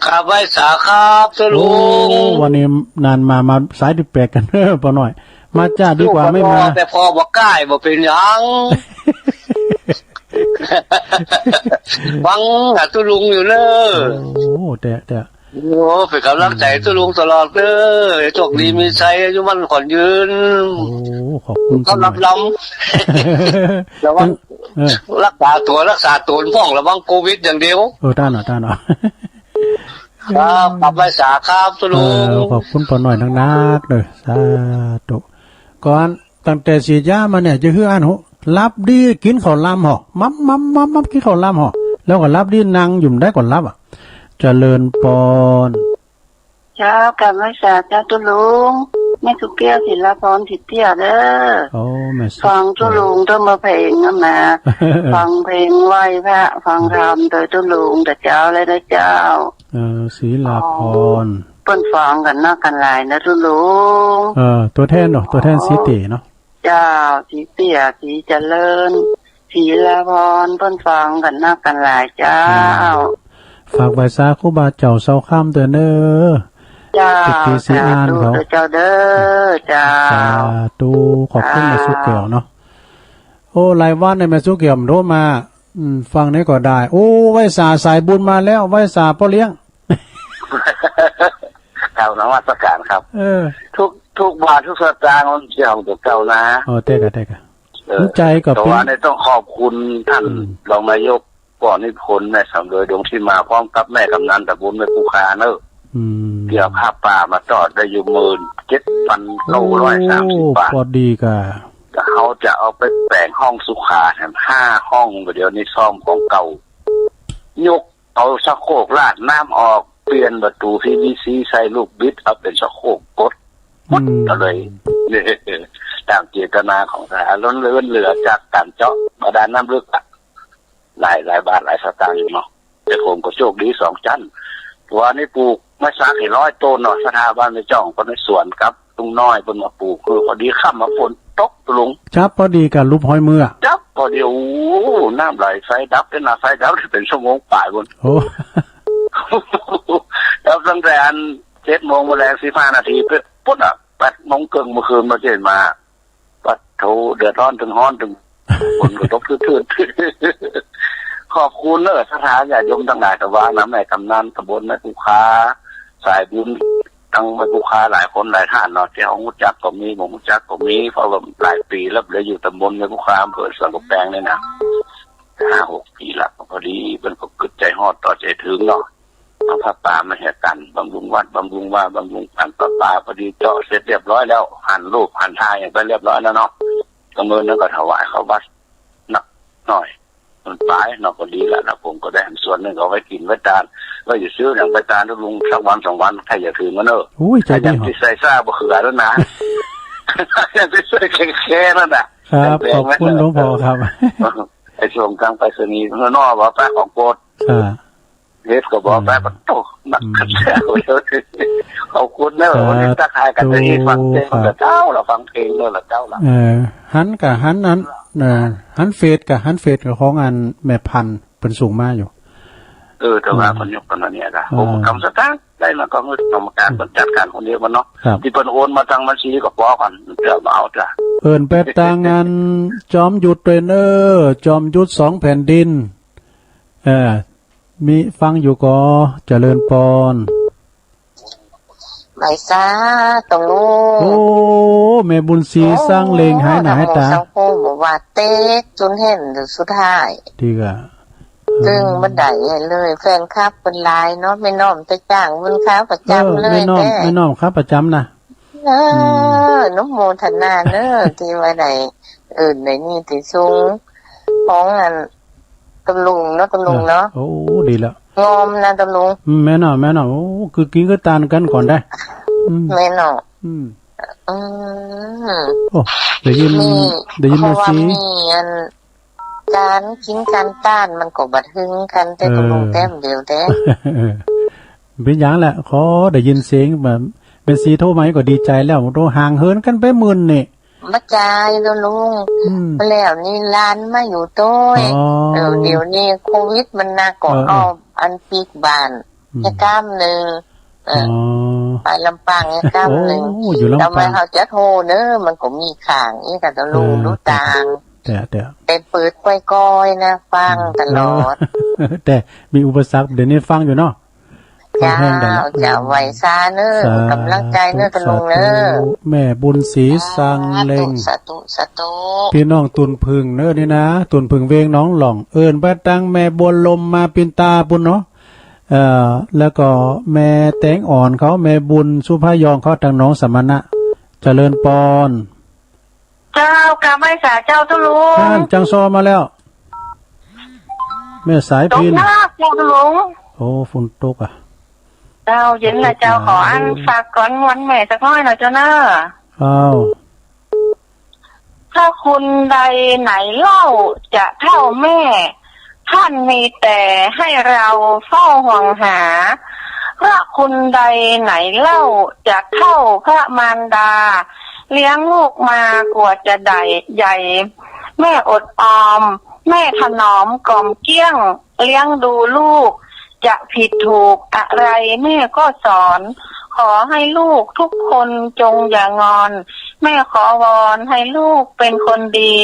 ครับ ไหว้สาครับ ตุ๊ลุง โอ้ วันนี้นานมา มาสายตี้แปลกกั๋นเนาะ ป้อน้อย มาจ้าดีกว่าไม่มา แต่พอบ่ก้ายบ่เป๋นหยัง ฟังหาตุ๊ลุงอยู่เนาะ โอ้ แต่ แต่ โอ้ เป๋นก๋ำลังใจ๋ตุ๊ลุงตลอดเน้อ โชคดีมีชัย อายุมั่นขวัญยืน โอ้ ขอบคุณ สุขภาพล่ำๆ ระวัง เออ รักษาตั๋ว รักษาตั๋วพ่อง ระวังโควิดอย่างเดียว เออ ต้านเนาะ ต้านเนาะ ครับ กราบไหว้สาครับ ตุ๊ลุง เออ ขอบคุณป้อน้อยนักๆ เน้อ สาธุ ก่อน ตั้งแต่ฉีดยามาเนี่ย จะหื้ออั้น หลับดี กิ๋นข้าวหลามห่อ มับมับมับมับ กิ๋นข้าวหลามห่อ แล้วก็หลับดี นั่งอยู่ได้ก็หลับอะ เจริญปอน เจ้า กราบไหว้สาเจ้าตุ๊ลุง แม่สุแก้ว ศิลาพร ศรีเตี้ยเด้อ โอ้ แม่สุแก้ว ฟังตุ๊ลุงต้องมาเพลงนะมา ฟังเพลงไหว้พระ ฟังธรรมโดยตุ๊ลุงแต่เจ๊าเลยนะเจ้า เออ ศิลาพร เปิ้นฟังกั๋นนักกั๋นหลายนะตุ๊ลุง เออ ตั๋วแทนเนาะ ตั๋วแทนศรีเตี้ยเนาะ เจ้า ศรีเตี้ย ศรีเจริญ ศิลาพร เปิ้นฟังกั๋นนักกั๋นหลายเจ้า อืม ฝากไหว้สาครูบาเจ้าเซาค่ำเตื้อเน้อ เจ้า สิทธิศรีอานเขา สาธุเจ้าเด้อ เจ้า สาธุ ขอบคุณแม่สุแก้วเนาะ โอ้ หลายวันเนี่ยแม่สุแก้วโทรมา อืม ฟังนี่ก็ได้ โอ้ ไหว้สาสายบุญมาแล้ว ไหว้สาป้อเลี้ยง กราบนมัสการครับ เออ ทุก ทุกบาททุกสตางค์มันเป๋นของตั๋วเก่านะ อ๋อ เต๊อะ เต๊อะ เออ หัวใจ๋ก็เป๋น แต่ว่านี่ต้องขอบคุณต้าน อืม รองนายก ป้อนิพนธ์ แม่สำรวย ดวงทิมา พร้อมกับแม่กำนันตำบลแม่กุคาเน้อ อืม ตี้เอาผ้าป่ามาตอดได้อยู่หมื่นเจ็ดพันเก้าร้อยสามสิบบาท โอ้ พอดีก่ะ ก็เฮาจะเอาไปแป๋งห้องสุขาแถมห้าห้อง เดี๋ยวนี้ซ่อมของเก่า ยกเอาชักโครกราดน้ำออก เปลี่ยนประตู๋พีวีซี ใส่ลูกบิด เอาเป๋นชักโครกกด อืม หมดเลย ต๋ามเจตนาของสหาย ล้นเหลือจากก๋านเจาะบาดาลน้ำลึกอะ หลาย หลายบาทหลายสตางค์อยู่เนาะ แต่ผมก็โชคดีสองจั้น วันนี้ปลูกไม้สักให้ร้อยต้นเนาะ สถาบันแม่จ้อง เปิ้นให้สวนกับลุงน้อยเปิ้นมาปลูก คือพอดีค่ำมาฝนตกตุ๊ลุง จับพอดีก่ะ หลุบฮอยเมือ จับพอดี โอ้ น้ำไหลไฟดับ เป๋นนาไฟดับเป๋นชั่วโมงป๋ายปู้น โอ้ ดับตั้งแต่อันเจ็ดโมงมื้อแลงสิบห้านาที เป๋นปู๊ดอะ แปดโมงเกิ่งเมื่อคืนมาเจ๊นมา ปัดโธ่ เดือดร้อนตึงฮ้อนตึง ฝนก็ตกทืดๆ ขอบคุณเน้อ ศรัทธาญาติโยมตังหลาย แต่ว่านำแม่กำนันตำบลแม่กุคา สายบุญตังแม่กุคาหลายคนหลายต้านเนาะ ตี้เฮาฮู้จักก็มี บ่ฮู้จักก็มี เพราะว่าหลายปี๋แล้ว บ่ได้อยู่ตำบลแม่กุคา อำเภอสันกำแปงนี่นะ ห้าหกปี๋ละ พอดีเปิ้นก็กึ๊ดใจ๋ฮอดต่อใจ๋เถิงเนาะ เอาผ้าป่ามาแห่กั๋น บำรุงวัด บำรุงวา บำรุงก๋านประปา พอดีเจาะเสร็จเรียบร้อยแล้ว หันรูปหันท่าหยังไปเรียบร้อยแล้วเนาะ ก็มื้อนั้นก็ถวายเข้าวัดนักหน่อย มันป๋ายเนาะ ก็ดีละนะ ผมก็ได้ส่วนนึ่งเอาไว้กิ๋นไว้ตาน ก็อย่าซื้อหยังไปตานนะลุง สักวันสองวัน ใค่อยากถือมาเน่อ โอ้ย ใจ๋ดี ใค่อยาก เหาะ สิใส่ซ่าบ่เขือแล้วนะ อยากสิใส่แค่ๆ นั่นน่ะ ครับ แบ่งๆ ไว้ ขอบคุณหลวงพ่อครับ ไปส่งตางไปรษณีย์เนาะ ว่าไปของโปรด ครับ เฮ็ดก็บอกไป อืม ปะโถ นัก อืม ขัดแย้ง ขอบคุณเนอะ สาธุ วันนี้ทักทายกั๋น ได้ฟังเพลง ครับ ละเจ้า ละฟังเพลงเนอะ ละเจ้า ละ เออ หันกะหันอัน เออ หันเฟซกะหันเฟซกะของอันแม่พันธุ์เปิ้นส่งมาอยู่ เออ แต่ว่า อืม เปิ้นยกกั๋นมาเนี่ยนะ อ่า ผมกำสตางค์ได้มาก็เงินกรรมการ อืม เปิ้นจัดก๋านคนเดียวมันเนาะ ครับ ตี้เปิ้นโอนมาตางบัญชีก็ปอกั๋น เดี๋ยวมาเอาจ้ะ เอิ้นไปตางอันจอมยุทธตวยเน่อ จอมยุทธสองแผ่นดิน เออ มีฟังอยู่ก่อ เจริญปอน ไหวสา ตะลุง โอ้ แม่บุญศรี โอ้ สร้างเลงหายหน้าหายต๋า สังคมบ่ว่าเต๊กจุนเห็นสุดท้าย ตี้กะ ตึงบ่ได้เลย แฟนคลับเปิ้นหลายเนาะ แม่น้อมตะจ้างบุญขาประจ๋ำ เออ เลย แม่น้อม แต๊ แม่น้อมขาประจ๋ำนะ เออ อืม อนุโมทนาเน่อ ตี้ว่าได้ เอิ้นได้นี่ตี้สูง ของอัน ตะลุงเนาะ ตะลุงเนาะ เออ โอ้ ดีแล้ว งอมนะตะลุง อืม แม่นเนาะ แม่นเนาะ โอ้ คือกิ๋นคือตานกั๋นก่อนได้ อืม แม่นเนาะ อืม อืม โอ้ ได้ยิน นี่ ได้ยิน เพราะว่า แม่ศรี มีอัน ก๋านกิ๋นก๋านตานมันก็บ่เถิงกั๋น แต่ เออ ตะลุงแต้มเดียวแต๊ เออ เป๋นหยังแหละ ขอได้ยินเสียงแบบ แม่ศรีโทรมาก็ดีใจ๋แล้ว โตห่างเหินกั๋นไปหมื่นนี่ บ่ใจ้ตะลุง อืม แล้วนี่หลานมาอยู่ตวย อ๋อ เออ เดี๋ยวนี้โควิดมันหนักก็ เออ เออ เอาอันปิ๊กบ้าน อืม เหียก้ามนึ่ง เออ อ๋อ ไปลำปางเหียก้ามนึ่ง โอ้ อยู่ลำปาง แต่ว่าเฮาจะโทรเน่อ มันก็มีข้างอี้กะตะลุง เออ ดูตาง แต่ แต่ แต่เปิดก้อยๆ นะ ฟัง อืม ตลอด เออ แต่มีอุปสรรค เดี๋ยวนี้ฟังอยู่เนาะ เจ้า ฟังแฮงได้ละ เจ้า ไหวสาเน่อ สาธุ ก๋ำลังใจ๋เน่อ ตะลุงเน่อ สาธุ แม่บุญศรี สร้างเลง สาธุ สาธุ สาธุ ปี้น้องตุ่นผึ้งเน่อนี่นะ ตุ่นผึ้งเวงหนองหล่อง เอิ้นไปตางแม่บัวลมมาปินตาปุ้นเนาะ เอ่อ แล้วก็แม่แตงอ่อนเขา แม่บุญสุภายองเขา ตางหนองสมณะ เจริญปอน เจ้า กราบไหว้สาเจ้าตะลุง นั่น จังซอมาแล้ว แม่สายพิณ ตกหนักเจ้าตะลุง โอ้ ฝนตกอะ เจ้า เย็นละเจ้า เจ้า ขออันฝากกลอนวันแม่สักหน้อยเน่อเจ้าเน่อ อ้าว พระคุณใดไหนเล่าจะเท่าแม่ ท่านมีแต่ให้เราเฝ้าห่วงหา พระคุณใดไหนเล่าจะเท่าพระมารดา เลี้ยงลูกมากว่าจะได้ใหญ่ แม่อดออม แม่ถนอมกล่อมเกลี้ยง เลี้ยงดูลูก จะผิดถูกอะไรแม่ก็สอน ขอให้ลูกทุกคนจงอย่างอน แม่ขอวอนให้ลูกเป็นคนดี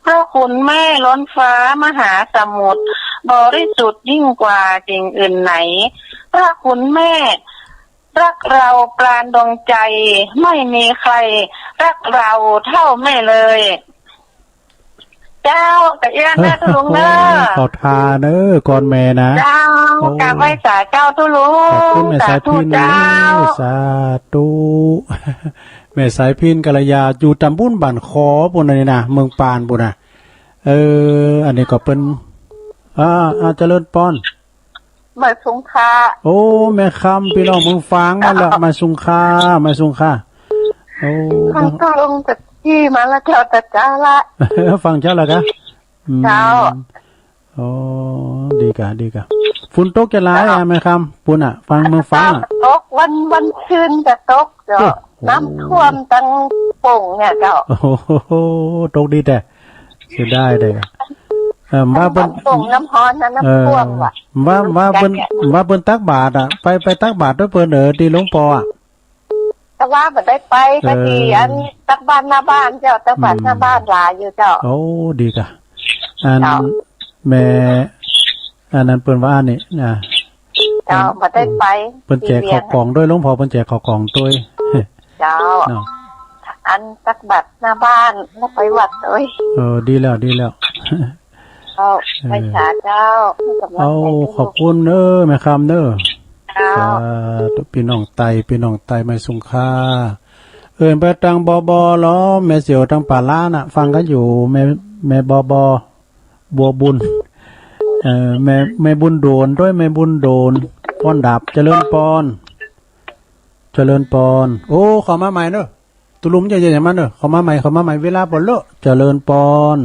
พระคุณแม่ล้นฟ้ามหาสมุทร บริสุทธิ์ยิ่งกว่าสิ่งอื่นไหน พระคุณแม่รักเราปราณดวงใจ ไม่มีใครรักเราเท่าแม่เลย เจ้า กะเอี้ยเน่อตะลุงเน่อ โอ้ เข้าท่าเน่อกลอนแม่นะ เจ้า โอ้ กราบไหว้สาเจ้าตะลุง ขอบคุณแม่สายพิณ สาธุเจ้า สาธุ แม่สายพิณกัลยา อยู่ต๋ามบุญบ้านขอปุ้นนี่นะ เมืองปานปุ้นนะ เออ อันนี้ก็เปิ้น อ่า อ่า เจริญปอน มาสุงค่ะ โอ้ แม่คำ ปี้น้องเมืองฝางมาแล้ว มาสุงค่ะ มาสุงค่ะ โอ้ ฟังตะลุงตะกี้มาแล้วเจ้า ตะเจ้าละ ฟังเจ้าละกะ อืม เจ้า อ๋อ ดีกะ ดีกะ ฝนตกจะหลายอะ เจ้า แม่คำ ปุ้นอะ ฟังเมืองฝางอะ ตกวัน วันซืนจะตกเจ้า โอ้โห น้ำท่วมตังป่งเนี่ยเจ้า โอ้โห ตกดีแต๊ เสียดายแต๊ เออ ว่าเปิ้น น้ำป่งน้ำฮ้อนนะ น้ำท่วมว่ะ เออ ว่า ว่าเปิ้น ว่าเปิ้นตักบาตรอะ ไป ไปตักบาตรตวยเปิ้น เออ ตี้หลวงปออะ แต่ว่าบ่ได้ไป เออ กะตี้อันตักบาตรหน้าบ้านเจ้า ตักบาตรหน้าบ้านหลายอยู่เจ้า อืม โอ้ ดีกะ อัน เจ้า แม่ อันนั้นเปิ้นว่าอันนี้นะ เจ้า อัน บ่ได้ไป เปิ้นแจกข้าวกล่องตวย หลวงปอเปิ้นแจกข้าวกล่องตวย เจ้า เนาะ อันตักบาตรหน้าบ้าน แล้วไปวัดตวย เออ ดีแล้ว ดีแล้ว เจ้า เออ ไหว้สาเจ้า ให้กำลังใจ เอ้า ลูก ขอบคุณเน่อ แม่คำเน่อ เจ้า สาธุ ปี้น้องไต ปี้น้องไต มาสุงค่ะ เอิ้นไปตาง บอบอ ลอ แม่เสี่ยวตางป่าล้าน่ะ ฟังกั๋นอยู่ แม่ แม่ บอบอ บัวบุญ เออ แม่ แม่บุญโดนด้วย แม่บุญโดน ป้อนดาบ เจริญปอน เจริญปอน โอ้ เข้ามาใหม่เนอะ ตุ๊ลุง อย่า อย่า อย่ามาเนอะ เข้ามาใหม่ เข้ามาใหม่ เวลาบ่เลอะ เจริญปอน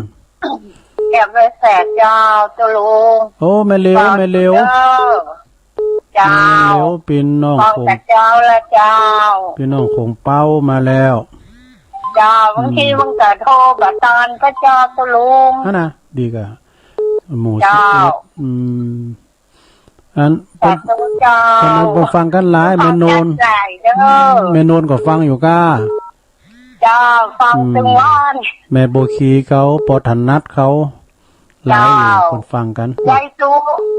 แอบไปแสบเจ้า ตุ๊ลุง โอ้ แม่เหลียว แม่เหลียว เจ้า แม่เหลียว ปี้น้อง ของ แต่เจ้าละเจ้า ปี้น้องของเป้ามาแล้ว เจ้า บางที อืม มันก็โทรบ่ตันก็เจ้า ตุ๊ลุง นั่นนะ ดีกะ หมู่ เจ้า สิบเอ็ด อืม อัน ขอบคุณเจ้า ตอนนั้นผมฟังกันหลาย แม่โนน ขอบใจเด้อ แม่โนนก็ฟังอยู่ก้า เจ้า ฟัง อืม ตึงวัน แม่บัวขีเขา ปอถนัดเขา หลายอยู่ เจ้า คนฟังกัน ยายสุ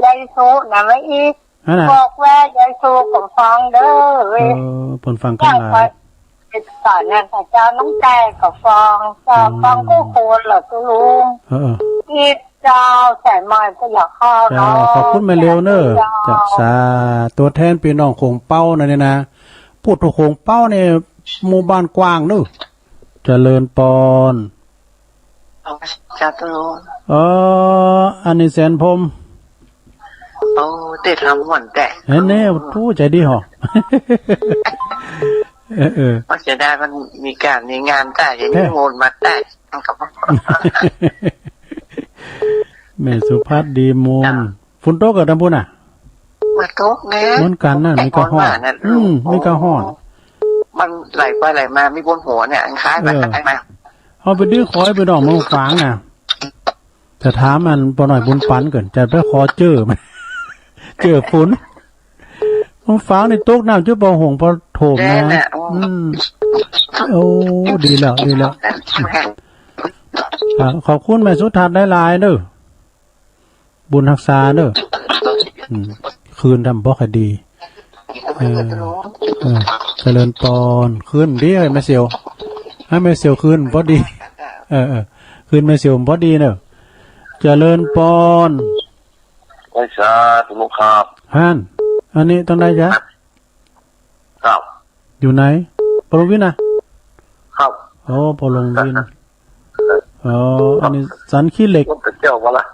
ยายสุนะ แม่อีก นั่นน่ะ บอกว่ายายสุก็ฟังเด้อ เออ คนฟังกันหลาย เจ้า ไปสอนนะ เจ้า น้องแตงก็ฟัง เจ้า อืม ฟังกู้คนเหรอ ตุ๊ลุง เออ เออ อีก เจ้า สายใหม่ก็อยากเข้า เจ้า เนาะ ขอบคุณแม่เหลียวเนอะ เจ้า เจ้า สา ตัวแทนปี้น้องของเป้านะเนี่ยนะ พูดถูกของเป้าเนี่ย หมู่บ้านกว้างเนอะ เจริญปอน เอา เจ้า ตุ๊ลุง เออ อันนี้แสนพรหม โอ้ เต้นลำม่วนแต๊ เห็นแน่ โอ้ ทู้ใจดีหรอ เออ เออ ว่าเสียดายมันมีก๋านมีงานแต๊ อย่างนี้ แท้ โมนมาแต๊ แม่สุภัทรดีมูล จ้ะ ฝนตกเหรอตางปู้นน่ะ บ่ตกนะ เหมือนกั๋นนะ มีก้าฮ้อน แต่ฮ้อนมากนะ อืม ลูก มีก้าฮ้อน โอ้ มันไหลไปไหลมา มีบนหัวเนี่ย อันคล้ายไป เออ คล้ายมา เอาไปดื้อขอให้ไปดอกมะฝางน่ะ จะถามอันป้อน้อยบุญปันก่อน จะไปขอเจ้อมัน เจ้อฝน มะฝางนี่ตกน้ำจุ๊บปอหงปอโถมนะ แน่แหละ อืม อืม โอ้ ดีแล้ว ดีแล้ว อ่ะ ขอบคุณแม่สุทัศน์หลายๆเด้อ บุญฮักษาเนอะ อืม คืนทำบ่คดี เออ เออ เจริญปอน คืนดีให้แม่เสียว ให้แม่เสียวคืนพอดี เออ เออ คืนแม่เสียวพอดีเนอะ เจริญปอน ไหว้สาธุครับ ฮั่น อันนี้ต้องได้จ้ะ ครับ อยู่ไหน ปอหลวงวินนะ ครับ อ๋อ ปอหลวงวิน อ๋อ อันนี้สันขี้เหล็ก มันเป็นเจ้ามาละ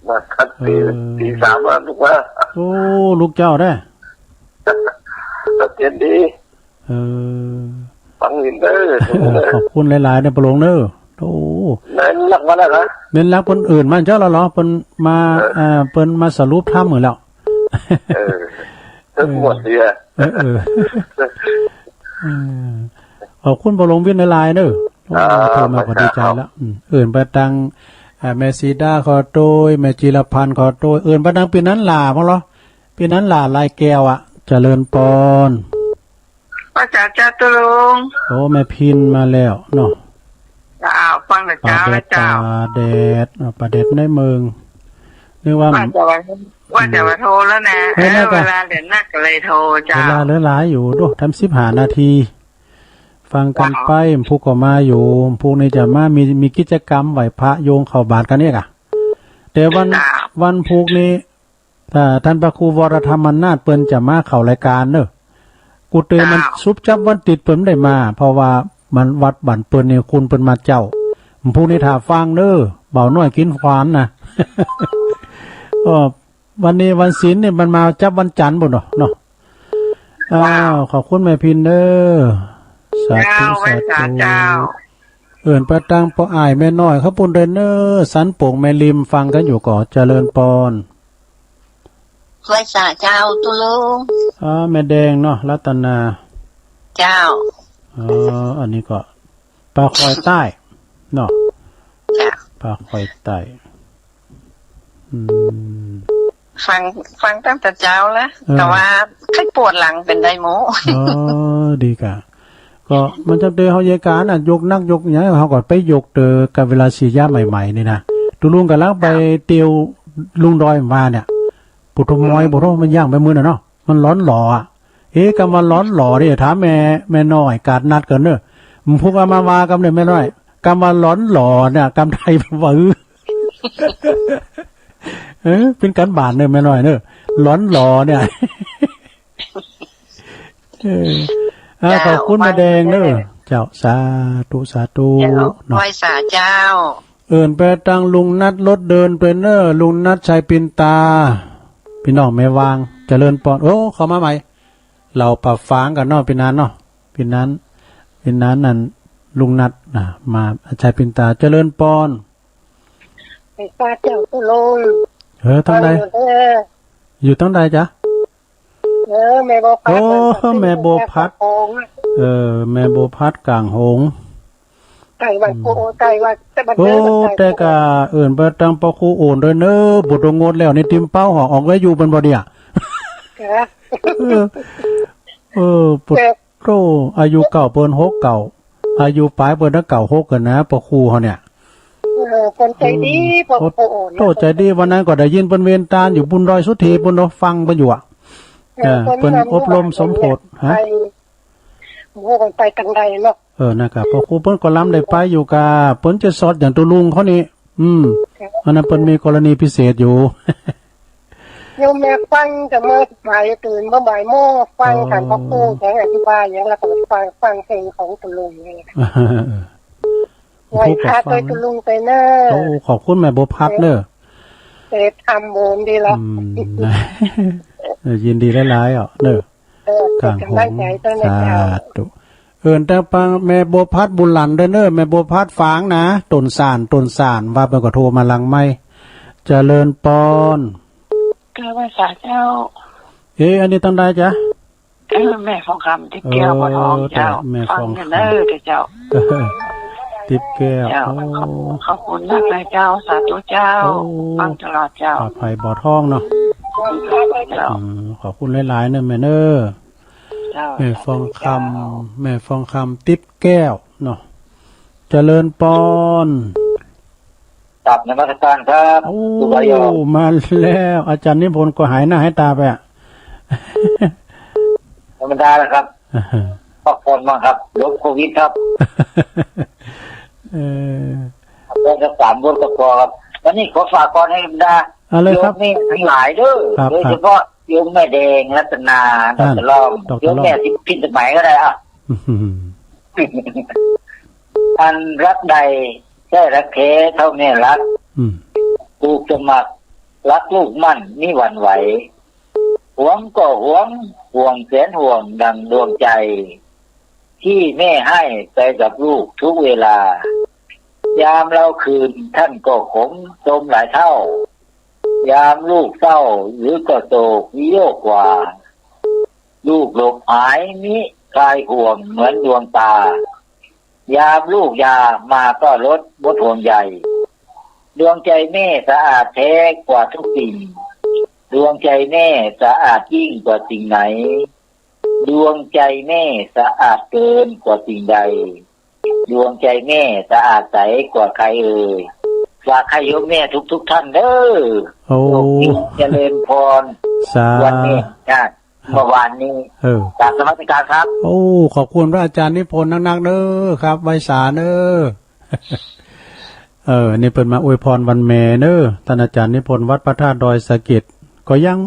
มาคัดปี เออ ปีสามมาลูกมา โอ้ ลูกเจ้าได้ เย็นดี เออ ฟังวินเด้อ เออ ขอบคุณหลายๆเด้อปอหลวงเด้อ โอ้ เน้นหลักมาแล้วนะ เน้นหลักเปิ้นอื่นมาเจ้าแล้วเหรอ เปิ้นมา เออ เอ่อ เปิ้นมาสรุปธรรมหมดแล้ว เออ เออ หมดเสีย เออ เออ เออ ขอบคุณปอหลวงวินหลายๆเด้อ โอ้ อ่า โทรมาก็ดีใจแล้ว อืม เอิ้นไปตัง อ่า แม่สีดาขอโตย แม่จิรพันธ์ขอโตย เอิ้นไปตังปี้นันหล่ามั้งเหรอ ปี้นันหล่าลายแก้วอะ เจริญปอน ไหว้สาเจ้าตุ๊ลุง โอ้ แม่พินมาแล้วเนาะ เจ้า ฟังแต่เจ๊าแล้วเจ้า ป๋าแดด ป๋าแดด อ่า ป๋าแดดในเมือง นึกว่า ว่าจะว่า ว่าจะว่าโทรแล้วนะ เออ เออ นั่นก็ เวลาเหลือนักก็เลยโทรเจ้า เวลาเหลือหลายอยู่ ดู ทำสิบห้านาที ฟังกั๋นไป เจ้า พุกก็มาอยู่ พุกนี้จะมา มี มีกิจกรรมไหว้พระโยงเข้าบาตรกั๋นเนี่ยก่ะ แต่วัน เจ้า วันพุกนี้ ถ้าต้านพระครูวรธรรมนาถเปิ้นจะมาเข้ารายก๋านเนอะ กูเตือนมัน เจ้า สุบจับวันติดเปิ้นบ่ได้มา เพราะว่ามันวัดบ้านเปิ้นนี่คุณเปิ้นมาเจ๊า พุกนี้ถ้าฟังเนอะ บ่าวน้อยกิ๋นขวานนะ ก็วันนี้วันศีลนี่มันมาจับวันจันทร์ปู้นเนาะ เนาะ อ้าว เจ้า ขอบคุณแม่พินเนอะ สาธุ เจ้า ไหว้สา สาธุ เจ้า เอิ้นไปตังป้ออ้ายแม่น้อยเขาปู้นเด้อเนอะ สันโป่งแม่ริมฟังกั๋นอยู่ก่อ เจริญปอน ไหว้สาเจ้าตุ๊ลุง อ๋อ แม่แดงเนาะ รัตนา เจ้า อ๋อ อันนี้ก็ ป่าคอยใต้ เนาะ เจ้า ป่าคอยใต้ อืม ฟัง ฟังตั้งแต่เจ๊าแล้ว เออ แต่ว่าไข้ปวดหลังเป๋นไดโม อ๋อ ดีก่ะ ก็มันจะเตอเฮาเยียะก๋านน่ะ ยกนักยกหยัง เฮาก็ไปยกเตอกับเวลาสียาใหม่ๆนี่นะ ตุ๊ลุงก่ำลังไปเตียวลุงดอยมาเนี่ย ปุถุมอย ปุถุมันย่างไปมื้อน่ะเนาะ มันหลอนหล่ออะ เอ๊ะ กำว่าหลอนหล่อนี่ ถามแม่ แม่น้อย กาดนัดกั๋นเนอะ มันพุกเอามาว่ากั๋นเนี่ยแม่น้อย กำว่าหลอนหล่อเนี่ย กำไทยมันว่า เออ เออ เป๋นก๋านบ้านเนอะแม่น้อยเนอะ หลอนหล่อเนี่ย เออ อ่า เจ้า ขอบคุณแม่แดงเนอะ เจ้า สาธุ สาธุ เจ้า เนาะ ไหว้สาเจ้า เอิ้นไปตังลุงนัท รถเดินไปเน่อ ลุงนัท ชัยปินตา ปี้น้องแม่วาง เจริญปอน โอ้ เข้ามาใหม่ เฮาปะฟางกั๋นเนาะ ปี้นันเนาะ ปี้นัน ปี้นันนั่น ลุงนัทนะ มา ชัยปินตา เจริญปอน ไอ้ป้าเจ้าตุลง เออ ตังใด เออ อยู่ตังใดจ๊ะ เออ แม่บัวพัด โอ้ แม่บัวพัด ก๋างหงส์อะ เออ แม่บัวพัดก๋างหงส์ ใก้วัด อืม โอ้ ใก้วัด แต่บัด โอ้ เดินบัดใก้ แต่ก็เอิ้นไปตังป้อครูโอนด้วยเน่อ บ่ต้องงดแล้ว นี่ติมเป้าหอออกแล้วอยู่เปิ้นบ่เดี่ย เออ เออ เออ ปะ แต่ โธ่ อายุเก่าเปิ้นหกเก้า อายุป๋ายเปิ้นตั้งเก้าหกกั๋นนะ ป้อครูเฮาเนี่ย เออ เปิ้นใจ๋ดี อืม ป้อครูโอน โธ่ ใจ๋ดี วันนั้นก็ได้ยินเปิ้นเวียนตานอยู่บุญดอยสุเทพฯ ปุ้นเนาะ ฟังเปิ้นอยู่อะ เออ เออ เปิ้น เปิ้นอบรมสมโพธิ ฮะ ไป โอ้โห ไปตังใดเนาะ เออ นะครับ ป้อครูเปิ้นก็ลำได้ไปอยู่ก่า เปิ้นจะสอดอย่างตุ๊ลุงเขานี่ อืม ครับ อันนั้นเปิ้นมีกรณีพิเศษอยู่ โยมแม่ฟังแต่เมื่อบ่ายตื่น เมื่อบ่ายโมงฟัง อ๋อ ท่านพระครูแสดงอธิบายอย่าง แล้วก็ฟัง ฟังเพลงของตุ๊ลุงนี่ เออ ไหว้พระ ครูก็ฟัง ตวยตุ๊ลุงไปเน่อ โอ้ ขอบคุณแม่บัวพัดเน่อ เสพธรรมบุญดีละ อืม เออ ยินดีหลายๆ อ่ะ เน่อ เออ ก๋างหงส์ เป๋นก๋ำลังใจ๋ตวยเน่อ สาธุ เจ้า เอิ้นตางปางแม่บัวพัดบุญหลันด้วยเน่อ แม่บัวพัดฝางนะ ต้นสานต์ ต้นสานต์ ว่าเปิ้นก็โทรมาหลังไมค์ เจริญปอน กราบไหว้สาเจ้า เอ๊ะ อันนี้ตังใดจ๊ะ เออ แม่ทองคำ ติ๊บแก้ว เออ บ่อทองเจ้า แม่ทองคำ ฟังเน่อเจ้า ติ๊บแก้ว เจ้า โอ้ ขอบ ขอบคุณมากเลยเจ้า สาธุเจ้า โอ้ ฟังตลอดเจ้า อภัยบ่อทองเนาะ เจ้า อืม ขอบคุณหลายๆ เน่อแม่เน่อ เจ้า แม่ฟองคำ สาธุเจ้า แม่ฟองคำ ติ๊บแก้วเนาะ เจริญปอน กราบนมัสการครับ โอ้ ครูบาหยอง มาแล้ว อาจารย์นิพนธ์ก็หายหน้าหายตาไปอะ ธรรมดาแหละครับ พักผ่อนบ้างครับ หลบโควิดครับ เออ เอาไปสักสามบทก็พอครับ วันนี้ขอฝากกลอนให้บรรดา เอาเลยครับ โยมแม่ทั้งหลายเด้อ ครับ โดยเฉพาะ ครับ โยมแม่แดงรัตนา นั่น ดอกกระหล่อม ดอกกระหล่อม โยมแม่ที่พินสมัยก็ได้อ่ะ อื้อหือ อันรักใดใช่รักแท้เท่าแม่รัก อืม ผูกสมัครรักลูกมั่นมิหวั่นไหว หวงก็หวง ห่วงแสนห่วงดังดวงใจ ที่แม่ให้ไปกับลูกทุกเวลา ยามเราคืนท่านก็ขมโทมหลายเท่า ยามลูกเศร้าหรือก็โศกวิโยคหว่า ลูกหลบหายมิคลายห่วงเหมือนดวงตา ยามลูกยามาก็ลดบทห่วงใย ดวงใจแม่สะอาดแท้กว่าทุกสิ่ง ดวงใจแม่สะอาดยิ่งกว่าสิ่งไหน ดวงใจแม่สะอาดเกินกว่าสิ่งใด ดวงใจแม่สะอาดใสกว่าใครเอ่ย ฝากให้โยมแม่ทุกๆ ท่านเด้อ โอ้ โชคดีเจริญพร สา วันแม่แห่งชาติ เมื่อวานนี้ เออ กราบนมัสการครับ โอ้ ขอบคุณพระอาจารย์นิพนธ์นักๆ เด้อครับ ไหว้สาเด้อ เออ นี่เปิ้นมาอวยพรวันแม่เด้อ ต้านอาจ๋ารย์นิพนธ์วัดพระธาตุดอยสะเก็ด ก็ยัง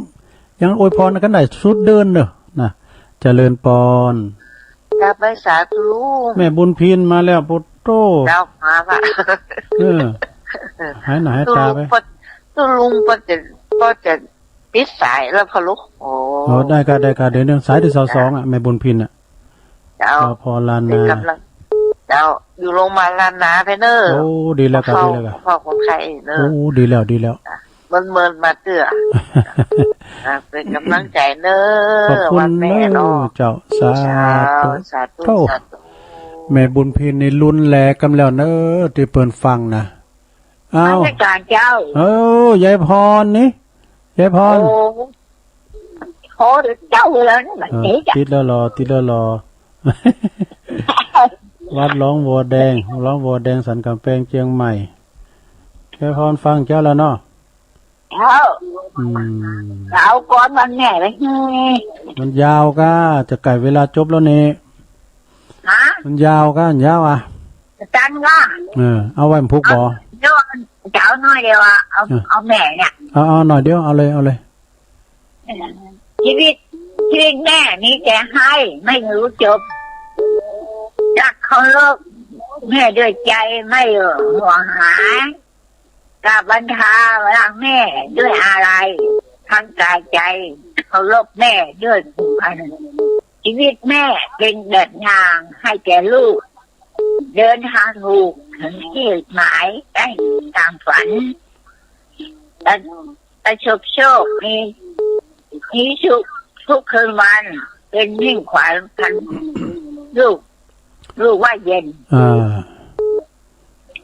ยังอวยพรกั๋นได้สุดเดินเด้อ นะ เจริญปอน กราบไหว้สาตุ๊ลุง แม่บุญพินมาแล้ว โปะโต้ เจ้า มาละ เออ หายหน้าหายต๋าไป ตุ๊ลุง ตุ๊ลุง ปอจะ ปอจะ ปิดสายแล้วพะลูก โอ้ อ๋อ ได้ก่ะ ได้ก่ะ เดี๋ยวเรื่องสายตี้สองสองอะ แม่บุญพินอะ เจ้า รอพอล้านนา เป๋นก๋ำลัง เจ้า อยู่โรงพยาบาลล้านนาไปเน่อ โอ้ ดีแล้วก่ะ เฝ้า ดีแล้วก่ะ เฝ้าคนไข้เน่อ โอ้ ดีแล้ว ดีแล้ว เมินๆ มาเตื้อ อ่ะ เป๋นก๋ำลังใจ๋เน่อ ขอบคุณ วันแม่เนาะ เน่อ เจ้า สาธุ เจ้า สาธุ โธ่ สาธุ แม่บุญพินนี่ลุ้นแลกำแล้วเน่อ ตี้เปิ้นฟังนะ อ้าว นมัสก๋านเจ้า เออ ยายพรนี่ ยายพร โอ้ โอ้ เจ้าแล้วนี่ เออ นี่จ้ะ ติดแล้วลอ ติดแล้วลอ วัดหลวงบัวแดง หลวงบัวแดงสันก๋ำแปงเจียงใหม่ ยายพรฟังเจ้าแล้วเนาะ เจ้า อืม เอากลอนวันแม่ไว้หื้อ มันยาวก่ะ จะใก้เวลาจบแล้วนี่ ฮะ มันยาวก่ะ มันยาวอะ ตันว่า เออ เอาไว้มันพุกบ่ เดี๋ยว จะเอาหน้อยเดียวอะ เอา เออ เอาแม่เนี่ย เอา เอาหน้อยเดียว เอาเลย เอาเลย ชีวิต ชีวิตแม่มีแต่ให้ ไม่รู้จบ รักเคารพ แม่ด้วยใจไม่ห่วงหา กราบบันทาลาแม่ด้วยอาลัย ทั้งกายใจเคารพแม่ด้วยผูกพัน ชีวิตแม่เป็นแบบอย่างให้แก่ลูก เดินทางถูกถึงที่หมายได้ตามฝัน ประสบโชค มี มีสุขทุกคืนวัน เป็นมิ่งขวัญพันลูก ลูกว่าเย็น อ่า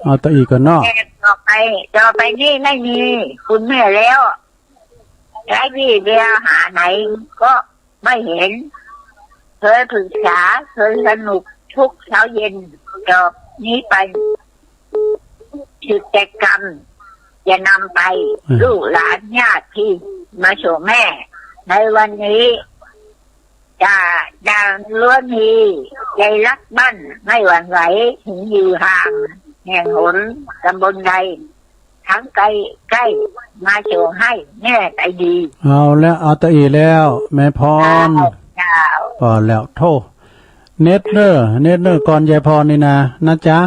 เอาต่ออีกก่อนเนาะ แต่ต่อไป ต่อไปนี้ไม่มีคุณแม่แล้ว ใช้วิธีเดียวหาไหนก็ไม่เห็น เคยปรึกษา เคยสนุกทุกเช้าเย็น ต่อนี้ไป กิจกรรมจะนำไป อืม ลูกหลานญาติที่มาส่งแม่ ในวันนี้ จะดังล้วนที ใจรักมั่นไม่หวั่นไหว ถึงอยู่ห่างแห่งหนตำบลใด ทั้งไกลใกล้ มาส่งให้แม่ไปดี เอาแล้ว เอาต่ออีกแล้ว แม่พร เจ้า เจ้า พอแล้ว โธ่ เน็ตเนอะ เน็ตเนอะ ก่อนยายพรนี่นะ นะจ๊ะ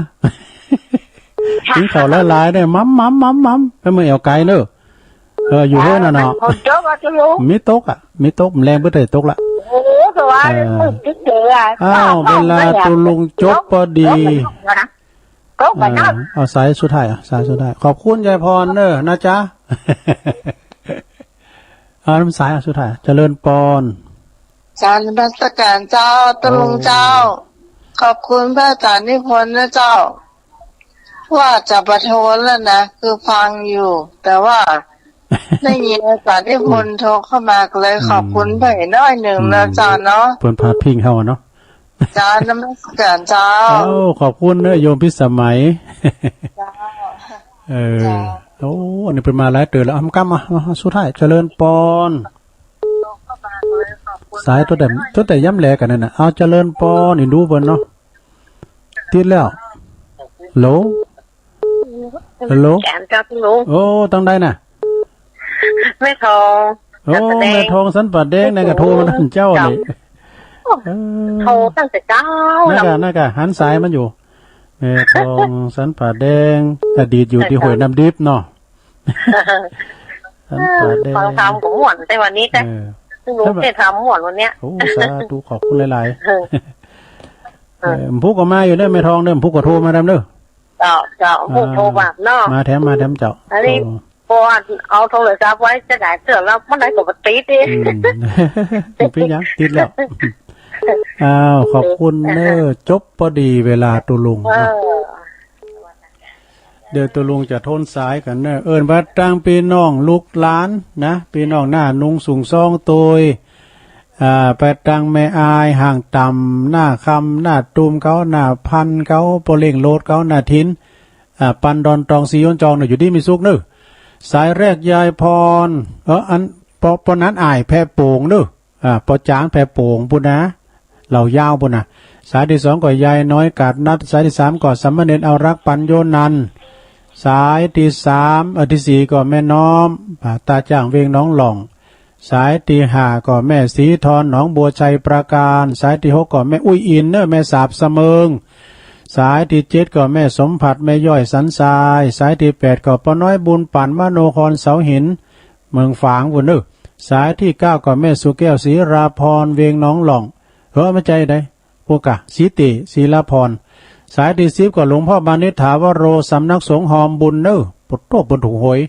กินข้าวหลายๆ เนี่ย มัมมัมมัมมัม ไปเมืองแอวไกลเนอะ เออ อยู่เฮือนน่ะเนาะ ฝนตกอ่ะ ตุ๊ลุง มีตกอ่ะ มีตก แลงบ่ได้ตกละ โอ้ แต่ว่า เออ มืดตึ๊ดเลยอ่ะ อ้าว เวลาตุ๊ลุงจบพอดี ตกมาเนาะ เออ เอาสายสุดท้ายอ่ะ สายสุดท้าย ขอบคุณยายพรเนอะ นะจ๊ะ เอาน้ำสายอ่ะ สุดท้าย เจริญปอน กราบนมัสการเจ้า ตุ๊ลุงเจ้า โอ้ ขอบคุณพระอาจารย์นิพนธ์นะเจ้า ว่าจะประท้วงแล้วนะ คือฟังอยู่ แต่ว่าได้ยินอาจารย์นิพนธ์โทรเข้ามา ก็เลยขอบคุณ อืม ไปหน้อยหนึ่งนะ อืม เจ้าเนาะ เปิ้นพาดพิงเฮาอะเนาะ เจ้า นมัสการเจ้า เอ้า ขอบคุณเนอะ โยมพิสมัย เจ้า เออ เจ้า โอ้ อันนี้เปิ้นมาหลายเตื้อแล้ว เอา กำมา มา สุดท้าย เจริญปอน สายตัวแต่ ตัวแต่ย้ำแลกันนั่นน่ะ เอา เจริญปอน นี่ดูเปิ้นเนาะ ติดแล้ว ฮัลโหล ฮัลโหล แขนครับลุง โอ้ ตังใดน่ะ แม่ทอง โอ้ สันป่าแดง แม่ทองสันป่าแดง นั่นก็โทรมานั่นเจ้านี่ เออ โทรตั้งแต่เช้า นั่นก็ นั่นก็หันสายมันอยู่ แม่ทองสันป่าแดง อดีตอยู่ตี้ห้วยน้ำดิบเนาะ สันป่าแดง ฟังธรรมก็ม่วนแต่วันนี้แต่ เออ ลุงเทศน์ธรรมม่วนวันเนี้ย โอ้ สาธุ ขอบคุณหลายๆ เออ เออ ผู้ก็มาอยู่เด้อ แม่ทองเด้อ ผู้ก็โทรมาดำเด้อ เจ้า เจ้า ผู้โทรมาเนาะ มาแถม มาแถมเจ้า อันนี้ โอ้ เพราะว่าเอาโทรศัพท์ไว้จะได้เตือนแล้ว มันได้ปกติดิ อืม บ่เป๋นหยัง ติดแล้ว อ้าว ขอบคุณเนอะ จบพอดีเวลาตุ๊ลุง เออ เดี๋ยวตุ๊ลุงจะโทนสายกั๋นเนอะ เอิ้นว่าตังปี้น้องลูกหลานนะ ปี้น้องหน้าหนุ่งสูงส่องโตย อ่า ไปตังแม่อาย ห้างต่ำ หน้าคำ หน้าตูมเขา หน้าพันเขา ป้อเล้งโลดเขา หน้าถิ่น อ่า ปันดอนตอง สีโยนจองเนอะ อยู่ดีมีสุขเนอะ สายแรกยายพร เออ อัน ป้อ ป้อนั้นอ้ายแพโป่งเนอะ อ่า ป้อจางแพโป่งปู้นนะ เหล่ายาวปู้นนะ สายตี้สองก็ยายน้อยกาดนัด สายตี้สามก็สามเณรเอารักปัญโญนันท์ สายตี้สาม เอ่อ ตี้สี่ก็แม่น้อม อ่า ตาจ้างเวียงหนองหล่อง สายตี้ห้าก็แม่ศรีทร หนองบัวชัยปราการ สายตี้หกก็แม่อุ้ยอินเนอะ แม่สาบเสมิง สายตี้เจ็ดก็แม่สมผัส แม่ย้อยสันทราย สายตี้แปดก็ป้อน้อยบุญปั่น มโนครเสาหิน เมืองฝางปู้นเนอะ สายตี้เก้าก็แม่สุแก้ว ศรีราพร เวียงหนองหล่อง เฮ้อ มาใจใด ปู้กะ ศรีเต ศรีราพร สายตี้สิบก็หลวงพ่อบานิษฐถาวโร สำนักสงฆ์ฮอมบุญเนอะ ปะโต้ เปิ้นถูกหวย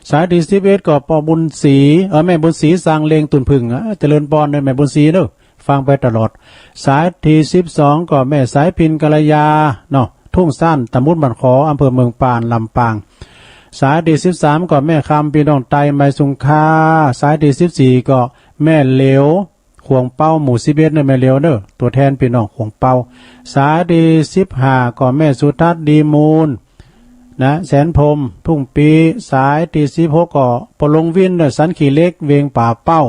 สายตี้สิบเอ็ดก็ป้อบุญศรี เออ แม่บุญศรี สร้างเลงตุ่นผึ่ง อ่ะ เจริญปอนเนอะ แม่บุญศรีเนอะ ฟังไปตลอด สายตี้สิบสองก็แม่สายพิณ กัลยา เนาะ ทุ่งซ่าน ตำบลบ้านขอ อำเภอเมืองปาน ลำปาง สายตี้สิบสามก็แม่คำ ปี้น้องไต ไมสุงคา สายตี้สิบสี่ก็แม่เหลียว ขวงเปา หมู่สิบเอ็ดเนอะ แม่เหลียวเนอะ ตั๋วแทนปี้น้องขวงเปา สายตี้สิบห้าก็แม่สุทัศน์ ดีมูล นะ แสนพรหม ทุ่งปี สายตี้สิบหกก็ป้อหลวงวินเนอะ สันขี้เหล็ก เวียงป่าเป้า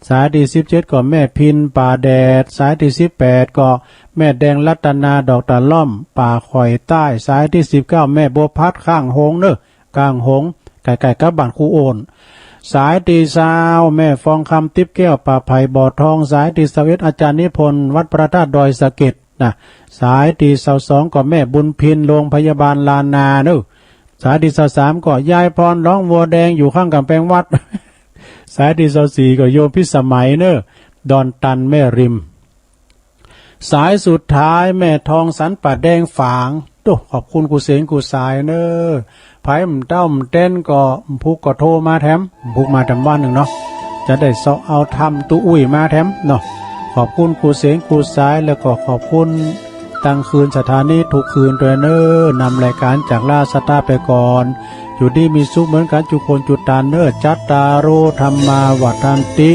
สายตี้สิบเจ็ดก็แม่พิณ ป่าแดด สายตี้สิบแปดก็แม่แดงรัตนา ดอกตะล่อม ป่าข่อยใต้ สายตี้สิบเก้าแม่บัวพัด ข้างหงส์เนอะ ข้างหงส์ ใก้ๆ กับบ้านครูโอน สายตี้ซาวแม่ฟองคำ ติ๊บแก้ว ป่าไผ่บ่อทอง สายตี้ซาวเอ็ดอาจารย์นิพนธ์ วัดพระธาตุดอยสะเก็ด นะ สายตี้ซาวสองก็แม่บุญพิน โรงพยาบาลลานนาเนอะ สายตี้ซาวสามก็ยายพร หนองบัวแดง อยู่ข้างก๋ำแปงวัด สายตี้ซาวสี่ก็โยมพิสมัยเนอะ ดอนตันแม่ริม สายสุดท้ายแม่ทองสันป่าแดงฝาง โอ้ ขอบคุณกู้เสงกู้สายเนอะ ใผบ่เต๊าบ่เต้นก็ บ่ผูกก็โทรมาแถม บ่ผูกมาแถมวันนึ่งเนาะ จะได้เซาะเอาธรรมตู้อุ้ยมาแถมเนาะ ขอบคุณกู้เสงกู้สาย แล้วก็ขอบคุณตังคืนสถานีทุกคืนตวยเนอะ นำรายก๋านจากลาศรัทธาไปก่อน อยู่ดีมีสุขเหมือนกั๋นจุคนจุตานเนอะ จัตตาโร ธัมมา วัฑฒันติ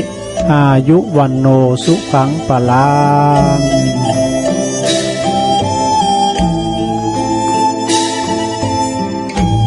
อายุ วัณโณ สุขัง พลัง